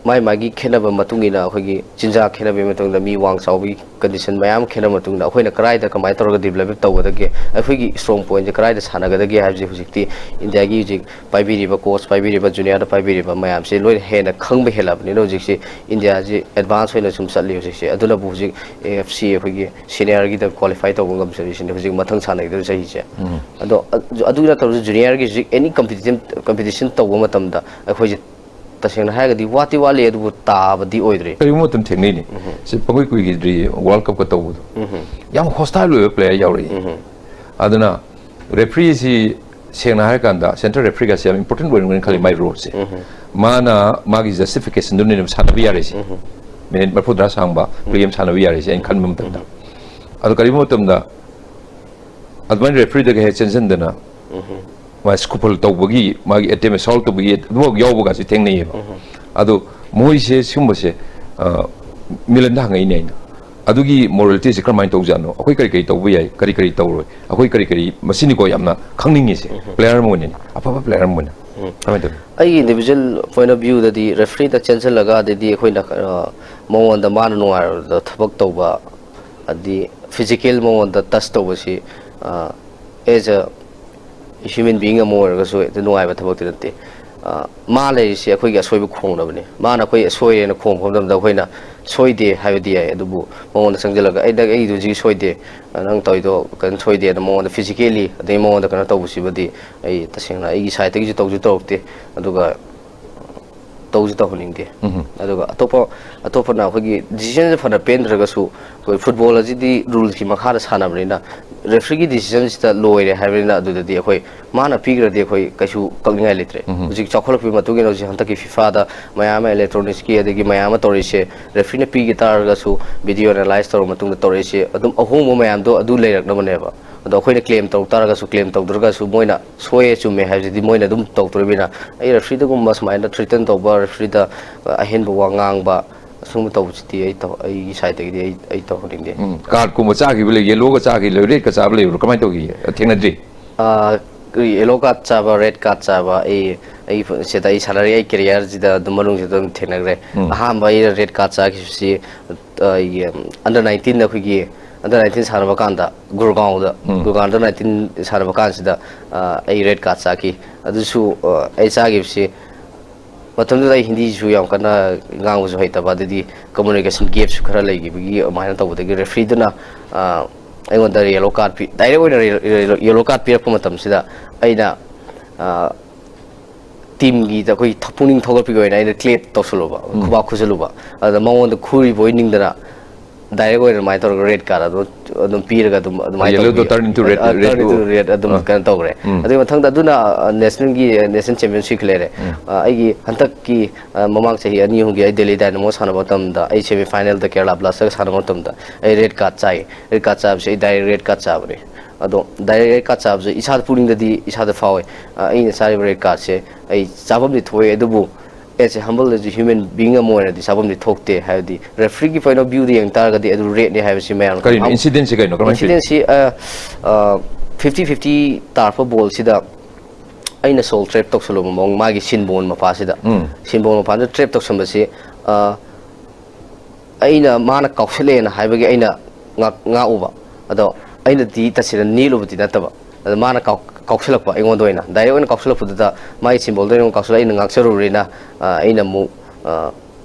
ꯃꯥꯏ ꯃꯥꯒꯤ ꯈꯦꯠꯅꯕ ꯃꯇꯨꯡ ꯏꯟꯅ, ꯑꯩꯈꯣꯏꯒꯤ ꯆꯤꯟꯖꯥꯛ ꯈꯦꯠꯅꯕꯒꯤ ꯃꯇꯨꯡꯗ, ꯃꯤ ꯋꯥꯡ ꯆꯥꯎꯕꯒꯤ ꯀꯟꯗꯤꯁꯟ ꯃꯌꯥꯝ ꯈꯦꯠꯅꯕ ꯃꯇꯨꯡꯗ, ꯑꯩꯈꯣꯏꯅ ꯀꯗꯥꯏꯗ ꯀꯃꯥꯏꯅ ꯇꯧꯔꯒ ꯗꯤꯕꯂꯞ ꯇꯧꯒꯗꯒꯦ, ꯑꯩꯈꯣꯏꯒꯤ ꯏꯁꯇ꯭ꯔꯣꯡ ꯄꯣꯏꯟꯁꯦ ꯀꯗꯥꯏꯗ ꯁꯥꯟꯅꯒꯗꯒꯦ ꯍꯥꯏꯕꯁꯦ ꯍꯧꯖꯤꯛꯇꯤ ꯏꯟꯗꯤꯌꯥꯒꯤ ꯍꯧꯖꯤꯛ ꯄꯥꯏꯕꯤꯔꯤꯕ ꯀꯣꯆ, ꯄꯥꯏꯕꯤꯔꯤꯕ ꯖꯨꯅꯤꯌꯔꯗ ꯄꯥꯏꯕꯤꯔꯤꯕ ꯃꯌꯥꯝꯁꯦ ꯂꯣꯏꯅ ꯍꯦꯟꯅ ꯈꯪꯕ ꯍꯦꯜꯂꯛꯑꯕꯅꯤꯅ, ꯍꯧꯖꯤꯛꯁꯤ ꯏꯟꯗꯤꯌꯥꯁꯤ ꯑꯦꯗꯚꯥꯟꯁ ꯑꯣꯏꯅ ꯁꯨꯝ ꯆꯠꯂꯤ ꯍꯧꯖꯤꯛꯁꯦ꯫ ꯑꯗꯨꯅꯕꯨ ꯍꯧꯖꯤꯛ ꯑꯦ ꯑꯦꯐ ꯁꯤ, ꯑꯩꯈꯣꯏꯒꯤ ꯁꯦꯅꯤꯌꯔꯒꯤꯗ ꯀ꯭ꯋꯥꯂꯤꯐꯥꯏ ꯇꯧꯕ ꯉꯝꯖꯔꯤꯁꯤꯅ ꯍꯧꯖꯤꯛ ꯃꯊꯪ ꯁꯥꯟꯅꯒꯗꯧꯔꯤꯕ ꯆꯍꯤꯁꯦ꯫ ꯑꯗꯣ ꯑꯗꯨ ꯅꯠꯇꯕꯁꯨ ꯖꯨꯅꯤꯌꯔꯒꯤꯁꯨ ꯑꯦꯅꯤ ꯀꯝꯄꯤꯇꯤꯁꯟ, ꯀꯝꯄꯤꯇꯤꯁꯟ ꯇꯧꯕ ꯃꯇꯝꯗ ꯑꯩꯈꯣꯏꯁꯦ ꯇꯁꯦꯡꯅ ꯍꯥꯏꯔꯒꯗꯤ ꯋꯥꯠꯇꯤ ꯋꯥꯠꯂꯤ, ꯑꯗꯨꯕꯨ ꯇꯥꯕꯗꯤ ꯑꯣꯏꯗ꯭ꯔꯤ꯫ ꯀꯔꯤꯒꯨꯝꯕ ꯃꯇꯝ ꯊꯦꯡꯅꯩꯅꯤ꯫ ꯁꯤ ꯄꯪꯀꯨꯏ ꯀꯨꯏꯈꯤꯗ꯭ꯔꯤ ꯋꯥꯔꯜ ꯀꯞꯀ ꯇꯧꯕꯗꯣ꯫ ꯌꯥꯝ ꯍꯣꯁꯇꯥꯏꯜ ꯑꯣꯏꯕ ꯄ꯭ꯂꯦꯌꯔ ꯌꯥꯎꯔꯛꯏ꯫ ꯑꯗꯨꯅ ꯔꯦꯐ꯭ꯔꯤꯁꯤ ꯁꯦꯡꯅ ꯍꯥꯏꯔꯀꯥꯟꯗ ꯁꯦꯟꯇ꯭ꯔꯦꯜ ꯔꯦꯐ꯭ꯔꯤꯒꯁꯦ ꯌꯥꯝ ꯏꯝꯄꯣꯔꯇꯦꯟ ꯑꯣꯏꯔꯝꯒꯅꯤ ꯈꯜꯂꯤ, ꯃꯥꯏ ꯔꯣꯜꯁꯦ꯫ ꯃꯥꯅ ꯃꯥꯒꯤ ꯖꯁꯇꯤꯐꯤꯀꯦꯁꯟꯗꯨꯅꯅꯦꯕ ꯁꯥꯟꯅꯕ ꯌꯥꯔꯤꯁꯦ꯫ ꯃꯤꯅꯤꯠ ꯃꯔꯤꯐꯨꯇꯔꯥ ꯁꯥꯡꯕ ꯄ꯭ꯂꯦ ꯑꯃ ꯁꯥꯟꯅꯕ ꯌꯥꯔꯤꯁꯦ ꯑꯩꯅ ꯈꯟꯕ ꯃꯇꯝꯗ꯫ ꯑꯗꯣ ꯀꯔꯤꯒꯨꯝꯕ ꯃꯇꯝꯗ ꯑꯗꯨꯃꯥꯏꯅ ꯔꯦꯐ꯭ꯔꯤꯗꯒ ꯍꯦꯛ ꯆꯦꯟꯁꯤꯟꯗꯅ ꯃꯥ ꯁ꯭ꯀꯨꯐꯜ ꯇꯧꯕꯒꯤ, ꯃꯥꯒꯤ ꯑꯦꯇꯦꯝ ꯑꯦꯁꯥꯜꯠ ꯇꯧꯕꯒꯤ ꯑꯗꯨꯐꯥꯎ ꯌꯥꯎꯕꯒꯁꯦ ꯊꯦꯡꯅꯩꯌꯦꯕ꯫ ꯑꯗꯣ ꯃꯣꯏꯁꯦ ꯁꯤꯒꯨꯝꯕꯁꯦ, ꯑ, ꯃꯤꯂꯟꯗ ꯍꯪꯉꯛꯏꯅꯦ ꯑꯩꯅ꯫ ꯑꯗꯨꯒꯤ ꯃꯣꯔꯦꯂꯤꯇꯤꯁꯦ ꯀꯔꯝꯍꯥꯏꯅ ꯇꯧꯖꯥꯠꯅꯣ? ꯑꯩꯈꯣꯏ ꯀꯔꯤ ꯀꯔꯤ ꯇꯧꯕ ꯌꯥꯏ, ꯀꯔꯤ ꯀꯔꯤ ꯇꯧꯔꯣꯏ? ꯑꯩꯈꯣꯏ ꯀꯔꯤ ꯀꯔꯤ, ꯃꯁꯤꯅꯤꯀꯣ ꯌꯥꯝꯅ ꯈꯪꯅꯤꯡꯉꯤꯁꯦ꯫ ꯄ꯭ꯂꯦꯌꯔ ꯑꯃ ꯑꯣꯏꯅ, ꯑꯐꯕ ꯄ꯭ꯂꯦꯌꯔ ꯑꯃ ꯑꯣꯏꯅ꯫ ꯀꯃꯥꯏꯅ ꯇꯧꯅꯤ? ꯑꯩꯒꯤ ꯏꯟꯗꯤꯕꯤꯖꯨꯋꯦꯜ ꯄꯣꯏꯟ ꯑꯣꯐ ꯚ꯭ꯌꯨꯗꯗꯤ ꯔꯦꯐ꯭ꯔꯤꯗ ꯆꯦꯟꯁꯤꯜꯂꯒ, ꯑꯗꯩꯗꯤ ꯑꯩꯈꯣꯏꯅ, ꯑ, ꯃꯉꯣꯟꯗ ꯃꯥꯅ ꯅꯨꯡꯉꯥꯏꯔꯕꯗ ꯊꯕꯛ ꯇꯧꯕ, ꯑꯗꯤ ꯐꯤꯖꯤꯀꯦꯜ ꯃꯉꯣꯟꯗ ꯇꯁ ꯇꯧꯕꯁꯤ, ꯑ, ꯑꯦꯖ ꯑ ꯍ꯭ꯌꯨꯃꯦꯟ ꯕꯤꯌꯤꯡ ꯑꯃ ꯑꯣꯏꯔꯒꯁꯨ ꯍꯦꯛꯇ ꯅꯨꯡꯉꯥꯏꯕ ꯊꯕꯛꯇꯤ ꯅꯠꯇꯦ꯫ ꯑ, ꯃꯥ ꯂꯩꯔꯤꯁꯤ ꯑꯩꯈꯣꯏꯒꯤ ꯑꯁꯣꯏꯕ ꯈꯣꯡꯅꯕꯅꯤ꯫ ꯃꯥꯅ ꯑꯩꯈꯣꯏ ꯁꯣꯏꯔꯦꯅ ꯈꯣꯡꯕ ꯃꯇꯝꯗ ꯑꯩꯈꯣꯏꯅ ꯁꯣꯏꯗꯦ ꯍꯥꯏꯕꯗꯤ ꯌꯥꯏ, ꯑꯗꯨꯕꯨ ꯃꯉꯣꯟꯗ ꯆꯪꯁꯤꯜꯂꯒ "ꯑꯩ, ꯅꯪ, ꯑꯩꯗꯨ ꯍꯧꯖꯤꯛ ꯁꯣꯏꯗꯦ, ꯑ, ꯅꯪ ꯇꯧꯔꯤꯗꯣ ꯀꯩꯅꯣ ꯁꯣꯏꯗꯦꯅ" ꯃꯉꯣꯟꯗ ꯐꯤꯖꯤꯀꯦꯜꯂꯤ ꯑꯗꯩ ꯃꯉꯣꯟꯗ ꯀꯩꯅꯣ ꯇꯧꯕꯁꯤꯃꯗꯤ ꯑꯩ ꯇꯁꯦꯡꯅ ꯑꯩꯒꯤ ꯁꯥꯏꯠꯇꯒꯤꯁꯨ ꯇꯧꯁꯨ ꯇꯧꯔꯛꯇꯦ꯫ ꯑꯗꯨꯒ ꯇꯧꯁꯨ ꯇꯧꯍꯟꯅꯤꯡꯗꯦ꯫ ꯑꯗꯨꯒ ꯑꯇꯣꯞꯄ, ꯑꯇꯣꯞꯄꯅ ꯑꯩꯈꯣꯏꯒꯤ ꯗꯤꯁꯤꯖꯟꯁꯦ ꯐꯅ ꯄꯦꯟꯗ꯭ꯔꯒꯁꯨ, ꯑꯩꯈꯣꯏ ꯐꯨꯠꯕꯣꯜ ꯑꯁꯤꯗꯤ ꯔꯨꯜꯁꯀꯤ ꯃꯈꯥꯗ ꯁꯥꯟꯅꯕꯅꯤꯅ, ꯔꯦꯐ꯭ꯔꯤꯒꯤ ꯗꯤꯁꯤꯖꯟꯁꯤꯗ ꯂꯣꯏꯔꯦ ꯍꯥꯏꯕꯅꯤꯅ, ꯑꯗꯨꯗꯗꯤ ꯑꯩꯈꯣꯏ ꯃꯥꯅ ꯄꯤꯈ꯭ꯔꯗꯤ ꯑꯩꯈꯣꯏ ꯀꯩꯁꯨ ꯀꯛꯅꯤꯡꯉꯥꯏ ꯂꯩꯇ꯭ꯔꯦ꯫ ꯍꯧꯖꯤꯛ ꯆꯥꯎꯈꯠꯂꯛꯄꯒꯤ ꯃꯇꯨꯡ ꯏꯟꯅ ꯍꯧꯖꯤꯛ ꯍꯟꯗꯛꯀꯤ ꯐꯤꯐꯥꯗ ꯃꯌꯥꯝ ꯑꯃ ꯏꯂꯦꯛꯇ꯭ꯔꯣꯅꯤꯛꯁꯀꯤ ꯑꯗꯒꯤ ꯃꯌꯥꯝ ꯑꯃ ꯇꯧꯔꯛꯏꯁꯦ, ꯔꯦꯐ꯭ꯔꯤꯅ ꯄꯤꯈꯤ ꯇꯥꯔꯒꯁꯨ ꯚꯤꯗꯤꯑꯣ ꯑꯦꯅꯥꯂꯥꯏꯁ ꯇꯧꯔ ꯃꯇꯨꯡꯗ ꯇꯧꯔꯛꯏꯁꯦ, ꯑꯗꯨꯝ ꯑꯍꯣꯡꯕ ꯃꯌꯥꯝꯗꯣ ꯑꯗꯨ ꯂꯩꯔꯛꯅꯕꯅꯦꯕ꯫ ꯑꯗꯣ ꯑꯩꯈꯣꯏꯅ ꯀ꯭ꯂꯦꯝ ꯇꯧ ꯇꯥꯔꯒꯁꯨ, ꯀ꯭ꯂꯦꯝ ꯇꯧꯗ꯭ꯔꯒꯁꯨ ꯃꯣꯏꯅ ꯁꯣꯏꯌꯦ ꯆꯨꯝꯃꯦ ꯍꯥꯏꯕꯁꯤꯗꯤ ꯃꯣꯏꯅ ꯑꯗꯨꯝ ꯇꯧꯗꯣꯔꯤꯕꯅꯤꯅ, ꯑꯩ ꯔꯦꯐ꯭ꯔꯤꯗꯒꯨꯝꯕ ꯁꯨꯃꯥꯏꯅ ꯊ꯭ꯔꯤꯇꯟ ꯇꯧꯕ, ꯔꯦꯐ꯭ꯔꯤꯗ ꯑꯍꯦꯟꯕ ꯋꯥ ꯉꯥꯡꯕ, ꯑꯁꯨꯝꯕ ꯇꯧꯕꯁꯤꯗꯤ ꯑꯩ ꯇꯧ-, ꯑꯩꯒꯤ ꯁꯥꯏꯠꯇꯒꯤꯗꯤ ꯑꯩ, ꯑꯩ ꯇꯧꯍꯟꯅꯤꯡꯗꯦ꯫ ꯎꯝ, ꯀꯥꯔꯠꯀꯨꯝꯕ ꯆꯥꯈꯤꯕ ꯂꯩ, ꯌꯦꯜꯂꯣꯒ ꯆꯥꯈꯤ ꯂꯩ, ꯔꯦꯗꯀ ꯆꯥꯕ ꯂꯩꯕ꯭ꯔꯣ? ꯀꯃꯥꯏꯅ ꯇꯧꯈꯤ? ꯊꯦꯡꯅꯗ꯭ꯔꯤ? ꯑꯥ, ꯌꯦꯂꯣ ꯀꯥꯔꯗ ꯆꯥꯕ, ꯔꯦꯗ ꯀꯥꯔꯗ ꯆꯥꯕ, ꯑꯩ ꯑꯩ ꯁꯤꯗ ꯑꯩ ꯁꯥꯟꯅꯔꯤ, ꯑꯩ ꯀꯦꯔꯤꯌꯔꯁꯤꯗ ꯑꯗꯨꯝ ꯃꯅꯨꯡꯁꯤꯗ ꯑꯗꯨꯝ ꯊꯦꯡꯅꯈ꯭ꯔꯦ꯫ ꯎꯝ꯫ ꯑꯍꯥꯟꯕ ꯑꯩꯅ ꯔꯦꯗ ꯀꯥꯔꯗ ꯆꯥꯈꯤꯕꯁꯤ, ꯑ, ꯑꯩꯒꯤ ꯑꯟꯗꯔ ꯅꯥꯏꯟꯇꯤꯟ, ꯑꯩꯈꯣꯏꯒꯤ ꯑꯟꯗꯔ ꯅꯥꯏꯟꯇꯤꯟ ꯁꯥꯟꯅꯕ ꯀꯥꯟꯗ ꯒꯨꯔꯒꯥꯎꯗ, ꯎꯝ꯫ ꯒꯨꯔꯒꯥꯎꯗ ꯑꯟꯗꯔ ꯅꯥꯏꯟꯇꯤꯟ ꯁꯥꯟꯅꯕ ꯀꯥꯟꯁꯤꯗ, ꯑ, ꯑꯩ ꯔꯦꯗ ꯀꯥꯔꯗ ꯆꯥꯈꯤ꯫ ꯑꯗꯨꯁꯨ, ꯑ, ꯑꯩ ꯆꯥꯈꯤꯕꯁꯤ ꯃꯇꯝꯗꯨꯗ ꯑꯩ ꯍꯤꯟꯗꯤꯁꯨ ꯌꯥꯝ ꯀꯟꯅ ꯉꯥꯡꯕꯁꯨ ꯍꯩꯇꯕ, ꯑꯗꯩꯗꯤ ꯀꯝꯃꯨꯅꯤꯀꯦꯁꯟ ꯒꯦꯞꯁꯨ ꯈꯔ ꯂꯩꯈꯤꯕꯒꯤ ꯑꯗꯨꯃꯥꯏꯅ ꯇꯧꯕꯗꯒꯤ ꯔꯦꯐ꯭ꯔꯤꯗꯨꯅ, ꯑ, ꯑꯩꯉꯣꯟꯗ ꯌꯦꯂꯣ ꯀꯥꯔꯗ ꯄꯤ, ꯗꯥꯏꯔꯦꯛ ꯑꯣꯏꯅ ꯌꯦꯂꯣ ꯀꯥꯔꯗ ꯄꯤꯔꯛꯄ ꯃꯇꯝꯁꯤꯗ ꯑꯩꯅ, ꯑ, ꯇꯤꯝꯒꯤꯗ ꯑꯩꯈꯣꯏ ꯊ-, ꯄꯨꯛꯅꯤꯡ ꯊꯧꯒꯠꯄꯒꯤ ꯑꯣꯏꯅ ꯑꯩꯅ ꯀ꯭ꯂꯦꯞ ꯇꯧꯁꯜꯂꯨꯕ, ꯎꯝ꯫ ꯈꯨꯕꯥꯛ ꯈꯨꯁꯜꯂꯨꯕ꯫ ꯑꯗꯨꯗ ꯃꯉꯣꯟꯗ ꯈꯨꯔꯤꯕꯣꯏ ꯅꯤꯡꯗꯅ ꯗꯥꯏꯔꯦꯛ ꯑꯣꯏꯅ ꯑꯗꯨꯃꯥꯏꯅ ꯇꯧꯔꯒ ꯔꯦꯗ ꯀꯥꯔꯗ ꯑꯗꯨꯝ, ꯑꯗꯨꯝ ꯄꯤꯔꯒ ꯑꯗꯨꯝ, ꯑꯗꯨꯃꯥꯏꯅ ꯌꯦꯜꯂꯣꯗꯣ ꯇꯧꯕꯤ-, turn into red, ꯑ, red turn into ꯑꯣ꯫ red ꯑꯗꯨꯝ ꯑꯥ꯫ ꯀꯩꯅꯣ ꯇꯧꯈ꯭ꯔꯦ꯫ ꯎꯝ꯫ ꯑꯗꯨꯒꯤ ꯃꯊꯪꯗ ꯑꯗꯨꯅ, ꯑ, ꯅꯦꯁꯅꯦꯜꯒꯤ, ꯅꯦꯁꯅꯦꯜ ꯆꯦꯝꯄꯤꯌꯟꯁꯤꯞ ꯂꯩꯔꯦ꯫ ꯎꯝ꯫ ꯑ, ꯑꯩꯒꯤ ꯍꯟꯗꯛꯀꯤ, ꯑ, ꯃꯃꯥꯡ ꯆꯍꯤ ꯑꯅꯤ ꯑꯍꯨꯝꯒꯤ ꯑꯩ ꯗꯦꯜꯂꯤ ꯗꯥꯏꯅꯃꯣ ꯁꯥꯟꯅꯕ ꯃꯇꯝꯗ, ꯑꯩ ꯁꯦꯃꯤ ꯐꯥꯏꯅꯦꯜꯗ ꯀꯦꯔꯂꯥ ꯕ꯭ꯂꯥꯁꯇꯔꯒ ꯁꯥꯟꯅꯕ ꯃꯇꯝꯗ ꯑꯩ ꯔꯦꯗ ꯀꯥꯔꯗ ꯆꯥꯏ꯫ ꯔꯦꯗ ꯀꯥꯔꯗ ꯆꯥꯕꯁꯦ ꯑꯩ ꯗꯥꯏꯔꯦꯛ ꯔꯦꯗ ꯀꯥꯔꯗ ꯆꯥꯕꯅꯦ꯫ ꯑꯗꯣ ꯗꯥꯏꯔꯦꯛ ꯔꯦꯗ ꯀꯥꯔꯗ ꯆꯥꯕꯁꯦ ꯏꯁꯥꯗ ꯄꯨꯛꯅꯤꯡꯗꯗꯤ ꯏꯁꯥꯗ ꯐꯥꯎꯋꯦ꯫ ꯑ, ꯑꯩꯅ ꯆꯥꯔꯤꯕ ꯔꯦꯗ ꯀꯥꯔꯗꯁꯦ ꯑꯩ ꯆꯥꯐꯝꯗꯤ ꯊꯣꯛꯑꯦ, ꯑꯗꯨꯕꯨ as a humble, as a human being ꯑꯃ ꯑꯣꯏꯅꯗꯤ ꯆꯥꯐꯝꯗꯤ ꯊꯣꯛꯇꯦ꯫ ꯍꯥꯏꯕꯗꯤ ꯔꯦꯐ꯭ꯔꯤꯒꯤ point of viewꯗ ꯌꯦꯡ ꯇꯥꯔꯒꯗꯤ ꯑꯗꯨ ꯔꯦꯗꯅꯤ ꯍꯥꯏꯕꯁꯤ ꯃꯌꯥꯝꯅ ꯀꯔꯤꯅꯣ ꯈꯪꯍꯧ-, ꯏꯟꯁꯤꯗꯦꯟꯁꯁꯤ ꯀꯩꯅꯣ? ꯀꯔꯝꯍꯥꯏꯅ ꯊꯣꯛꯏ? ꯏꯟꯁꯤꯗꯦꯟꯁꯁꯤ, ꯑ, ꯑ, ꯐꯤꯐꯇꯤ ꯐꯤꯐꯇꯤ ꯇꯥꯔꯛꯄ ꯕꯣꯜꯁꯤꯗ ꯑꯩꯅ ꯁꯣꯜ ꯇ꯭ꯔꯦꯞ ꯇꯧꯁꯜꯂꯨꯕ ꯃꯑꯣꯡ, ꯃꯥꯒꯤ ꯁꯤꯟꯕꯣꯟ ꯃꯄꯥꯁꯤꯗ꯫ ꯎꯝ꯫ ꯁꯤꯟꯕꯣꯟ ꯃꯄꯥꯁꯤꯗ ꯇ꯭ꯔꯦꯞ ꯇꯧꯁꯟꯕꯁꯤ, ꯑ, ꯑꯩꯅ, ꯃꯥꯅ ꯀꯥꯎꯁꯤꯜꯂꯛꯑꯦꯅ ꯍꯥꯏꯕꯒꯤ ꯑꯩꯅ ꯉꯥꯛ-, ꯉꯥꯛꯎꯕ꯫ ꯑꯗꯣ ꯑꯩꯅꯗꯤ ꯇꯁꯦꯡꯅ ꯅꯦꯠꯂꯨꯕꯗꯤ ꯅꯠꯇꯕ꯫ ꯑꯗꯣ ꯃꯥꯅ ꯀꯥꯎ-, ꯀꯥꯎꯁꯤꯜꯂꯛꯄ ꯑꯩꯉꯣꯟꯗ ꯑꯣꯏꯅ, ꯗꯥꯏꯔꯦꯛ ꯑꯣꯏꯅ ꯀꯥꯎꯁꯤꯜꯂꯛꯄꯗꯨꯗ ꯃꯥꯒꯤ ꯁꯤꯟꯕꯣꯜꯗ ꯑꯣꯏꯅ ꯀꯥꯎꯁꯤꯜꯂꯛꯑꯦ, ꯑꯩꯅ ꯉꯥꯛꯆꯔꯨꯔꯦꯅ, ꯑ, ꯑꯩꯅ ꯑꯃꯨꯛ, ꯑ,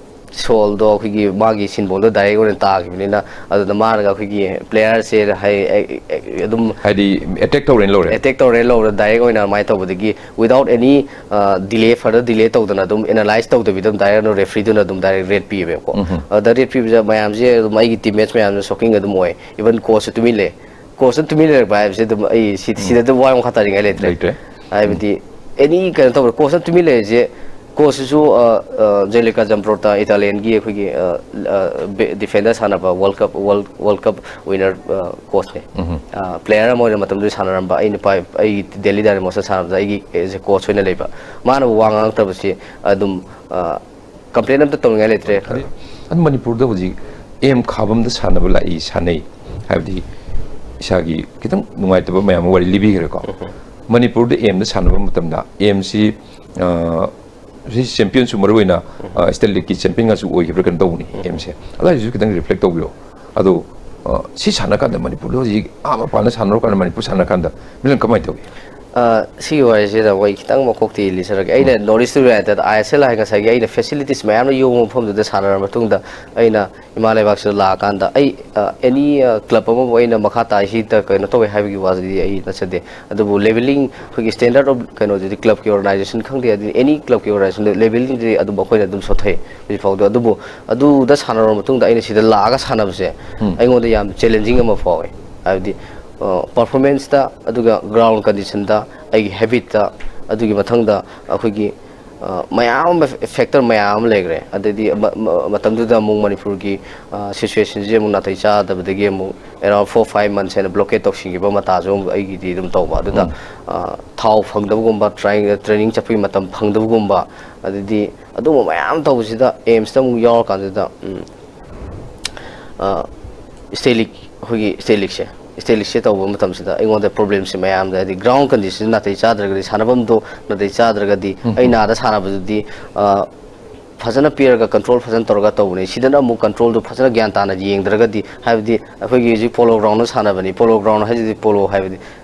ꯁꯣꯜꯗꯣ ꯑꯩꯈꯣꯏꯒꯤ ꯃꯥꯒꯤ ꯁꯤꯟꯕꯣꯜꯗ ꯗꯥꯏꯔꯦꯛ ꯑꯣꯏꯅ ꯇꯥꯈꯤꯕꯅꯤꯅ, ꯑꯗꯨꯗ ꯃꯥꯅꯒ ꯑꯩꯈꯣꯏꯒꯤ ꯄ꯭ꯂꯦꯌꯔꯁꯦ ꯍꯥꯏ-, ꯑꯦ-, ꯑꯦ-, ꯑꯗꯨꯝ ꯍꯥꯏꯗꯤ ꯑꯦꯇꯦꯛ ꯇꯧꯔꯦꯅ ꯂꯧꯔꯦ? ꯑꯦꯇꯦꯛ ꯇꯧꯔꯦꯅ ꯂꯧꯔꯦ, ꯗꯥꯏꯔꯦꯛ ꯑꯣꯏꯅ ꯑꯗꯨꯃꯥꯏꯅ ꯇꯧꯕꯗꯒꯤ without any, ꯑ, delay, further delay ꯇꯧꯗꯅ ꯑꯗꯨꯝ analyze ꯇꯧꯗꯕꯤꯗ ꯑꯗꯨꯝ ꯗꯥꯏꯔꯦꯛ ꯑꯗꯨꯝ ꯔꯦꯐ꯭ꯔꯤꯗꯨꯅ ꯑꯗꯨꯝ ꯗꯥꯏꯔꯦꯛ ꯔꯦꯗ ꯄꯤꯌꯦꯕꯀꯣ꯫ ꯎꯝ꯫ ꯑꯗ ꯔꯦꯗ ꯄꯤꯕꯁꯦ ꯃꯌꯥꯝꯁꯦ ꯑꯗꯨꯝ ꯑꯩꯒꯤ ꯇꯤꯝꯃꯦꯠꯁ ꯃꯌꯥꯝꯁꯦ ꯁꯣꯛꯀꯤꯡ ꯑꯗꯨꯝ ꯑꯣꯏ꯫ Even ꯀꯣꯆꯁꯨ ꯇꯨꯃꯤꯟ ꯂꯩ꯫ ꯀꯣꯆꯅ ꯇꯨꯃꯤꯟ ꯂꯩꯔꯛꯄ ꯍꯥꯏꯕꯁꯦ ꯑꯗꯨꯝ ꯑꯩ ꯁꯤ-, ꯎꯝ꯫ ꯁꯤꯗ ꯑꯗꯨꯝ ꯋꯥ ꯃꯈꯥ ꯇꯥꯅꯤꯡꯉꯥꯏ ꯂꯩꯇ꯭ꯔꯦ꯫ ꯂꯩꯇ꯭ꯔꯦ꯫ ꯍꯥꯏꯕꯗꯤ ꯎꯝ꯫ ꯑꯦꯅꯤ ꯀꯩꯅꯣ ꯇꯧꯕ, ꯀꯣꯆꯅ ꯇꯨꯃꯤꯟ ꯂꯩꯔꯤꯁꯦ, ꯀꯣꯆꯁꯤꯁꯨ, ꯑ, ꯑ, ꯖꯦꯂꯤꯀꯥ ꯖꯝꯕ꯭ꯔꯣꯇꯥ, ꯏꯇꯥꯂꯤꯌꯟꯒꯤ ꯑꯩꯈꯣꯏꯒꯤ, ꯑ, ꯑ, ꯕꯦ-, ꯗꯤꯐꯦꯟꯗꯔ ꯁꯥꯟꯅꯕ, world cup, world, world cup winner, ꯑ, ꯀꯣꯆꯅꯦ꯫ ꯎꯝ꯫ ꯑ, ꯄ꯭ꯂꯦꯌꯔ ꯑꯃ ꯑꯣꯏꯅ ꯃꯇꯝꯗꯨꯗ ꯁꯥꯟꯅꯔꯝꯕ, ꯑꯩ ꯅꯨꯄꯥ, ꯑꯩꯒꯤ ꯗꯦꯜꯂꯤ ꯗꯥꯏꯅꯃꯣꯁꯇ ꯁꯥꯟꯅꯕꯗ ꯑꯩꯒꯤ, ꯑꯩꯁꯦ ꯀꯣꯆ ꯑꯣꯏꯅ ꯂꯩꯕ꯫ ꯃꯥꯅꯕꯨ ꯋꯥ ꯉꯥꯡꯉꯛꯇꯕꯁꯤ ꯑꯗꯨꯝ, ꯑ, ꯀꯝꯄ꯭ꯂꯦꯟ ꯑꯝꯇ ꯇꯧꯅꯤꯡꯉꯥꯏ ꯂꯩꯇ꯭ꯔꯦ꯫ ꯑꯗꯩ, ꯑꯗꯨ ꯃꯅꯤꯄꯨꯔꯗ ꯍꯧꯖꯤꯛ ꯑꯦꯝ ꯈꯥꯕꯝꯗ ꯁꯥꯟꯅꯕ ꯂꯥꯛꯏ, ꯁꯥꯟꯅꯩ ꯍꯥꯏꯕꯗꯤ ꯏꯁꯥꯒꯤ ꯈꯤꯇꯪ ꯅꯨꯡꯉꯥꯏꯇꯕ ꯃꯌꯥꯝ ꯑꯃ ꯋꯥꯔꯤ ꯂꯤꯕꯤꯈ꯭ꯔꯦꯀꯣ꯫ ꯎꯝ꯫ ꯃꯅꯤꯄꯨꯔꯗ ꯑꯦꯝꯗ ꯁꯥꯟꯅꯕ ꯃꯇꯝꯗ ꯑꯦꯝꯁꯤ, ꯑ, ꯁꯤ ꯆꯦꯝꯄꯤꯌꯟꯁꯨ ꯃꯔꯨ ꯑꯣꯏꯅ, ꯑ, ꯁ꯭ꯇꯦꯠ ꯂꯤꯒꯀꯤ ꯆꯦꯝꯄꯤꯌꯟꯒꯁꯨ ꯑꯣꯏꯈꯤꯕ꯭ꯔꯥ ꯀꯩꯅꯣ ꯇꯧꯕꯅꯤ ꯑꯦꯝꯁꯦ꯫ ꯑꯗꯨꯋꯥꯏꯗꯨꯁꯨ ꯈꯤꯇꯪ ꯔꯤꯐ꯭ꯂꯦꯛ ꯇꯧꯕꯤꯌꯣ꯫ ꯑꯗꯣ, ꯑ, ꯁꯤ ꯁꯥꯟꯅ ꯀꯥꯟꯗ ꯃꯅꯤꯄꯨꯔꯗ ꯍꯧꯖꯤꯛ ꯑꯥ ꯃꯄꯥꯟꯗ ꯁꯥꯟꯅꯔꯀꯥꯟꯗ ꯃꯅꯤꯄꯨꯔ ꯁꯥꯟꯅ ꯀꯥꯟꯗ ꯃꯤꯂꯟ ꯀꯃꯥꯏꯅ ꯇꯧꯏ? ꯑ, ꯁꯤꯒꯤ ꯋꯥꯔꯤꯁꯤꯗ ꯑꯩꯈꯣꯏ ꯈꯤꯇꯪ ꯃꯀꯣꯛꯇꯤ ꯂꯤꯖꯔꯒꯦ꯫ ꯑꯩꯅ ꯅꯣꯔꯠ ꯏꯁꯇ ꯂꯩꯔꯤꯉꯩꯗ ꯑꯥꯏ ꯑꯦꯁ ꯑꯦꯜ ꯍꯥꯏ ꯉꯁꯥꯏꯒꯤ ꯑꯩꯅ ꯐꯦꯁꯤꯂꯤꯇꯤꯁ ꯃꯌꯥꯝꯅ ꯌꯣꯝꯕ ꯃꯐꯝꯗꯨꯗ ꯁꯥꯟꯅꯔ ꯃꯇꯨꯡꯗ ꯑꯩꯅ ꯏꯃꯥ ꯂꯩꯕꯥꯛꯁꯤꯗ ꯂꯥꯛꯑꯀꯥꯟꯗ ꯑꯩ, ꯑ, ꯑꯦꯅꯤ, ꯑ, ꯀ꯭ꯂꯕ ꯑꯃꯕꯨ ꯑꯩꯅ ꯃꯈꯥ ꯇꯥꯏ ꯁꯤꯗ ꯀꯩꯅꯣ ꯇꯧꯋꯦ ꯍꯥꯏꯕꯒꯤ ꯋꯥꯁꯤꯗꯤ ꯑꯩ ꯅꯠꯆꯗꯦ꯫ ꯑꯗꯨꯕꯨ ꯂꯦꯚꯦꯂꯤꯡ ꯑꯩꯈꯣꯏꯒꯤ ꯁ꯭ꯇꯦꯟꯗꯔꯠ ꯑꯣꯐ ꯀꯩꯅꯣꯗꯨꯗꯤ ꯀ꯭ꯂꯕꯀꯤ ꯑꯣꯔꯒꯅꯥꯏꯖꯦꯁꯟ ꯈꯪꯗꯦ, ꯑꯗꯨꯗꯤ ꯑꯦꯅꯤ ꯀ꯭ꯂꯕꯀꯤ ꯑꯣꯔꯒꯅꯥꯏꯖꯦꯁꯟꯗ ꯂꯦꯚꯦꯂꯤꯡꯗꯨꯗꯤ ꯑꯗꯨꯝ ꯑꯩꯈꯣꯏꯅ ꯑꯗꯨꯝ ꯁꯣꯠꯊꯩ ꯍꯧꯖꯤꯛ ꯐꯥꯎꯗ꯫ ꯑꯗꯨꯕꯨ ꯑꯗꯨꯗ ꯁꯥꯟꯅꯔꯕ ꯃꯇꯨꯡꯗ ꯑꯩꯅ ꯁꯤꯗ ꯂꯥꯛꯑꯒ ꯁꯥꯟꯅꯕꯁꯦ ꯑꯩꯉꯣꯟꯗ ꯌꯥꯝ ꯆꯦꯂꯦꯟꯖꯤꯡ ꯑꯃ ꯐꯥꯎꯋꯦ꯫ ꯍꯥꯏꯕꯗꯤ, ꯑ, ꯄꯔꯐꯣꯔꯃꯦꯟꯁꯇ, ꯑꯗꯨꯒ ꯒ꯭ꯔꯥꯎꯟ ꯀꯟꯗꯤꯁꯟꯗ, ꯑꯩꯒꯤ ꯍꯦꯕꯤꯠꯇ, ꯑꯗꯨꯒꯤ ꯃꯊꯪꯗ ꯑꯩꯈꯣꯏꯒꯤ, ꯑ, ꯃꯌꯥꯝ ꯑꯃ, ꯐꯦꯛꯇꯔ ꯃꯌꯥꯝ ꯑꯃ ꯂꯩꯈ꯭ꯔꯦ꯫ ꯑꯗꯩꯗꯤ ꯃ-, ꯃ-, ꯃꯇꯝꯗꯨꯗ ꯑꯃꯨꯛ ꯃꯅꯤꯄꯨꯔꯒꯤ, ꯑ, ꯁꯤꯆꯨꯋꯦꯁꯟꯁꯤ ꯑꯃꯨꯛ ꯅꯥꯇꯩ ꯆꯥꯗꯕꯗꯒꯤ ꯑꯃꯨꯛ around four five months ꯍꯦꯟꯅ ꯕ꯭ꯂꯣꯀꯦꯠ ꯇꯧꯁꯤꯟꯈꯤꯕ ꯃꯇꯥꯁꯨ ꯑꯃꯨꯛ ꯑꯩꯒꯤꯗꯤ ꯑꯗꯨꯝ ꯇꯧꯕ꯫ ꯑꯗꯨꯗ, ꯎꯝ꯫ ꯑ, ꯊꯥꯎ ꯐꯪꯗꯕꯒꯨꯝꯕ, ꯇ꯭ꯔꯥꯏ-, ꯇ꯭ꯔꯦꯅꯤꯡ ꯆꯠꯄꯒꯤ ꯃꯇꯝ ꯐꯪꯗꯕꯒꯨꯝꯕ, ꯑꯗꯩꯗꯤ ꯑꯗꯨꯒꯨꯝꯕ ꯃꯌꯥꯝ ꯇꯧꯕꯁꯤꯗ ꯑꯦꯝꯁꯇ ꯑꯃꯨꯛ ꯌꯥꯎꯔꯀꯥꯟꯁꯤꯗ, ꯎꯝ, ꯑ, ꯁ꯭ꯇꯦꯠ ꯂꯤꯒ, ꯑꯩꯈꯣꯏꯒꯤ ꯁ꯭ꯇꯦꯠ ꯂꯤꯒꯁꯦ, ꯁ꯭ꯇꯦꯠ ꯂꯤꯒꯁꯦ ꯇꯧꯕ ꯃꯇꯝꯁꯤꯗ ꯑꯩꯉꯣꯟꯗ ꯄ꯭ꯔꯣꯕ꯭ꯂꯦꯝꯁꯦ ꯃꯌꯥꯝꯗ, ꯍꯥꯏꯗꯤ ꯒ꯭ꯔꯥꯎꯟ ꯀꯟꯗꯤꯁꯟ ꯅꯥꯇꯩ ꯆꯥꯗ꯭ꯔꯒꯗꯤ, ꯁꯥꯟꯅꯐꯝꯗꯣ ꯅꯥꯇꯩ ꯆꯥꯗ꯭ꯔꯒꯗꯤ, ꯎꯝ꯫ ꯑꯩꯅ ꯑꯥꯗ ꯁꯥꯟꯅꯕꯗꯨꯗꯤ, ꯑ, ꯐꯖꯅ ꯄꯤꯔꯒ ꯀꯟꯇ꯭ꯔꯣꯜ ꯐꯖꯅ ꯇꯧꯔꯒ ꯇꯧꯕꯅꯦ꯫ ꯁꯤꯗꯅ ꯑꯃꯨꯛ ꯀꯟꯇ꯭ꯔꯣꯜꯗꯣ ꯐꯖꯅ ꯒ꯭ꯌꯥꯟ ꯇꯥꯅ ꯌꯦꯡꯗ꯭ꯔꯒꯗꯤ, ꯍꯥꯏꯕꯗꯤ ꯑꯩꯈꯣꯏꯒꯤ ꯍꯧꯖꯤꯛ ꯄꯣꯂꯣ ꯒ꯭ꯔꯥꯎꯟꯗ ꯁꯥꯟꯅꯕꯅꯤ, ꯄꯣꯂꯣ ꯒ꯭ꯔꯥꯎꯟ ꯍꯥꯏꯁꯤꯗꯤ ꯄꯣꯂꯣ ꯍꯥꯏꯕꯗꯤ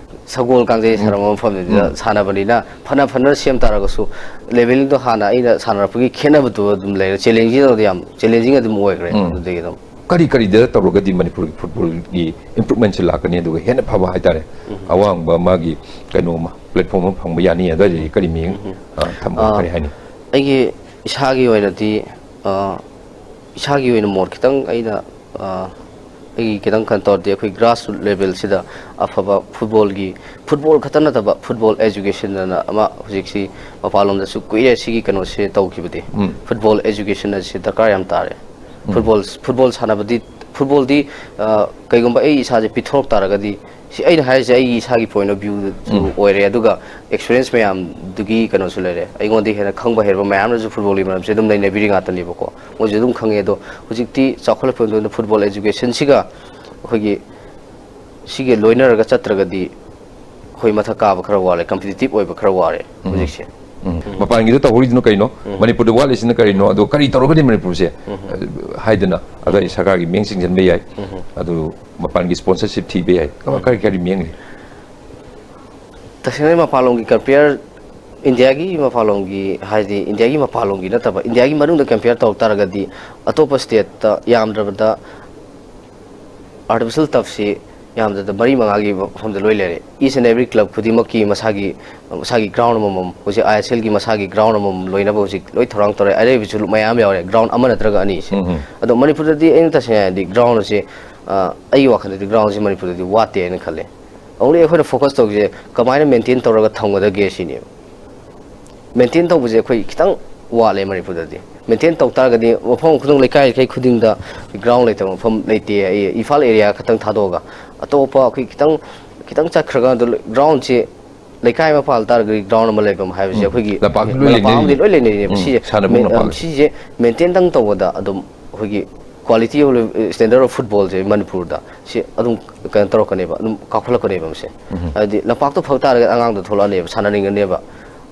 ꯁꯒꯣꯜ ꯀꯥꯡꯖꯩ ꯎꯝ꯫ ꯁꯥꯟꯅꯕ ꯃꯐꯝꯗꯨꯗ ꯎꯝ꯫ ꯁꯥꯟꯅꯕꯅꯤꯅ, ꯐꯅ ꯐꯅ ꯁꯦꯝ ꯇꯥꯔꯒꯁꯨ ꯂꯦꯚꯦꯂꯤꯡꯗꯣ ꯍꯥꯟꯅ ꯑꯩꯅ ꯁꯥꯟꯅꯔꯛꯄꯒꯤ ꯈꯦꯠꯅꯕꯗꯣ ꯑꯗꯨꯝ ꯂꯩꯔꯦ꯫ ꯆꯦꯂꯦꯟꯖꯤꯡ ꯑꯣꯏꯗꯤ ꯌꯥꯝ ꯆꯦꯂꯦꯟꯖꯤꯡ ꯑꯗꯨꯝ ꯑꯣꯏꯈ꯭ꯔꯦ ꯎꯝ꯫ ꯑꯗꯨꯗꯒꯤ ꯑꯗꯨꯝ꯫ ꯀꯔꯤ ꯀꯔꯤꯗ ꯇꯧꯔꯒꯗꯤ ꯃꯅꯤꯄꯨꯔꯒꯤ ꯐꯨꯠꯕꯣꯜꯒꯤ ꯏꯝꯄ꯭ꯔꯨꯞꯃꯦꯟꯁꯦ ꯂꯥꯛꯀꯅꯤ, ꯑꯗꯨꯒ ꯍꯦꯟꯅ ꯐꯕ ꯍꯥꯏꯇꯥꯔꯦ, ꯎꯝ꯫ ꯑꯋꯥꯡꯕ ꯃꯥꯒꯤ ꯀꯩꯅꯣ ꯑꯃ, ꯄ꯭ꯂꯦꯠꯐꯣꯝ ꯑꯃ ꯐꯪꯕ ꯌꯥꯅꯤ? ꯑꯗꯨꯋꯥꯏꯗꯒꯤ ꯀꯔꯤ ꯃꯤꯠꯌꯦꯡ, ꯎꯝ꯫ ꯑ, ꯊꯝꯕ, ꯑ, ꯀꯔꯤ ꯍꯥꯏꯅꯤ? ꯑꯩꯒꯤ ꯏꯁꯥꯒꯤ ꯑꯣꯏꯅꯗꯤ, ꯑ, ꯏꯁꯥꯒꯤ ꯑꯣꯏꯅ ꯃꯣꯠ ꯈꯤꯇꯪ ꯑꯩꯅ, ꯑ, ꯑꯩꯒꯤ ꯈꯤꯇꯪ ꯀꯩꯅꯣ ꯇꯧꯔꯗꯤ, ꯑꯩꯈꯣꯏ ꯒ꯭ꯔꯥꯁꯔꯨꯠ ꯂꯦꯚꯦꯜꯁꯤꯗ ꯑꯐꯕ ꯐꯨꯠꯕꯣꯜꯒꯤ, ꯐꯨꯠꯕꯣꯜ ꯈꯛꯇ ꯅꯠꯇꯕ, ꯐꯨꯠꯕꯣꯜ ꯑꯦꯖꯨꯀꯦꯁꯟ ꯑꯅ ꯑꯃ ꯍꯧꯖꯤꯛꯁꯤ ꯃꯄꯥꯟꯂꯣꯝꯗꯁꯨ ꯀꯨꯏꯔꯦ ꯁꯤꯒꯤ ꯀꯩꯅꯣꯁꯦ ꯇꯧꯈꯤꯕꯗꯤ꯫ ꯎꯝ꯫ ꯐꯨꯠꯕꯣꯜ ꯑꯦꯖꯨꯀꯦꯁꯟ ꯑꯁꯤ ꯗꯔꯀꯥꯔ ꯌꯥꯝ ꯇꯥꯔꯦ꯫ ꯎꯝ꯫ ꯐꯨꯠꯕꯣꯜ, ꯐꯨꯠꯕꯣꯜ ꯁꯥꯟꯅꯕꯗꯤ, ꯐꯨꯠꯕꯣꯜꯗꯤ, ꯑ, ꯀꯩꯒꯨꯝꯕ ꯑꯩ ꯏꯁꯥꯁꯦ ꯄꯤꯊꯣꯔꯛ ꯇꯥꯔꯒꯗꯤ, ꯁꯤ ꯑꯩꯅ ꯍꯥꯏꯔꯤꯁꯦ ꯑꯩꯒꯤ ꯏꯁꯥꯒꯤ ꯄꯣꯏꯟ ꯑꯣꯐ ꯚ꯭ꯌꯨꯁꯨ ꯎꯝ꯫ ꯑꯣꯏꯔꯦ, ꯑꯗꯨꯒ ꯑꯦꯛꯁꯄꯤꯔꯤꯌꯦꯟꯁ ꯃꯌꯥꯝꯗꯨꯒꯤ ꯀꯩꯅꯣꯁꯨ ꯂꯩꯔꯦ꯫ ꯑꯩꯉꯣꯟꯗꯒꯤ ꯍꯦꯟꯅ ꯈꯪꯕ ꯍꯩꯔꯕ ꯃꯌꯥꯝꯅꯁꯨ ꯐꯨꯠꯕꯣꯜꯒꯤ ꯃꯔꯝꯁꯦ ꯑꯗꯨꯝ ꯅꯩꯅꯕꯤꯔꯤ ꯉꯥꯛꯇꯅꯦꯕꯀꯣ, ꯃꯣꯏꯁꯨ ꯑꯗꯨꯝ ꯈꯪꯉꯦ꯫ ꯑꯗꯣ ꯍꯧꯖꯤꯛꯇꯤ ꯆꯥꯎꯈꯠꯂꯛꯄꯒꯤ ꯃꯇꯨꯡ ꯏꯟꯅ ꯐꯨꯠꯕꯣꯜ ꯑꯦꯖꯨꯀꯦꯁꯟꯁꯤꯒ ꯑꯩꯈꯣꯏꯒꯤ ꯁꯤꯒ ꯂꯣꯏꯅꯔꯒ ꯆꯠꯇ꯭ꯔꯒꯗꯤ ꯑꯩꯈꯣꯏ ꯃꯊꯛ ꯀꯥꯕ ꯈꯔ ꯋꯥꯠꯂꯦ, ꯀꯝꯄꯤꯇꯤꯇꯤꯞ ꯑꯣꯏꯕ ꯈꯔ ꯋꯥꯔꯦ ꯍꯧꯖꯤꯛꯁꯦ꯫ ꯎꯝ꯫ ꯃꯄꯥꯟꯒꯤꯗ ꯇꯧꯍꯧꯔꯤꯗꯨꯅ ꯀꯩꯅꯣ? ꯃꯅꯤꯄꯨꯔꯗ ꯋꯥꯠꯂꯤꯁꯤꯅ ꯀꯔꯤꯅꯣ? ꯑꯗꯣ ꯀꯔꯤ ꯇꯧꯔꯒꯗꯤ ꯃꯅꯤꯄꯨꯔꯁꯦ, ꯑ, ꯍꯥꯏꯗꯅ ꯑꯗ ꯁꯔꯀꯥꯔꯒꯤ ꯃꯤꯠꯌꯦꯡ ꯆꯤꯡꯁꯤꯟꯕ ꯌꯥꯏ꯫ ꯑꯗꯨ ꯃꯄꯥꯟꯒꯤ ꯁ꯭ꯄꯣꯟꯁꯔꯁꯤꯞ ꯊꯤꯕ ꯌꯥꯏ꯫ ꯀꯃ-, ꯀꯔꯤ ꯀꯔꯤ ꯃꯤꯠꯌꯦꯡ ꯂꯩ? ꯇꯁꯦꯡꯅ ꯃꯄꯥꯟꯂꯣꯝꯒꯤ ꯀꯝꯄꯤꯌꯔ, ꯏꯟꯗꯤꯌꯥꯒꯤ ꯃꯄꯥꯟꯂꯣꯝꯒꯤ, ꯍꯥꯏꯗꯤ ꯏꯟꯗꯤꯌꯥꯒꯤ ꯃꯄꯥꯟꯂꯣꯝꯒꯤ ꯅꯠꯇꯕ, ꯏꯟꯗꯤꯌꯥꯒꯤ ꯃꯅꯨꯡꯗ ꯀꯝꯄꯤꯌꯔ ꯇꯧ ꯇꯥꯔꯒꯗꯤ ꯑꯇꯣꯞꯄ ꯁ꯭ꯇꯦꯠꯇ ꯌꯥꯝꯗ꯭ꯔꯕꯗ ꯑꯥꯔꯇꯤꯐꯤꯁꯤꯌꯦꯜ ꯇꯔꯐꯁꯤ ꯌꯥꯝꯗ꯭ꯔꯕꯗ ꯃꯔꯤ ꯃꯉꯥꯒꯤ ꯃꯐꯝꯗ ꯂꯣꯏ ꯂꯩꯔꯦ꯫ Each and every club ꯈꯨꯗꯤꯡꯃꯛꯀꯤ ꯃꯁꯥꯒꯤ, ꯃꯁꯥꯒꯤ ꯒ꯭ꯔꯥꯎꯟ ꯑꯃꯃꯝ, ꯍꯧꯖꯤꯛ ꯑꯥꯏ ꯑꯦꯁ ꯑꯦꯜꯒꯤ ꯃꯁꯥꯒꯤ ꯒ꯭ꯔꯥꯎꯟ ꯑꯃꯃꯝ ꯂꯣꯏꯅꯕ ꯍꯧꯖꯤꯛ ꯂꯣꯏ ꯊꯧꯔꯥꯡ ꯇꯧꯔꯦ꯫ ꯑꯔꯩꯕꯁꯨ ꯃꯌꯥꯝ ꯌꯥꯎꯔꯦ, ꯒ꯭ꯔꯥꯎꯟ ꯑꯃ ꯅꯠꯇ꯭ꯔꯒ ꯑꯅꯤꯁꯦ꯫ ꯑꯗꯣ ꯃꯅꯤꯄꯨꯔꯗꯗꯤ ꯑꯩꯅ ꯇꯁꯦꯡꯅ ꯍꯥꯏꯔꯗꯤ ꯒ꯭ꯔꯥꯎꯟꯁꯦ, ꯑ, ꯑꯩꯒꯤ ꯋꯥꯈꯜꯗꯗꯤ ꯒ꯭ꯔꯥꯎꯟꯁꯦ ꯃꯅꯤꯄꯨꯔꯗꯗꯤ ꯋꯥꯠꯇꯦ ꯍꯥꯏꯅ ꯈꯜꯂꯦ꯫ Only ꯑꯩꯈꯣꯏꯅ ꯐꯣꯀꯁ ꯇꯧꯔꯤꯁꯦ ꯀꯃꯥꯏꯅ ꯃꯦꯟꯇꯦꯟ ꯇꯧꯔꯒ ꯊꯝꯒꯗꯒꯦ ꯁꯤꯅꯦꯕ꯫ ꯃꯦꯟꯇꯦꯟ ꯇꯧꯕꯁꯦ ꯑꯩꯈꯣꯏ ꯈꯤꯇꯪ ꯋꯥꯠꯂꯦ ꯃꯅꯤꯄꯨꯔꯗꯗꯤ꯫ ꯃꯦꯟꯇꯦꯟ ꯇꯧ ꯇꯥꯔꯒꯗꯤ ꯃꯐꯝ ꯈꯨꯗꯤꯡ, ꯂꯩꯀꯥꯏ ꯂꯩꯀꯥꯏ ꯈꯨꯗꯤꯡꯗ ꯒ꯭ꯔꯥꯎꯟ ꯂꯩꯇꯕ ꯃꯐꯝ ꯂꯩꯇꯦ꯫ ꯑꯩ ꯏꯝꯐꯥꯜ ꯑꯦꯔꯤꯌꯥ ꯈꯛꯇꯪ ꯊꯥꯗꯣꯛꯑꯒ ꯑꯇꯣꯞꯄ ꯑꯩꯈꯣꯏ ꯈꯤꯇꯪ, ꯈꯤꯇꯪ ꯆꯠꯈ꯭ꯔꯀꯥꯟꯗ ꯒ꯭ꯔꯥꯎꯟꯁꯦ ꯂꯩꯀꯥꯏ ꯑꯃ ꯄꯥꯜ ꯇꯥꯔꯒꯗꯤ ꯒ꯭ꯔꯥꯎꯟ ꯑꯃ ꯂꯩꯐꯝ ꯍꯥꯏꯕꯁꯦ ꯑꯩꯈꯣꯏꯒꯤ ꯂꯝꯄꯥꯛꯇꯤ ꯂꯣꯏ ꯂꯝꯄꯥꯛ ꯑꯃꯗꯤ ꯂꯩꯅꯔꯤꯅꯦ꯫ ꯂꯣꯏ ꯂꯩꯅꯔꯤꯅꯦꯕ꯫ ꯎꯝ, ꯁꯤꯁꯦ ꯁꯥꯟꯅꯕꯨꯡ ꯃꯦ-, ꯂꯝꯄꯥꯛ꯫ ꯁꯤꯁꯦ ꯃꯦꯟꯇꯦꯟ ꯇꯪ ꯇꯧꯕꯗ ꯑꯗꯨꯝ ꯑꯩꯈꯣꯏꯒꯤ quality of standard of footballꯁꯦ ꯃꯅꯤꯄꯨꯔꯗ ꯁꯤ ꯑꯗꯨꯝ ꯀꯩꯅꯣ ꯇꯧꯔꯛꯀꯅꯦꯕ, ꯑꯗꯨꯝ ꯀꯥꯎꯈꯠꯂꯛꯀꯅꯦꯕ ꯃꯁꯦ꯫ ꯍꯥꯏꯕꯗꯤ ꯂꯝꯄꯥꯛꯇꯣ ꯐꯕ ꯇꯥꯔꯒꯗꯤ ꯑꯉꯥꯡꯗꯣ ꯊꯣꯛꯂꯛꯑꯅꯦꯕ, ꯁꯥꯟꯅꯅꯤꯡꯒꯅꯦꯕ꯫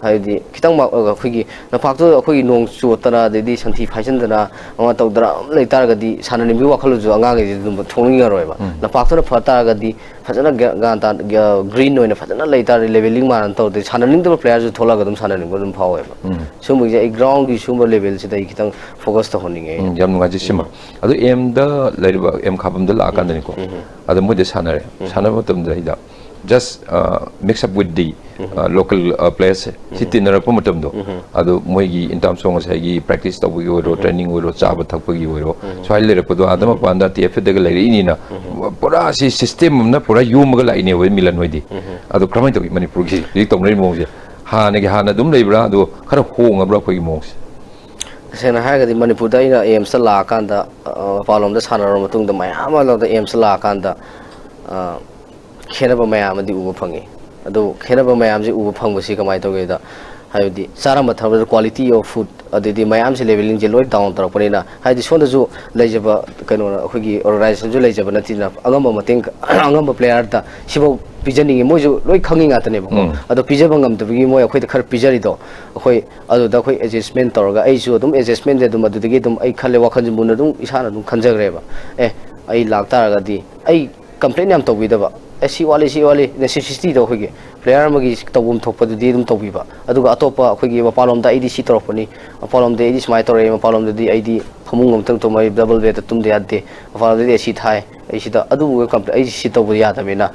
ꯍꯥꯏꯕꯗꯤ ꯈꯤꯇꯪ ꯃ-, ꯑꯩꯈꯣꯏꯒꯤ ꯂꯝꯄꯥꯛꯇꯨ ꯑꯩꯈꯣꯏꯒꯤ ꯅꯣꯡ ꯆꯣꯠꯇꯅ, ꯑꯗꯩꯗꯤ ꯁꯟꯊꯤ ꯐꯥꯏꯖꯤꯟꯗꯅ ꯑꯃ ꯇꯧꯗꯅ ꯑꯗꯨꯝ ꯂꯩ ꯇꯥꯔꯒꯗꯤ ꯁꯥꯟꯅꯅꯤꯡꯕꯒꯤ ꯋꯥꯈꯜꯂꯣꯟꯁꯨ ꯑꯉꯥꯡꯈꯩꯁꯤ ꯑꯗꯨꯝ ꯊꯣꯛꯅꯤꯡꯉꯔꯣꯏꯕ꯫ ꯂꯝꯄꯥꯛꯇꯨꯅ ꯐ ꯇꯥꯔꯒꯗꯤ ꯐꯖꯅ ꯒ꯭ꯌꯥ-, ꯒ꯭ꯌꯥꯟ ꯇꯥ-, ꯒ꯭ꯌꯥ-, green ꯑꯣꯏꯅ ꯐꯖꯅ ꯂꯩ ꯇꯥꯔꯗꯤ, levelling ꯃꯥꯟꯅ ꯇꯧꯔꯗꯤ ꯁꯥꯟꯅꯅꯤꯡꯗꯕ playerꯁꯨ ꯊꯣꯛꯂꯛꯑꯒ ꯑꯗꯨꯝ ꯁꯥꯟꯅꯅꯤꯡꯕ ꯑꯗꯨꯝ ꯐꯥꯎꯋꯦꯕ꯫ ꯁꯤꯒꯨꯝꯕꯒꯤꯁꯦ ꯑꯩ groundꯒꯤ ꯁꯤꯒꯨꯝꯕ levelꯁꯤꯗ ꯑꯩ ꯈꯤꯇꯪ focus ꯇꯧꯍꯟꯅꯤꯡꯉꯦ ꯑꯩꯅ꯫ ꯎꯝ, ꯌꯥꯝ ꯅꯨꯡꯉꯥꯏꯖꯩ ꯁꯤꯃ꯫ ꯑꯗꯣ ꯑꯦꯝꯗ ꯂꯩꯔꯤꯕ ꯑꯦꯝ ꯈꯥꯕꯝꯗ ꯂꯥꯛꯑꯀꯥꯟꯗꯅꯤꯀꯣ꯫ ꯑꯗꯣ ꯃꯣꯏꯗ ꯁꯥꯟꯅꯔꯦ꯫ ꯁꯥꯟꯅꯕ ꯃꯇꯝꯗ ꯑꯩꯗ just, uh, mix up with the, uh, local, uh, players ꯁꯤ ꯇꯤꯟꯅꯔꯛꯄ ꯃꯇꯝꯗꯣ, ꯑꯗꯣ ꯃꯣꯏꯒꯤ in terms of ꯉꯁꯥꯏꯒꯤ practice ꯇꯧꯕꯒꯤ ꯑꯣꯏꯔꯣ, training ꯑꯣꯏꯔꯣ, ꯆꯥꯕ ꯊꯛꯄꯒꯤ ꯑꯣꯏꯔꯣ, ꯁ꯭ꯋꯥꯏ ꯂꯩꯔꯛꯄꯗꯣ ꯑꯥꯗ ꯃꯄꯥꯟꯗ ꯇꯤ ꯑꯦꯐ ꯗꯒ ꯂꯩꯔꯛꯏꯅꯤꯅ ꯄꯨꯔꯥ ꯁꯤ system ꯑꯃꯅ ꯄꯨꯔꯥ ꯌꯣꯝꯃꯒ ꯂꯥꯛꯏꯅꯦꯕ ꯃꯤꯂꯟ ꯍꯣꯏꯗꯤ꯫ ꯑꯗꯣ ꯀꯔꯝꯍꯥꯏꯅ ꯇꯧꯏ ꯃꯅꯤꯄꯨꯔꯒꯤ ꯍꯧꯖꯤꯛ ꯇꯧꯅꯔꯤꯕ ꯃꯑꯣꯡꯁꯦ? ꯍꯥꯟꯅꯒꯤ ꯍꯥꯟꯅ ꯑꯗꯨꯝ ꯂꯩꯕ꯭ꯔꯥ, ꯑꯗꯣ ꯈꯔ ꯍꯣꯡꯉꯕ꯭ꯔꯥ ꯑꯩꯈꯣꯏꯒꯤ ꯃꯑꯣꯡꯁꯦ? ꯇꯁꯦꯡꯅ ꯍꯥꯏꯔꯒꯗꯤ ꯃꯅꯤꯄꯨꯔꯗ ꯑꯩꯅ ꯑꯦꯝꯁꯇ ꯂꯥꯛꯑꯀꯥꯟꯗ, ꯑ, ꯃꯄꯥꯟꯂꯣꯝꯗ ꯁꯥꯟꯅꯔꯕ ꯃꯇꯨꯡꯗ ꯃꯌꯥꯝ ꯑꯃ ꯂꯣꯝꯗ ꯑꯦꯝꯁꯇ ꯂꯥꯛꯑꯀꯥꯟꯗ, ꯑ, ꯈꯦꯠꯅꯕ ꯃꯌꯥꯝ ꯑꯃꯗꯤ ꯎꯕ ꯐꯪꯉꯤ꯫ ꯑꯗꯨ ꯈꯦꯠꯅꯕ ꯃꯌꯥꯝꯁꯤ ꯎꯕ ꯐꯪꯕꯁꯤ ꯀꯃꯥꯏꯅ ꯇꯧꯒꯦꯗ, ꯍꯥꯏꯕꯗꯤ ꯆꯥꯔꯝꯕ ꯊꯛꯔꯝꯕꯗ quality of food, ꯑꯗꯩꯗꯤ ꯃꯌꯥꯝꯁꯦ levelling ꯁꯦ ꯂꯣꯏ down ꯇꯧꯔꯛꯄꯅꯤꯅ, ꯍꯥꯏꯗꯤ ꯁꯣꯝꯗꯁꯨ ꯂꯩꯖꯕ ꯀꯩꯅꯣ, ꯑꯩꯈꯣꯏꯒꯤ organization ꯁꯨ ꯂꯩꯖꯕ ꯅꯠꯇꯦꯗꯅ, ꯑꯉꯝꯕ ꯃꯇꯦꯡ ꯑꯉꯝꯕ player ꯗ ꯁꯤꯐꯥꯎ ꯄꯤꯖꯅꯤꯡꯉꯤ, ꯃꯣꯏꯁꯨ ꯂꯣꯏ ꯈꯪꯉꯤ ꯉꯥꯛꯇꯅꯦꯕꯀꯣ꯫ ꯎꯝ꯫ ꯑꯗꯣ ꯄꯤꯖꯕ ꯉꯝꯗꯕꯒꯤ ꯃꯣꯏ ꯑꯩꯈꯣꯏꯗ ꯈꯔ ꯄꯤꯖꯔꯤꯗꯣ, ꯑꯩꯈꯣꯏ ꯑꯗꯨꯗ ꯑꯩꯈꯣꯏ adjustment ꯇꯧꯔꯒ, ꯑꯩꯁꯨ ꯑꯗꯨꯝ adjustment ꯁꯦ ꯑꯗꯨꯝ ꯑꯗꯨꯗꯒꯤ ꯑꯗꯨꯝ ꯑꯩ ꯈꯜꯂꯦ, ꯋꯥꯈꯜꯁꯦ ꯃꯨꯟꯅ ꯑꯗꯨꯝ ꯏꯁꯥꯅ ꯑꯗꯨꯝ ꯈꯟꯖꯈ꯭ꯔꯦꯕ꯫ ꯑꯦ, ꯑꯩ ꯂꯥꯛꯇꯥꯔꯒꯗꯤ ꯑꯩ complain ꯌꯥꯝ ꯇꯧꯕꯤꯗꯕ, ꯑꯦ, ꯁꯤ ꯋꯥꯠꯂꯤ, ꯁꯤ ꯋꯥꯠꯂꯤ, necessity ꯗꯣ ꯑꯩꯈꯣꯏꯒꯤ player ꯑꯃꯒꯤ ꯇꯧꯐꯝ ꯊꯣꯛꯄꯗꯨꯗꯤ ꯑꯗꯨꯝ ꯇꯧꯕꯤꯕ, ꯑꯗꯨꯒ ꯑꯇꯣꯞꯄ ꯑꯩꯈꯣꯏꯒꯤ ꯃꯄꯥꯟꯂꯣꯝꯗ ꯑꯩꯗꯤ ꯁꯤ ꯇꯧꯔꯛꯄꯅꯤ, ꯃꯄꯥꯟꯂꯣꯝꯗ ꯑꯩꯗꯤ ꯁꯨꯃꯥꯏꯅ ꯇꯧꯔꯛꯑꯦ, ꯃꯄꯥꯟꯂꯣꯝꯗꯗꯤ ꯑꯩꯗꯤ ꯐꯃꯨꯡ ꯑꯃꯇꯪ ꯇꯨꯝꯃ, ꯑꯩ double bed ꯇ ꯇꯨꯝꯗ ꯌꯥꯗꯦ, ꯃꯄꯥꯟꯂꯣꯝꯗꯗꯤ AC ꯊꯥꯏ, ꯑꯩ ꯁꯤꯗ ꯑꯗꯨꯒꯨꯝꯕ complain, ꯑꯩ ꯁꯤ ꯇꯧꯕ ꯌꯥꯗꯕꯅꯤꯅ,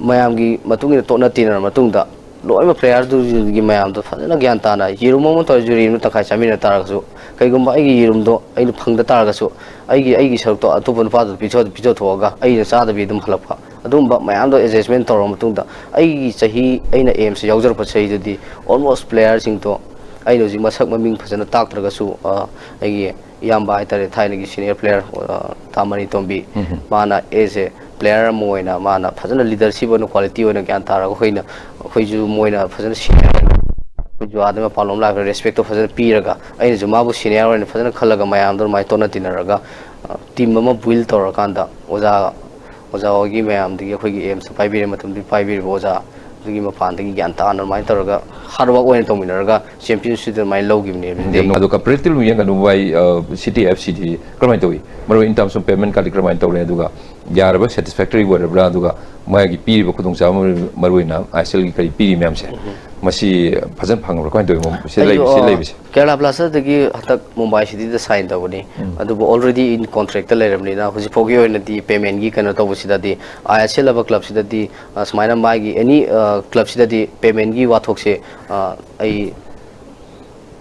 ꯃꯌꯥꯝꯒꯤ ꯃꯇꯨꯡ ꯏꯟꯅ ꯇꯣꯠꯅ ꯇꯤꯟꯅꯔ ꯃꯇꯨꯡꯗ, ꯂꯣꯏꯅꯃꯛ player ꯗꯨꯒꯤ ꯃꯌꯥꯝꯗꯣ ꯐꯖꯅ ꯒ꯭ꯌꯥꯟ ꯇꯥꯅ, ꯌꯦꯔꯨꯝ ꯑꯃ ꯇꯧꯔꯁꯨ ꯌꯦꯔꯨꯝ ꯇꯪꯈꯥꯏ ꯆꯥꯃꯤꯟꯅ ꯇꯥꯔꯒꯁꯨ, ꯀꯩꯒꯨꯝꯕ ꯑꯩꯒꯤ ꯌꯦꯔꯨꯝꯗꯣ ꯑꯩꯅ ꯐꯪꯗ ꯇꯥꯔꯒꯁꯨ, ꯑꯩꯒꯤ, ꯑꯩꯒꯤ ꯁꯔꯨꯛꯇꯣ ꯑꯇꯣꯞꯄ ꯅꯨꯄꯥꯗꯨꯗ ꯄꯤꯊꯣꯛ-, ꯄꯤꯊꯣꯛꯊꯣꯛꯑꯒ ꯑꯩꯅ ꯆꯥꯗꯕꯤ ꯑꯗꯨꯝ ꯍꯜꯂꯛꯄ, ꯑꯗꯨꯒꯨꯝꯕ ꯃꯌꯥꯝꯗꯣ adjustment ꯇꯧꯔꯕ ꯃꯇꯨꯡꯗ, ꯑꯩꯒꯤ ꯆꯍꯤ, ꯑꯩꯅ AIMS ꯁꯦ ꯌꯥꯎꯖꯔꯛꯄ ꯆꯍꯤꯗꯨꯗꯤ almost player ꯁꯤꯡꯗꯣ ꯑꯩꯅ ꯍꯧꯖꯤꯛ ꯃꯁꯛ ꯃꯃꯤꯡ ꯐꯖꯅ ꯇꯥꯛꯇ꯭ꯔꯒꯁꯨ, ꯑ, ꯑꯩꯒꯤ ꯏꯌꯥꯝꯕ ꯍꯥꯏꯇꯥꯔꯦ, ꯊꯥꯏꯅꯒꯤ senior player, ꯑ, ꯇꯥꯃꯅꯤ ꯇꯣꯝꯕꯤ, ꯎꯝ꯫ ꯃꯥꯅ as a player ꯑꯃ ꯑꯣꯏꯅ ꯃꯥꯅ ꯐꯖꯅ leadership ꯑꯣꯏꯅ, quality ꯑꯣꯏꯅ ꯒ꯭ꯌꯥꯟ ꯇꯥꯔꯒ, ꯑꯩꯈꯣꯏꯅ, ꯑꯩꯈꯣꯏꯁꯨ ꯃꯣꯏꯅ ꯐꯖꯅ senior ꯑꯣꯏꯅ, ꯑꯩꯈꯣꯏꯁꯨ ꯑꯥꯗ ꯃꯄꯥꯟꯂꯣꯝ ꯂꯥꯛꯄꯗ respect ꯇꯣ ꯐꯖꯅ ꯄꯤꯔꯒ, ꯑꯩꯅꯁꯨ ꯃꯥꯕꯨ senior ꯑꯣꯏꯅ ꯐꯖꯅ ꯈꯜꯂꯒ, ꯃꯌꯥꯝꯗꯣ ꯑꯗꯨꯃꯥꯏꯅ ꯇꯣꯠꯅ ꯇꯤꯟꯅꯔꯒ, ꯑ, team ꯑꯃ build ꯇꯧꯔꯀꯥꯟꯗ, ꯑꯣꯖꯥ, ꯑꯣꯖꯥ ꯍꯣꯏꯒꯤ ꯃꯌꯥꯝꯗꯒꯤ, ꯑꯩꯈꯣꯏꯒꯤ AIMS ꯇ ꯄꯥꯏꯕꯤꯔꯤꯕ ꯃꯇꯝꯗꯨꯒꯤ ꯄꯥꯏꯕꯤꯔꯤꯕ ꯑꯣꯖꯥ ꯑꯗꯨꯒꯤ ꯃꯄꯥꯟꯗꯒꯤ ꯒ꯭ꯌꯥꯟ ꯇꯥꯅ ꯑꯗꯨꯃꯥꯏꯅ ꯇꯧꯔꯒ hard work ꯑꯣꯏꯅ ꯇꯧꯃꯤꯟꯅꯔꯒ championship ꯁꯤꯗ ꯑꯗꯨꯃꯥꯏꯅ ꯂꯧꯈꯤꯕꯅꯦꯕ꯫ ꯌꯥꯝ ꯅꯨꯡꯉꯥꯏ꯫ ꯑꯗꯣ comparatively ꯌꯦꯡꯒꯅꯨ, ꯃꯣꯕꯥꯏ, ꯑ, ꯁꯤꯇꯤ ꯑꯦꯐ ꯁꯤꯗꯤ ꯀꯔꯝꯍꯥꯏꯅ ꯇꯧꯏ? ꯃꯔꯨ ꯑꯣꯏꯅ in terms of payment ꯀꯥꯗꯤ ꯀꯔꯝꯍꯥꯏꯅ ꯇꯧꯔꯦ? ꯑꯗꯨꯒ ꯌꯥꯔꯕ, satisfactory ꯑꯣꯏꯔꯕ꯭ꯔꯥ? ꯑꯗꯨꯒ ꯃꯥꯒꯤ ꯄꯤꯔꯤꯕ ꯈꯨꯗꯣꯡꯆꯥꯕ, ꯃꯔꯨ, ꯃꯔꯨ ꯑꯣꯏꯅ ISL ꯒꯤ ꯀꯔꯤ ꯄꯤꯔꯤ ꯃꯌꯥꯝꯁꯦ, ꯎꯝ꯫ ꯃꯁꯤ ꯐꯖꯅ ꯐꯪꯉꯕ꯭ꯔꯥ? ꯀꯃꯥꯏꯅ ꯇꯧꯏ? ꯁꯤ ꯑꯩꯁꯨ, ꯂꯩꯕ-, ꯁꯤ ꯑ, ꯂꯩꯕꯁꯦ? ꯀꯦꯔꯂꯥ ꯕ꯭ꯂꯥꯁꯇꯔꯗꯒꯤ ꯍꯟꯗꯛ ꯃꯨꯝꯕꯥꯏ ꯁꯤꯇꯤꯗ sign ꯇꯧꯕꯅꯤ꯫ ꯎꯝ꯫ ꯑꯗꯨꯕꯨ already in contract ꯇ ꯂꯩꯔꯕꯅꯤꯅ, ꯍꯧꯖꯤꯛ ꯐꯥꯎꯒꯤ ꯑꯣꯏꯅꯗꯤ payment ꯒꯤ ꯀꯩꯅꯣ ꯇꯧꯕꯁꯤꯗꯗꯤ, ISL ꯍꯥꯏꯕ club ꯁꯤꯗꯗꯤ, ꯑ, ꯁꯨꯃꯥꯏꯅ ꯃꯥꯒꯤ any, ꯑ, club ꯁꯤꯗꯗꯤ payment ꯒꯤ ꯋꯥꯊꯣꯛꯁꯦ, ꯑ, ꯑꯩ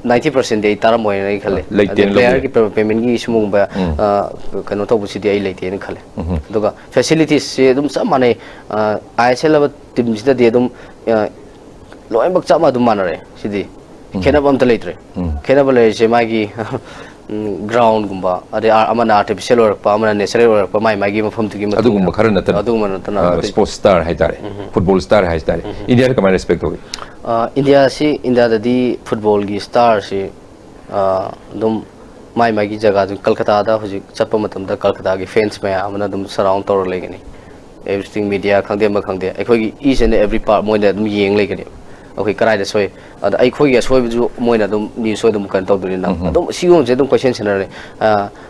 ninety percent ꯗꯤ ꯑꯩ ꯇꯥꯔꯝꯃꯣꯏꯅ ꯑꯩ ꯈꯜꯂꯦ꯫ ꯂꯩꯇꯦꯅ ꯑꯗꯩ player ꯂꯧꯕ ꯒꯤ ꯌꯥꯏ꯫ Payment ꯒꯤ ꯁꯤꯒꯨꯝꯕ, ꯎꯝ꯫ ꯑ, ꯀꯩꯅꯣ ꯇꯧꯕꯁꯤꯗꯤ ꯑꯩ ꯂꯩꯇꯦꯅ ꯈꯜꯂꯦ꯫ ꯎꯝ꯫ ꯑꯗꯨꯒ facilities ꯁꯦ ꯑꯗꯨꯝ ꯆꯞ ꯃꯥꯟꯅꯩ꯫ ꯑ, ISL ꯍꯥꯏꯕ team ꯁꯤꯗꯗꯤ ꯑꯗꯨꯝ, ꯑ, ꯂꯣꯏꯅꯃꯛ ꯆꯞ ꯑꯗꯨꯝ ꯃꯥꯟꯅꯔꯦ ꯁꯤꯗꯤ꯫ ꯎꯝ꯫ ꯈꯦꯠꯅꯕ ꯑꯝꯇ ꯂꯩꯇ꯭ꯔꯦ꯫ ꯎꯝ꯫ ꯈꯦꯠꯅꯕ ꯂꯩꯔꯤꯁꯦ ꯃꯥꯒꯤ, ꯎꯝ, ground ꯒꯨꯝꯕ, ꯑꯗꯩ ꯑꯥ, ꯑꯃꯅ artificial ꯑꯣꯏꯔꯛꯄ, ꯑꯃꯅ natural ꯑꯣꯏꯔꯛꯄ, ꯃꯥꯏ ꯃꯥꯏꯒꯤ ꯃꯐꯝꯗꯨꯒꯤ ꯃꯇꯨꯡ ꯑꯗꯨꯒꯨꯝꯕ ꯏꯟꯅ꯫ ꯈꯔ ꯅꯠꯇꯅ, ꯑꯗꯨꯒꯨꯝꯕ ꯅꯠꯇꯅ ꯑ, ꯑꯇꯩ sports star ꯍꯥꯏꯇꯥꯔꯦ, ꯎꯝ꯫ Football star ꯍꯥꯏꯇꯥꯔꯦ, ꯎꯝ꯫ India ꯗ ꯀꯃꯥꯏꯅ respect ꯇꯧꯏ? ꯏꯟꯗꯤꯌꯥꯁꯤ, ꯏꯟꯗꯤꯌꯥꯗꯗꯤ ꯐꯨꯠꯕꯣꯜꯒꯤ ꯁ꯭ꯇꯥꯔꯁꯤ ꯑꯗꯨꯝ ꯃꯥꯏ ꯃꯥꯏꯒꯤ ꯖꯒꯥꯗꯨ, ꯀꯜꯀꯇꯥꯗ ꯍꯧꯖꯤꯛ ꯆꯠꯄ ꯃꯇꯝꯗ ꯀꯜꯀꯇꯥꯒꯤ ꯐꯦꯟꯁ ꯃꯌꯥꯝ ꯑꯃꯅ ꯑꯗꯨꯝ ꯁꯔꯥꯎꯟ ꯇꯧꯔ ꯂꯩꯒꯅꯤ꯫ ꯑꯦꯕ꯭ꯔꯤꯊꯤꯡ, ꯃꯦꯗꯤꯌꯥ ꯈꯪꯗꯦ, ꯑꯃ ꯈꯪꯗꯦ, ꯑꯩꯈꯣꯏꯒꯤ each and every part ꯃꯣꯏꯅ ꯑꯗꯨꯝ ꯌꯦꯡ ꯂꯩꯒꯅꯤ꯫ ꯑꯩꯈꯣꯏ ꯀꯗꯥꯏꯗ ꯁꯣꯏ, ꯑꯗ ꯑꯩꯈꯣꯏꯒꯤ ꯑꯁꯣꯏꯕꯁꯨ ꯃꯣꯏꯅ ꯑꯗꯨꯝ ꯅ꯭ꯌꯨꯁ ꯑꯗꯨꯝ ꯀꯩꯅꯣ ꯇꯧꯗꯣꯏꯅꯤꯅ, ꯑꯗꯨꯝ ꯁꯤꯒꯨꯝꯕꯁꯦ ꯑꯗꯨꯝ ꯀꯣꯏꯁꯟ ꯁꯦꯟꯅꯔꯦ꯫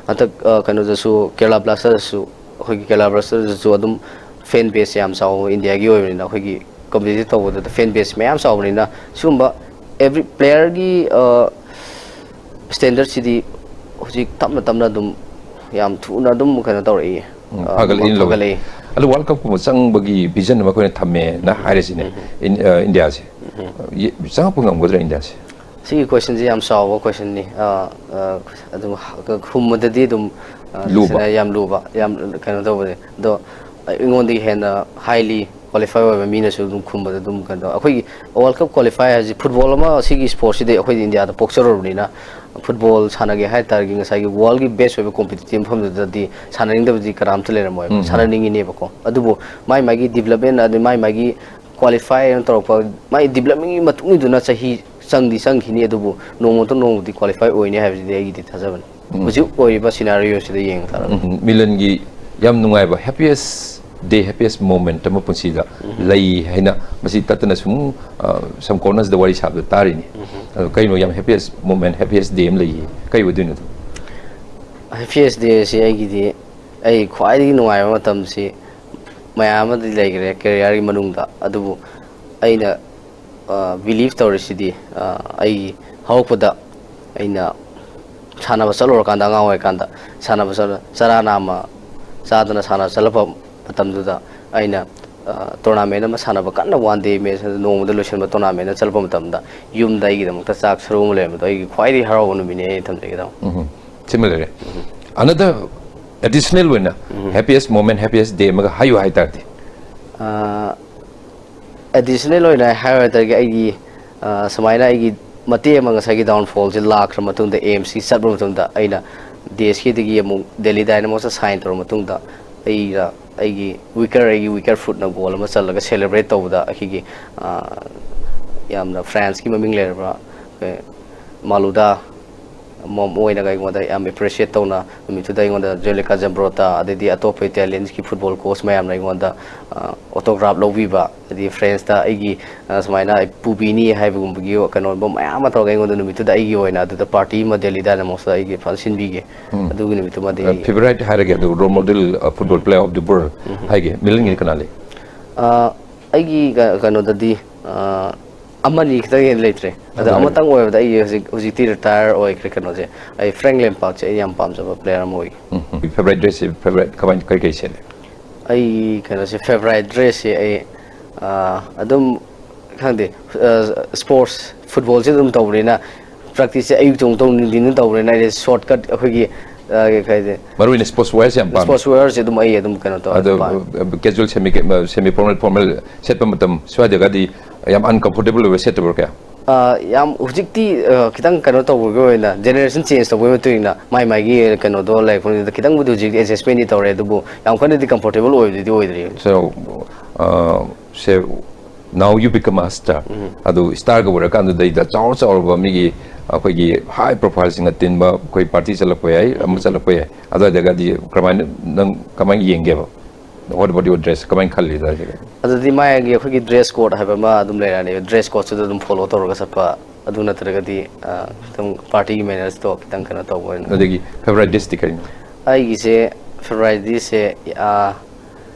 ꯍꯟꯗꯛ ꯀꯩꯅꯣꯗꯁꯨ, ꯀꯦꯔꯂꯥ ꯕ꯭ꯂꯥꯁꯇꯔꯗꯁꯨ, ꯑꯩꯈꯣꯏꯒꯤ ꯀꯦꯔꯂꯥ ꯕ꯭ꯂꯥꯁꯇꯔꯗꯁꯨ ꯑꯗꯨꯝ ꯐꯦꯟ ꯕꯦꯁ ꯌꯥꯝ ꯆꯥꯎꯕ, ꯏꯟꯗꯤꯌꯥꯒꯤ ꯑꯣꯏꯕꯅꯤꯅ ꯑꯩꯈꯣꯏꯒꯤ ꯀꯝꯄꯤꯇꯤꯁꯟ ꯇꯧꯕꯗꯨꯗ ꯐꯦꯟ ꯕꯦꯁ ꯃꯌꯥꯝ ꯆꯥꯎꯕꯅꯤꯅ, ꯁꯤꯒꯨꯝꯕ ꯑꯦꯕ꯭ꯔꯤ ꯄ꯭ꯂꯦꯌꯔꯒꯤ ꯁ꯭ꯇꯦꯟꯗꯔꯠꯁꯤꯗꯤ ꯍꯧꯖꯤꯛ ꯇꯞꯅ ꯇꯞꯅ ꯑꯗꯨꯝ ꯌꯥꯝ ꯊꯨꯅ ꯑꯗꯨꯝ ꯀꯩꯅꯣ ꯇꯧꯔꯛꯏ꯫ ꯎꯝ, ꯑ, ꯐꯒꯠꯂꯛꯏꯅ ꯂꯧꯋꯦ꯫ ꯐꯒꯠꯂꯛꯏ꯫ ꯑꯗꯣ ꯋꯥꯔꯜ ꯀꯞꯀꯨꯝꯕ ꯆꯪꯕꯒꯤ ꯚꯤꯖꯟ ꯑꯃ ꯑꯩꯈꯣꯏꯅ ꯊꯝꯃꯦꯅ ꯍꯥꯏꯔꯁꯤꯅꯦ꯫ ꯎꯝ꯫ ꯏꯟ-, ꯑ, ꯏꯟꯗꯤꯌꯥꯁꯦ꯫ ꯎꯝ꯫ ꯌꯦ-, ꯆꯪꯉꯛꯄ ꯉꯝꯒꯗ꯭ꯔꯥ ꯏꯟꯗꯤꯌꯥꯁꯦ? ꯁꯤꯒꯤ ꯀꯣꯏꯁꯟꯁꯤ ꯌꯥꯝ ꯆꯥꯎꯕ ꯀꯣꯏꯁꯟꯅꯤ꯫ ꯑ, ꯑ, ꯑꯗꯨꯝ ꯍ-, ꯈꯨꯝꯕꯗꯗꯤ ꯑꯗꯨꯝ, ꯑ, ꯂꯨꯕ꯫ ꯁꯤꯅ ꯌꯥꯝ ꯂꯨꯕ, ꯌꯥꯝ ꯀꯩꯅꯣ ꯇꯧꯕꯁꯦ꯫ ꯑꯗꯣ ꯑꯩꯉꯣꯟꯗꯒꯤ ꯍꯦꯟꯅ ꯍꯥꯏꯂꯤ ꯀ꯭ꯋꯥꯂꯤꯐꯥꯏ ꯑꯣꯏꯕ ꯃꯤꯅꯁꯨ ꯑꯗꯨꯝ ꯈꯨꯝꯕꯗ ꯑꯗꯨꯝ ꯀꯩꯅꯣ ꯇꯧ-, ꯑꯩꯈꯣꯏꯒꯤ ꯋꯥꯔꯜ ꯀꯞ ꯀ꯭ꯋꯥꯂꯤꯐꯥꯏ ꯍꯥꯏꯁꯤ, ꯐꯨꯠꯕꯣꯜ ꯑꯃ ꯁꯤꯒꯤ ꯁ꯭ꯄꯣꯔꯠꯁꯤꯗꯤ ꯑꯩꯈꯣꯏꯗꯤ ꯏꯟꯗꯤꯌꯥꯗ ꯄꯣꯛꯆꯔꯨꯕꯅꯤꯅ, ꯐꯨꯠꯕꯣꯜ ꯁꯥꯟꯅꯒꯦ ꯍꯥꯏ ꯇꯥꯔꯗꯤ ꯉꯁꯥꯏꯒꯤ ꯋꯥꯔꯜꯒꯤ ꯕꯦꯁ ꯑꯣꯏꯕ ꯀꯣꯝꯄꯤꯇꯤꯇꯤꯞ ꯃꯐꯝꯗꯨꯗꯗꯤ ꯁꯥꯟꯅꯅꯤꯡꯗꯕꯗꯤ ꯀꯅꯥꯝꯇ ꯂꯩꯔꯝꯃꯣꯏꯕ꯫ ꯎꯝ, ꯎꯝ꯫ ꯁꯥꯟꯅꯅꯤꯡꯉꯤꯅꯦꯕꯀꯣ꯫ ꯑꯗꯨꯕꯨ ꯃꯥꯏ ꯃꯥꯒꯤ ꯗꯤꯕ꯭ꯂꯞꯃꯦꯟ, ꯑꯗꯩ ꯃꯥꯏ ꯃꯥꯒꯤ ꯀ꯭ꯋꯥꯂꯤꯐꯥꯏ ꯑꯅ ꯇꯧꯔꯛꯄ, ꯃꯥꯏ ꯗꯤꯕ꯭ꯂꯞꯃꯦꯟꯒꯤ ꯃꯇꯨꯡ ꯏꯟꯗꯨꯅ ꯆꯍꯤ ꯆꯪꯗꯤ ꯆꯪꯈꯤꯅꯤ, ꯑꯗꯨꯕꯨ ꯅꯣꯡꯃ ꯅꯠꯇ꯭ꯔ ꯅꯣꯡꯃꯗꯤ ꯀ꯭ꯋꯥꯂꯤꯐꯥꯏ ꯑꯣꯏꯅꯤ ꯍꯥꯏꯕꯁꯤꯗꯤ ꯑꯩꯒꯤꯗꯤ ꯊꯥꯖꯕꯅꯤ꯫ ꯎꯝ꯫ ꯍꯧꯖꯤꯛ ꯑꯣꯏꯔꯤꯕ ꯁꯤꯅꯥꯔꯤꯑꯣꯁꯤꯗ ꯌꯦꯡꯕ ꯇꯥꯔꯒꯗꯤ꯫ ꯎꯝ, ꯃꯤꯂꯟꯒꯤ ꯌꯥꯝ ꯅꯨꯡꯉꯥꯏꯕ happiest day, happiest moment ꯑꯃ ꯄꯨꯟꯁꯤꯗ ꯎꯝ꯫ ꯂꯩ ꯍꯥꯏꯅ ꯃꯁꯤ ꯇꯠꯇꯅ ꯁꯨꯝ, ꯑ, some cornersꯗ ꯋꯥꯔꯤ ꯁꯥꯕꯗ ꯇꯥꯔꯤꯅꯤ꯫ ꯎꯝ꯫ ꯑꯗꯣ ꯀꯩꯅꯣ ꯌꯥꯝ happiest moment, happiest day ꯑꯃ ꯂꯩꯌꯦ, ꯀꯩ ꯑꯣꯏꯗꯣꯏꯅꯣ ꯑꯗꯨ? Happiest dayꯁꯤ ꯑꯩꯒꯤꯗꯤ, ꯑꯩ ꯈ꯭ꯋꯥꯏꯗꯒꯤ ꯅꯨꯡꯉꯥꯏꯕ ꯃꯇꯝꯁꯤ ꯃꯌꯥꯝ ꯑꯃꯗꯤ ꯂꯩꯈ꯭ꯔꯦ careerꯒꯤ ꯃꯅꯨꯡꯗ, ꯑꯗꯨꯕꯨ ꯑꯩꯅ, ꯑ, believe ꯇꯧꯔꯤꯁꯤꯗꯤ, ꯑ, ꯑꯩ ꯍꯧꯔꯛꯄꯗ ꯑꯩꯅ ꯁꯥꯟꯅꯕ ꯆꯠꯂꯨꯔꯀꯥꯟꯗ, ꯑꯉꯥꯡ ꯑꯣꯏꯔꯤꯀꯥꯟꯗ ꯁꯥꯟꯅꯕ ꯆꯠꯂ-, ꯆꯔꯥ ꯅꯥꯝꯃ ꯆꯥꯗꯅ ꯁꯥꯟꯅꯕ ꯆꯠꯂꯛꯄ ꯃꯇꯝꯗꯨꯗ ꯑꯩꯅ, ꯑ, tournament ꯑꯃ ꯁꯥꯟꯅꯕ, ꯀꯟꯅ one day match, ꯅꯣꯡꯃꯗ ꯂꯣꯏꯁꯤꯟꯕ tournament ꯑꯃ ꯆꯠꯂꯛꯄ ꯃꯇꯝꯗ ꯌꯨꯝꯗ ꯑꯩꯒꯤꯗꯃꯛꯇ ꯆꯥꯛ ꯁꯔꯨ ꯑꯃ ꯂꯩꯔꯝꯕꯗꯣ ꯑꯩꯒꯤ ꯈ꯭ꯋꯥꯏꯗꯒꯤ ꯍꯔꯥꯎꯕ ꯅꯨꯃꯤꯠꯅꯦ ꯑꯩꯅ ꯊꯝꯖꯒꯦ ꯇꯧꯕ꯫ ꯎꯝ, ꯁꯤꯃ ꯂꯩꯔꯦ꯫ Another additional ꯑꯣꯏꯅ ꯎꯝ꯫ Happiest moment, happiest day ꯑꯃꯒ ꯍꯥꯏꯌꯨ ꯍꯥꯏ ꯇꯥꯔꯗꯤ? ꯑ, additional ꯑꯣꯏꯅ ꯍꯥꯏꯌꯨ ꯍꯥꯏ ꯇꯥꯔꯗꯤ ꯑꯩꯒꯤ, ꯑ, ꯁꯨꯃꯥꯏꯅ ꯑꯩꯒꯤ ꯃꯇꯦꯛ ꯑꯃ ꯉꯁꯥꯏꯒꯤ downfallꯁꯦ ꯂꯥꯛꯈ꯭ꯔ ꯃꯇꯨꯡꯗ, AIIMSꯀꯤ ꯆꯠꯄ ꯃꯇꯨꯡꯗ ꯑꯩꯅ ꯗꯦꯁꯀꯤꯗꯒꯤ ꯑꯃꯨꯛ Delhi Dynamosꯇ sign ꯇꯧꯔ ꯃꯇꯨꯡꯗ ꯑꯩꯅ ꯑꯩꯒꯤ weaker, ꯑꯩꯒꯤ weaker footꯅ goal ꯑꯃ ꯆꯜꯂꯒ celebrate ꯇꯧꯕꯗ ꯑꯩꯈꯣꯏꯒꯤ, ꯑ, ꯌꯥꯝꯅ ꯐ꯭ꯔꯥꯟꯁꯀꯤ ꯃꯃꯤꯡ ꯂꯩꯔꯕ, ꯑꯩꯈꯣꯏ ꯃꯥꯂꯨꯗꯥ ꯃꯣꯝ ꯑꯣꯏꯅꯒ ꯑꯩꯉꯣꯟꯗ ꯌꯥꯝ ꯑꯦꯄ꯭ꯔꯤꯁꯤꯌꯦꯠ ꯇꯧꯅ, ꯅꯨꯃꯤꯠꯇꯨꯗ ꯑꯩꯉꯣꯟꯗ ꯖꯣꯂꯤꯀꯥ ꯖꯝꯕ꯭ꯔꯣꯇꯥ, ꯑꯗꯩꯗꯤ ꯑꯇꯣꯞꯄ ꯏꯇꯥꯂꯤꯌꯟꯁꯀꯤ ꯐꯨꯠꯕꯣꯜ ꯀꯣꯆ ꯃꯌꯥꯝꯅ ꯑꯩꯉꯣꯟꯗ ꯑꯣꯇꯣꯒ꯭ꯔꯥꯐ ꯂꯧꯕꯤꯕ, ꯑꯗꯩ ꯐ꯭ꯔꯦꯟꯁꯇ ꯑꯩꯒꯤ ꯑ, ꯁꯨꯃꯥꯏꯅ ꯑꯩ ꯄꯨꯕꯤꯅꯤ ꯍꯥꯏꯕꯒꯨꯝꯕꯒꯤ ꯀꯩꯅꯣꯒꯨꯝꯕ ꯃꯌꯥꯝ ꯑꯃ ꯇꯧꯔꯒ, ꯑꯩꯉꯣꯟꯗ ꯅꯨꯃꯤꯠꯇꯨꯗ ꯑꯩꯒꯤ ꯑꯣꯏꯅ ꯑꯗꯨꯗ ꯄꯥꯔꯇꯤ ꯑꯃ ꯗꯦꯜꯂꯤ ꯗꯥꯏꯅꯥꯃꯣꯁꯇ ꯑꯩꯒꯤ ꯐꯖꯅ ꯁꯤꯟꯕꯤꯒꯦ꯫ ꯎꯝ꯫ ꯑꯗꯨꯒꯤ ꯅꯨꯃꯤꯠꯇꯨꯃꯗꯤ ꯑ, ꯑꯩ ꯐꯦꯚꯣꯔꯥꯏꯠ ꯍꯥꯏꯔꯒꯦ, ꯑꯗꯨ ꯔꯣꯜ ꯃꯣꯗꯦꯜ, ꯑ, football player of the world um. ꯍꯥꯏꯒꯦ, ꯃꯤꯂꯟꯒꯤꯗꯤ ꯀꯅꯥ ꯂꯩ? ꯑ, ꯑꯩꯒꯤ ꯀ-, ꯀꯩꯅꯣꯗꯗꯤ, ꯑ, ꯑꯃꯅꯤ ꯈꯤꯇꯪ ꯍꯦꯟꯅ ꯂꯩꯇ꯭ꯔꯦ꯫ ꯑꯗꯣ ꯑꯗꯨ ꯍꯥꯏꯔꯗꯤ ꯑꯃꯇꯪ ꯑꯣꯏꯕꯗ ꯑꯩ ꯍꯧꯖꯤꯛ, ꯍꯧꯖꯤꯛꯇꯤ ꯔꯤꯇꯥꯌꯔ ꯑꯣꯏꯈ꯭ꯔꯦ ꯀꯩꯅꯣꯁꯦ꯫ ꯑꯩ ꯐ꯭ꯔꯦꯡꯛ ꯂꯦꯝꯄꯥꯔꯠꯁꯦ ꯑꯩ ꯌꯥꯝ ꯄꯥꯝꯖꯕ ꯄ꯭ꯂꯦꯌꯔ ꯑꯃ ꯑꯣꯏ꯫ ꯎꯝ, ꯎꯝ꯫ ꯐꯦꯚꯣꯔꯥꯏꯠ ꯗ꯭ꯔꯦꯁꯁꯦ ꯐꯦꯚꯣꯔꯥꯏꯠ ꯀꯃꯥꯏ-, ꯀꯩ ꯀꯩ ꯁꯦꯠꯂꯦ? ꯑꯩ ꯀꯩꯅꯣꯁꯦ, ꯐꯦꯚꯣꯔꯥꯏꯠ ꯗ꯭ꯔꯦꯁꯁꯦ ꯑꯩ, ꯑ, ꯑꯗꯨꯝ ꯈꯪꯗꯦ, ꯑ, ꯁ꯭ꯄꯣꯔꯠꯁ, ꯐꯨꯠꯕꯣꯜꯁꯦ ꯑꯗꯨꯝ ꯇꯧꯕꯅꯤꯅ, ꯄ꯭ꯔꯦꯛꯇꯤꯁꯁꯦ ꯑꯌꯨꯛꯇ ꯑꯃꯨꯛ ꯇꯧ, ꯅꯨꯡꯊꯤꯟꯗ ꯇꯧꯕꯅꯤꯅ, ꯑꯩꯗꯤ ꯁꯣꯔꯠ ꯀꯠ ꯑꯩꯈꯣꯏꯒꯤ, ꯑ, ꯀꯩ ꯍꯥꯏꯗꯤ, ꯃꯔꯨ ꯑꯣꯏꯅ ꯁ꯭ꯄꯣꯔꯠꯁ ꯋꯦꯌꯔꯁꯦ ꯌꯥꯝ ꯄꯥꯝꯃꯦ꯫ ꯁ꯭ꯄꯣꯔꯠꯁ ꯋꯦꯌꯔꯁꯦ ꯑꯗꯨꯝ ꯑꯩ ꯑꯗꯨꯝ ꯀꯩꯅꯣ ꯇꯧꯋꯦ, ꯑꯗꯣ, ꯄꯥꯝꯃꯦ꯫ ꯑ, ꯀꯦꯖꯨꯋꯦꯜ ꯁꯦꯃꯤ, ꯑ, ꯁꯦꯃꯤ ꯐꯣꯔꯃꯦꯜ, ꯐꯣꯔꯃꯦꯜ ꯁꯦꯠꯄ ꯃꯇꯝ ꯁ꯭ꯋꯥꯏꯗꯒꯗꯤ ꯌꯥꯝ ꯑꯟꯀꯝꯐꯣꯔꯇꯦꯕꯜ ꯑꯣꯏꯕ ꯁꯦꯠꯇꯕ꯭ꯔꯣ ꯀꯌꯥ? ꯑ, ꯌꯥꯝ ꯍꯧꯖꯤꯛꯇꯤ, ꯑ, ꯈꯤꯇꯪ ꯀꯩꯅꯣ ꯇꯧꯕꯒꯤ ꯑꯣꯏꯅ, ꯖꯦꯅꯦꯔꯦꯁꯟ ꯆꯦꯟꯖ ꯇꯧꯕꯒꯤ ꯃꯇꯨꯡ ꯏꯟꯅ ꯃꯥꯏ ꯃꯥꯏꯒꯤ ꯀꯩꯅꯣꯗꯣ ꯂꯩꯔꯛꯄꯅꯤꯅ ꯈꯤꯇꯪꯕꯨꯗꯤ ꯍꯧꯖꯤꯛ ꯑꯦꯗꯖꯁꯃꯦꯟꯗꯤ ꯇꯧꯔꯦ, ꯑꯗꯨꯕꯨ ꯌꯥꯝ ꯀꯟꯅꯗꯤ ꯀꯝꯐꯣꯔꯇꯦꯕꯜ ꯑꯣꯏꯕꯗꯨꯗꯤ ꯑꯣꯏꯗ꯭ꯔꯤ꯫ So, uh, say, now you become a star. ꯎꯝ꯫ ꯑꯗꯨ ꯁ꯭ꯇꯥꯔꯒ ꯑꯣꯏꯔꯀꯥꯟꯗꯨꯗꯩꯗ ꯆꯥꯎꯔ ꯆꯥꯎꯔꯕ ꯃꯤꯒꯤ, ꯑꯩꯈꯣꯏꯒꯤ ꯍꯥꯏ ꯄ꯭ꯔꯣꯐꯥꯏꯜꯁꯤꯡꯅ ꯇꯤꯟꯕ ꯑꯩꯈꯣꯏ ꯄꯥꯔꯇꯤ ꯆꯠꯂꯛꯄ ꯌꯥꯏ, ꯑꯃ ꯎꯝ꯫ ꯆꯠꯂꯛꯄ ꯌꯥꯏ, ꯑꯗꯨꯋꯥꯏꯗꯒꯗꯤ ꯀꯔꯝꯍꯥꯏꯅ, ꯅꯪ ꯀꯃꯥꯏꯅ ꯌꯦꯡꯒꯦꯕ? What about your dress? ꯀꯃꯥꯏꯅ ꯈꯜꯂꯤ ꯑꯗꯨꯋꯥꯏꯗꯒꯗꯤ? ꯑꯗꯨꯗꯤ ꯃꯥꯒꯤ ꯑꯩꯈꯣꯏꯒꯤ ꯗ꯭ꯔꯦꯁ ꯀꯣꯗ ꯍꯥꯏꯕ ꯑꯃ ꯑꯗꯨꯝ ꯂꯩꯔꯛꯑꯅꯦꯕ꯫ ꯗ꯭ꯔꯦꯁ ꯀꯣꯗꯁꯤꯗ ꯑꯗꯨꯝ ꯐꯣꯂꯣ ꯇꯧꯔꯒ ꯆꯠꯄ, ꯑꯗꯨ ꯅꯠꯇ꯭ꯔꯒꯗꯤ, ꯑ, ꯈꯤꯇꯪ ꯄꯥꯔꯇꯤꯒꯤ ꯃꯦꯅꯔꯁꯇꯣ ꯈꯤꯇꯪ ꯀꯩꯅꯣ ꯇꯧꯕ ꯑꯣꯏꯅ꯫ ꯑꯗꯒꯤ ꯐꯦꯚꯣꯔꯥꯏꯠ ꯗꯤꯁꯇꯤ ꯀꯔꯤꯅꯣ? ꯑꯩꯒꯤꯁꯦ ꯐꯦꯚꯣꯔꯥꯏꯠ ꯗꯤꯁꯁꯦ, ꯑ,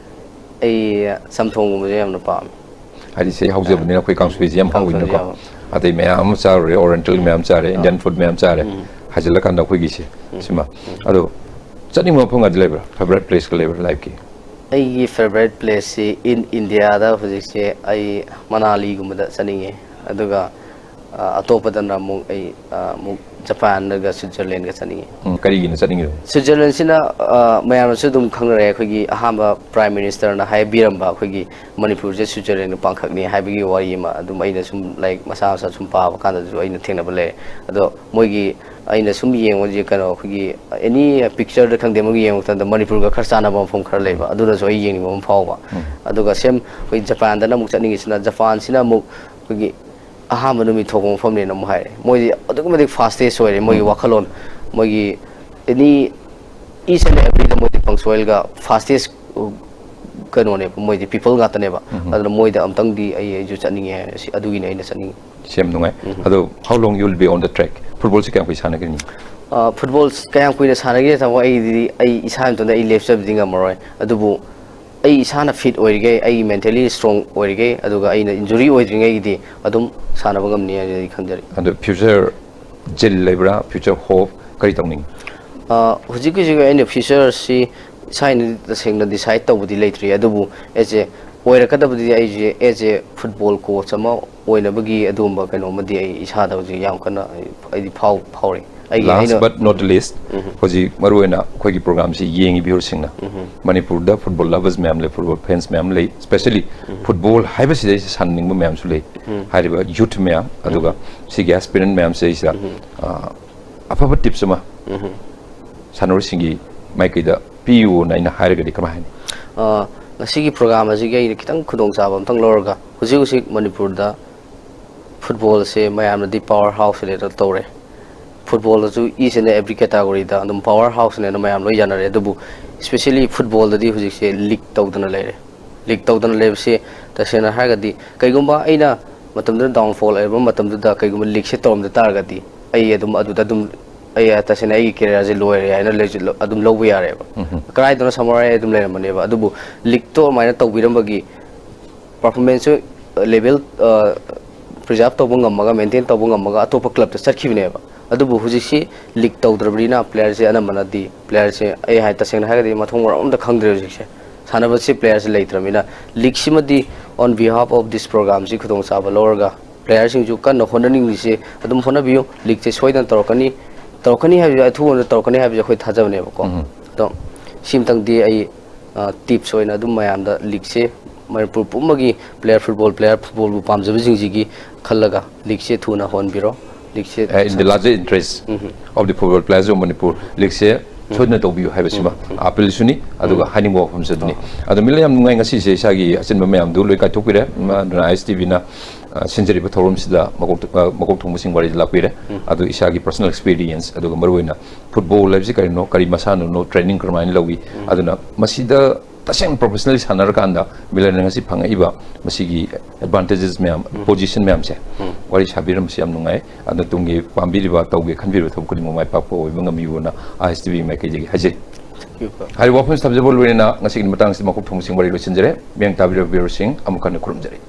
ꯑꯩ ꯆꯝꯊꯣꯡꯒꯨꯝꯕꯁꯦ ꯌꯥꯝꯅ ꯄꯥꯝꯃꯦ꯫ ꯍꯥꯏꯗꯤ ꯁꯤ ꯍꯧꯖꯕꯅꯤꯅ ꯑꯩꯈꯣꯏ ꯀꯥꯡꯁꯣꯏꯁꯦ ꯌꯥꯝ ꯀꯥꯡꯁꯣꯏꯁꯦ ꯍꯥꯎꯋꯤꯅꯀꯣ꯫ ꯌꯥꯝ꯫ ꯑꯇꯩ ꯃꯌꯥꯝ ꯑꯃ ꯆꯥꯔꯨꯔꯦ, ꯑꯣꯔꯤꯌꯦꯟꯇꯦꯜ ꯃꯌꯥꯝ ꯆꯥꯔꯦ, ꯎꯝ꯫ ꯏꯟꯗꯤꯌꯟ ꯐꯨꯗ ꯃꯌꯥꯝ ꯆꯥꯔꯦ꯫ ꯎꯝ꯫ ꯍꯥꯏꯖꯤꯜꯂꯀꯥꯟꯗ ꯑꯩꯈꯣꯏꯒꯤꯁꯦ, ꯎꯝ꯫ ꯁꯤꯃ꯫ ꯎꯝ꯫ ꯑꯗꯣ ꯆꯠꯅꯤꯡꯕ ꯃꯐꯝꯒꯗꯤ ꯂꯩꯕ꯭ꯔꯥ? ꯐꯦꯚꯣꯔꯥꯏꯠ ꯄ꯭ꯂꯦꯁꯀ ꯂꯩꯕ꯭ꯔꯥ ꯂꯥꯏꯐꯀꯤ? ꯑꯩꯒꯤ ꯐꯦꯚꯣꯔꯥꯏꯠ ꯄ꯭ꯂꯦꯁꯁꯤ ꯏꯟ ꯏꯟꯗꯤꯌꯥꯗ ꯍꯧꯖꯤꯛꯁꯦ ꯑꯩ ꯃꯅꯥꯂꯤꯒꯨꯝꯕꯗ ꯆꯠꯅꯤꯡꯉꯦ꯫ ꯑꯗꯨꯒ, ꯑ, ꯑꯇꯣꯞꯄꯗꯅ ꯑꯃꯨꯛ ꯑꯩ, ꯑ, ꯑꯃꯨꯛ ꯖꯄꯥꯟꯒ ꯁ꯭ꯋꯤꯠꯖꯔꯂꯦꯟꯒ ꯆꯠꯅꯤꯡꯉꯤ꯫ ꯎꯝ, ꯀꯔꯤꯒꯤꯅꯣ ꯆꯠꯅꯤꯡꯉꯤꯗꯣ? ꯁ꯭ꯋꯤꯠꯖꯔꯂꯦꯟꯁꯤꯅ, ꯑ, ꯃꯌꯥꯝꯅꯁꯨ ꯑꯗꯨꯝ ꯈꯪꯅꯔꯦ, ꯑꯩꯈꯣꯏꯒꯤ ꯑꯍꯥꯟꯕ ꯄ꯭ꯔꯥꯏꯝ ꯃꯤꯅꯤꯁꯇꯔꯅ ꯍꯥꯏꯕꯤꯔꯝꯕ, ꯑꯩꯈꯣꯏꯒꯤ ꯃꯅꯤꯄꯨꯔꯁꯦ ꯁ꯭ꯋꯤꯠꯖꯔꯂꯦꯟꯒ ꯄꯥꯡꯈꯛꯅꯤ ꯍꯥꯏꯕꯒꯤ ꯋꯥꯔꯤ ꯑꯃ ꯑꯗꯨꯝ ꯑꯩꯅ ꯁꯨꯝ ꯂꯥꯏꯔꯤꯛ ꯃꯆꯥ ꯃꯆꯥ ꯁꯨꯝ ꯄꯥꯕ ꯀꯥꯟꯗꯁꯨ ꯑꯩꯅ ꯊꯦꯡꯅꯕ ꯂꯩꯔꯦ꯫ ꯑꯗꯣ ꯃꯣꯏꯒꯤ, ꯑꯩꯅ ꯁꯨꯝ ꯌꯦꯡꯕꯁꯦ, ꯀꯩꯅꯣ, ꯑꯩꯈꯣꯏꯒꯤ ꯑꯦꯅꯤ ꯄꯤꯛꯆꯔꯗ ꯈꯪꯗꯦ, ꯑꯃꯒꯤ ꯌꯦꯡꯕ ꯃꯇꯝꯗ ꯃꯅꯤꯄꯨꯔꯒ ꯈꯔ ꯆꯥꯟꯅꯕ ꯃꯐꯝ ꯈꯔ ꯂꯩꯕ, ꯎꯝ꯫ ꯑꯗꯨꯅꯁꯨ ꯑꯩ ꯌꯦꯡꯅꯤꯡꯕ ꯑꯃ ꯐꯥꯎꯕ꯫ ꯎꯝ꯫ ꯑꯗꯨꯒ ꯁꯦꯝ ꯑꯩꯈꯣꯏ ꯖꯄꯥꯟꯗꯅ ꯑꯃꯨꯛ ꯆꯠꯅꯤꯡꯉꯤꯁꯤꯅ, ꯖꯄꯥꯟꯁꯤꯅ ꯑꯃꯨꯛ ꯑꯩꯈꯣꯏꯒꯤ ꯑꯍꯥꯟꯕ ꯅꯨꯃꯤꯠ ꯊꯣꯛꯄ ꯃꯐꯝꯅꯦꯅ ꯑꯃꯨꯛ ꯍꯥꯏꯔꯦ꯫ ꯃꯣꯏꯗꯤ ꯑꯗꯨꯛꯀꯤ ꯃꯇꯤꯛ ꯐꯥꯁꯇꯦꯁ ꯑꯣꯏꯔꯦ ꯃꯣꯏꯒꯤ ꯎꯝ꯫ ꯋꯥꯈꯜꯂꯣꯟ, ꯃꯣꯏꯒꯤ ꯑꯦꯅꯤ ꯏꯁ ꯑꯦꯟ ꯑꯦꯕ꯭ꯔꯤꯗ ꯃꯣꯏꯗꯤ ꯄꯪꯆꯣꯏꯜꯒ ꯐꯥꯁꯇꯦꯁ ꯀꯩꯅꯣꯅꯦꯕ, ꯃꯣꯏꯗꯤ ꯄꯤꯄꯜ ꯉꯥꯛꯇꯅꯦꯕ꯫ ꯎꯝ꯫ ꯑꯗꯨꯅ ꯃꯣꯏꯗ ꯑꯝꯇꯪꯗꯤ ꯑꯩ ꯑꯩꯁꯨ ꯆꯠꯅꯤꯡꯉꯦ ꯍꯥꯏꯔꯦ꯫ ꯁꯤ ꯑꯗꯨꯒꯤꯅꯦ ꯑꯩꯅ ꯆꯠꯅꯤꯡꯉꯤ꯫ ꯁꯤ ꯌꯥꯝ ꯅꯨꯡꯉꯥꯏ꯫ ꯎꯝ꯫ ꯑꯗꯣ, how long you will be on the track? ꯐꯨꯠꯕꯣꯜꯁꯤ ꯀꯌꯥꯝ ꯀꯨꯏ ꯁꯥꯟꯅꯒꯅꯤ? ꯑ, ꯐꯨꯠꯕꯣꯜ ꯀꯌꯥꯝ ꯀꯨꯏꯅ ꯁꯥꯟꯅꯒꯦ ꯇꯥꯃꯣ, ꯑꯩꯗꯤ ꯑꯩ ꯏꯁꯥ ꯏꯇꯣꯝꯇ ꯑꯩ ꯂꯦꯞꯆꯕꯗꯤ ꯉꯝꯃꯔꯣꯏ꯫ ꯑꯗꯨꯕꯨ ꯑꯩ ꯏꯁꯥꯅ ꯐꯤꯠ ꯑꯣꯏꯔꯤꯈꯩ, ꯑꯩ ꯃꯦꯟꯇꯦꯂꯤ ꯁ꯭ꯇ꯭ꯔꯣꯡ ꯑꯣꯏꯔꯤꯈꯩ, ꯑꯗꯨꯒ ꯑꯩꯅ ꯏꯟꯖꯨꯔꯤ ꯑꯣꯏꯗ꯭ꯔꯤꯉꯩꯒꯤꯗꯤ ꯑꯗꯨꯝ ꯁꯥꯟꯅꯕ ꯉꯝꯅꯤ ꯍꯥꯏꯅ ꯑꯩ ꯈꯟꯖꯔꯤ꯫ ꯑꯗꯣ ꯐ꯭ꯌꯨꯆꯔ ꯖꯤꯜ ꯂꯩꯕ꯭ꯔꯥ? ꯐ꯭ꯌꯨꯆꯔ ꯍꯣꯞ ꯀꯔꯤ ꯇꯧꯅꯤꯡꯉꯤ? ꯑ, ꯍꯧꯖꯤꯛ ꯍꯧꯖꯤꯛ ꯑꯩꯅ ꯐ꯭ꯌꯨꯆꯔꯁꯤ ꯏꯁꯥ ꯑꯩꯅ ꯇꯁꯦꯡꯅ ꯗꯤꯁꯥꯏꯠ ꯇꯧꯕꯗꯤ ꯂꯩꯇ꯭ꯔꯤ, ꯑꯗꯨꯕꯨ ꯑꯦꯁ ꯑꯦ ꯑꯣꯏꯔꯛꯀꯗꯕꯗꯤ ꯑꯩꯁꯦ ꯑꯦꯁ ꯑꯦ ꯐꯨꯠꯕꯣꯜ ꯀꯣꯆ ꯑꯃ ꯑꯣꯏꯅꯕꯒꯤ ꯑꯗꯨꯒꯨꯝꯕ ꯀꯩꯅꯣꯝꯃꯗꯤ ꯑꯩ ꯏꯁꯥꯗ ꯍꯧꯖꯤꯛ ꯌꯥꯝ ꯀꯟꯅ ꯑꯩ, ꯑꯩꯗꯤ ꯐꯥꯎ-, ꯐꯥꯎꯔꯤ꯫ ꯑꯩꯒꯤ, last ꯑꯩꯅ but not the least, ꯎꯝ꯫ ꯍꯧꯖꯤꯛ ꯃꯔꯨꯑꯣꯏꯅ ꯑꯩꯈꯣꯏꯒꯤ ꯄ꯭ꯔꯣꯒ꯭ꯔꯥꯝꯁꯤ ꯌꯦꯡꯉꯤꯕ ꯚ꯭ꯌꯨꯔꯁꯤꯡꯅ, ꯎꯝ꯫ ꯃꯅꯤꯄꯨꯔꯗ ꯐꯨꯠꯕꯣꯜ ꯂꯚꯔꯁ ꯃꯌꯥꯝ ꯂꯩ, ꯐꯨꯠꯕꯣꯜ ꯐꯦꯟꯁ ꯃꯌꯥꯝ ꯂꯩ, ꯁ꯭ꯄꯦꯁꯦꯂꯤ ꯎꯝ꯫ ꯐꯨꯠꯕꯣꯜ ꯍꯥꯏꯕꯁꯤꯗꯩꯁꯤꯗ ꯁꯥꯟꯅꯅꯤꯡꯕ ꯃꯌꯥꯝꯁꯨ ꯂꯩ꯫ ꯎꯝ꯫ ꯍꯥꯏꯔꯤꯕ ꯌꯨꯠ ꯃꯌꯥꯝ, ꯑꯗꯨꯒ ꯎꯝ꯫ ꯁꯤꯒꯤ ꯑꯦꯁꯄꯤꯔꯦꯟ ꯃꯌꯥꯝꯁꯤꯗꯩꯁꯤꯗ, ꯎꯝ꯫ ꯑ, ꯑꯐꯕ ꯇꯤꯞꯁ ꯑꯃ ꯎꯝ꯫ ꯁꯥꯟꯅꯔꯣꯏꯁꯤꯡꯒꯤ ꯃꯥꯏꯀꯩꯗ ꯄꯤꯌꯨꯅ ꯑꯩꯅ ꯍꯥꯏꯔꯒꯗꯤ ꯀꯃꯥꯏ ꯍꯥꯏꯅꯤ? ꯑ, ꯉꯁꯤꯒꯤ ꯄ꯭ꯔꯣꯒ꯭ꯔꯥꯝ ꯑꯁꯤꯒꯤ ꯑꯩꯅ ꯈꯤꯇꯪ ꯈꯨꯗꯣꯡꯆꯥꯕ ꯑꯝꯇꯪ ꯂꯧꯔꯒ, ꯍꯧꯖꯤꯛ ꯍꯧꯖꯤꯛ ꯃꯅꯤꯄꯨꯔꯗ ꯐꯨꯠꯕꯣꯜꯁꯦ ꯃꯌꯥꯝꯅꯗꯤ ꯄꯋꯥꯔ ꯍꯥꯎꯁꯅꯦꯅ ꯇꯧꯔꯦ꯫ ꯐꯨꯠꯕꯣꯜꯗꯁꯨ each and every categoryꯗ ꯑꯗꯨꯝ ꯄꯋꯥꯔ ꯍꯥꯎꯁꯅꯦꯅ ꯃꯌꯥꯝ ꯂꯣꯏ ꯌꯥꯅꯔꯦ꯫ ꯑꯗꯨꯕꯨ ꯁ꯭ꯄꯦꯁꯦꯂꯤ ꯐꯨꯠꯕꯣꯜꯗꯗꯤ ꯍꯧꯖꯤꯛꯁꯦ ꯂꯤꯛ ꯇꯧꯗꯅ ꯂꯩꯔꯦ꯫ ꯂꯤꯛ ꯇꯧꯗꯅ ꯂꯩꯕꯁꯤ ꯇꯁꯦꯡꯅ ꯍꯥꯏꯔꯒꯗꯤ ꯀꯩꯒꯨꯝꯕ ꯑꯩꯅ ꯃꯇꯝꯗꯨꯗ ꯗꯥꯎꯟꯐꯣꯜ ꯑꯣꯏꯕ ꯃꯇꯝꯗꯨꯗ ꯀꯩꯒꯨꯝꯕ ꯂꯤꯛꯁꯦ ꯇꯧꯔꯝꯗ ꯇꯥꯔꯒꯗꯤ ꯑꯩ ꯑꯗꯨꯝ ꯑꯗꯨꯗ ꯑꯗꯨꯝ ꯑꯩ ꯇꯁꯦꯡꯅ ꯑꯩꯒꯤ ꯀꯦꯔꯤꯌꯔꯁꯦ ꯂꯣꯏꯔꯦ ꯍꯥꯏꯅ ꯂꯩꯖ-, ꯑꯗꯨꯝ ꯂꯧꯕ ꯌꯥꯔꯦꯕ꯫ ꯎꯝ꯫ ꯀꯗꯥꯏꯗꯅꯣ ꯁꯝꯃꯔ ꯑꯩ ꯑꯗꯨꯝ ꯂꯩꯔꯝꯃꯅꯦꯕ꯫ ꯑꯗꯨꯕꯨ ꯂꯤꯛꯇꯣ ꯑꯗꯨꯃꯥꯏꯅ ꯇꯧꯕꯤꯔꯝꯕꯒꯤ ꯄꯔꯐꯣꯔꯃꯦꯟꯁꯁꯨ ꯂꯦꯚꯦꯜ, ꯑ, ꯄ꯭ꯔꯤꯖꯥꯔꯚ ꯇꯧꯕ ꯉꯝꯃꯒ, ꯃꯦꯟꯇꯦꯟ ꯇꯧꯕ ꯉꯝꯃꯒ ꯑꯇꯣꯞꯄ ꯀ꯭ꯂꯕꯇ ꯆꯠꯈꯤꯕꯅꯦꯕ꯫ ꯑꯗꯨꯕꯨ ꯍꯧꯖꯤꯛꯁꯤ ꯂꯤꯛ ꯇꯧꯗ꯭ꯔꯕꯅꯤꯅ ꯄ꯭ꯂꯦꯌꯔꯁꯦ ꯑꯅꯝꯕꯅꯗꯤ, ꯄ꯭ꯂꯦꯌꯔꯁꯦ ꯑꯩ ꯍꯥꯏ ꯇꯁꯦꯡꯅ ꯍꯥꯏꯔꯒꯗꯤ ꯃꯊꯣꯡ ꯃꯔꯝ ꯑꯝꯇ ꯈꯪꯗ꯭ꯔꯦ ꯍꯧꯖꯤꯛꯁꯦ꯫ ꯁꯥꯟꯅꯕꯁꯤ ꯄ꯭ꯂꯦꯌꯔꯁꯦ ꯂꯩꯇ꯭ꯔꯕꯅꯤꯅ ꯂꯤꯛꯁꯤꯃꯗꯤ on behalf of this programꯁꯤ ꯈꯨꯗꯣꯡꯆꯥꯕ ꯂꯧꯔꯒ ꯄ꯭ꯂꯦꯌꯔꯁꯤꯡꯁꯨ ꯀꯟꯅ ꯍꯣꯠꯅꯅꯤꯡꯂꯤꯁꯦ ꯑꯗꯨꯝ ꯍꯣꯠꯅꯕꯤꯌꯨ꯫ ꯂꯤꯛꯁꯦ ꯁꯣꯏꯗꯅ ꯇꯧꯔꯛꯀꯅꯤ, ꯇꯧꯔꯛꯀꯅꯤ ꯍꯥꯏꯕꯁꯦ ꯑꯊꯨꯕꯗ ꯇꯧꯔꯛꯀꯅꯤ ꯍꯥꯏꯕꯁꯦ ꯑꯩꯈꯣꯏ ꯊꯥꯖꯕꯅꯦꯕꯀꯣ꯫ ꯎꯝ꯫ ꯑꯗꯣ ꯁꯤꯃꯇꯪꯗꯤ ꯑꯩ, ꯑ, ꯇꯤꯞꯁ ꯑꯣꯏꯅ ꯑꯗꯨꯝ ꯃꯌꯥꯝꯗ ꯂꯤꯛꯁꯦ ꯃꯅꯤꯄꯨꯔ ꯄꯨꯝꯕꯒꯤ ꯄ꯭ꯂꯦꯌꯔ, ꯐꯨꯠꯕꯣꯜ ꯄ꯭ꯂꯦꯌꯔ, ꯐꯨꯠꯕꯣꯜꯕꯨ ꯄꯥꯝꯖꯕꯁꯤꯡꯁꯤꯒꯤ ꯈꯜꯂꯒ ꯂꯤꯛꯁꯦ ꯊꯨꯅ ꯍꯣꯟꯕꯤꯔꯣ꯫ ꯂꯤꯛꯁꯦ in the larger interest um. of the football players of Manipur, ꯂꯤꯛꯁꯦ ꯁꯣꯏꯗꯅ ꯇꯧꯕꯤꯌꯨ ꯍꯥꯏꯕꯁꯤꯃ ꯎꯝ꯫ ꯑꯄꯤꯜꯁꯨꯅꯤ, ꯑꯗꯨꯒ ꯎꯝ꯫ ꯍꯥꯏꯅꯤꯡꯕ ꯋꯥꯐꯝꯁꯨ ꯑꯗꯨꯅꯤ꯫ ꯑꯣ꯫ ꯑꯗꯣ ꯃꯤ ꯌꯥꯝ ꯅꯨꯡꯉꯥꯏ ꯉꯁꯤꯁꯦ, ꯏꯁꯥꯒꯤ ꯑꯆꯤꯟꯕ ꯃꯌꯥꯝꯗꯨ ꯂꯣꯏ ꯀꯥꯏꯊꯣꯛꯄꯤꯔꯦ꯫ ꯎꯝ, ꯑꯗꯨꯅ ꯑꯥꯏ ꯑꯦꯁ ꯇꯤ ꯚꯤꯅ ꯑ, ꯁꯤꯟꯖꯔꯤꯕ ꯊꯧꯔꯝꯁꯤꯗ ꯃꯀꯣꯛ, ꯑ, ꯃꯀꯣꯛ ꯊꯣꯡꯕꯁꯤꯡ ꯋꯥꯔꯤꯗ ꯂꯥꯛꯄꯤꯔꯦ꯫ ꯑꯗꯨ ꯏꯁꯥꯒꯤ personal experience, ꯑꯗꯨꯒ ꯃꯔꯨꯑꯣꯏꯅ football ꯍꯥꯏꯕꯁꯤ ꯀꯔꯤꯅꯣ, ꯀꯔꯤ ꯃꯁꯥꯟꯅꯅꯣ, training ꯀꯔꯝꯍꯥꯏꯅ ꯂꯧꯏ, ꯑꯗꯨꯅ ꯃꯁꯤꯗ ꯇꯁꯦꯡꯅ professionally ꯁꯥꯟꯅꯔꯀꯥꯟꯗ ꯃꯤꯂꯟꯅ ꯉꯁꯤ ꯐꯪꯉꯛꯏꯕ ꯃꯁꯤꯒꯤ advantages ꯃꯌꯥꯝ, position ꯃꯌꯥꯝꯁꯦ ꯋꯥꯔꯤ ꯁꯥꯕꯤꯔꯝꯕꯁꯤ ꯌꯥꯝ ꯅꯨꯡꯉꯥꯏ꯫ ꯑꯗꯨꯅ ꯇꯨꯡꯒꯤ ꯄꯥꯝꯕꯤꯔꯤꯕ, ꯇꯧꯒꯦ ꯈꯟꯕꯤꯔꯤꯕ ꯊꯕꯛ ꯈꯨꯗꯤꯡꯃꯛ ꯃꯥꯏ ꯄꯥꯛꯄ ꯑꯣꯏꯕ ꯉꯝꯕꯤꯌꯨꯅ ISTV ꯃꯥꯏꯀꯩꯗꯒꯤ ꯍꯥꯏꯖꯔꯤ꯫ ꯍꯥꯏꯔꯤꯕ ꯋꯥꯐꯝꯁꯤ ꯊꯝꯖꯕ ꯂꯣꯏꯅꯅ ꯉꯁꯤꯒꯤ ꯃꯇꯥꯡꯁꯤꯗ ꯃꯀꯣꯛ ꯊꯣꯡꯕꯁꯤꯡ ꯋꯥꯔꯤ ꯂꯣꯏꯁꯤꯟꯖꯔꯦ꯫ ꯃꯤꯌꯥꯝ ꯇꯥꯕꯤꯔꯕ viewerꯁꯤꯡ ꯑꯃꯨꯛ ꯍꯟꯅ ꯈꯨꯔꯨꯝꯖꯔꯤ꯫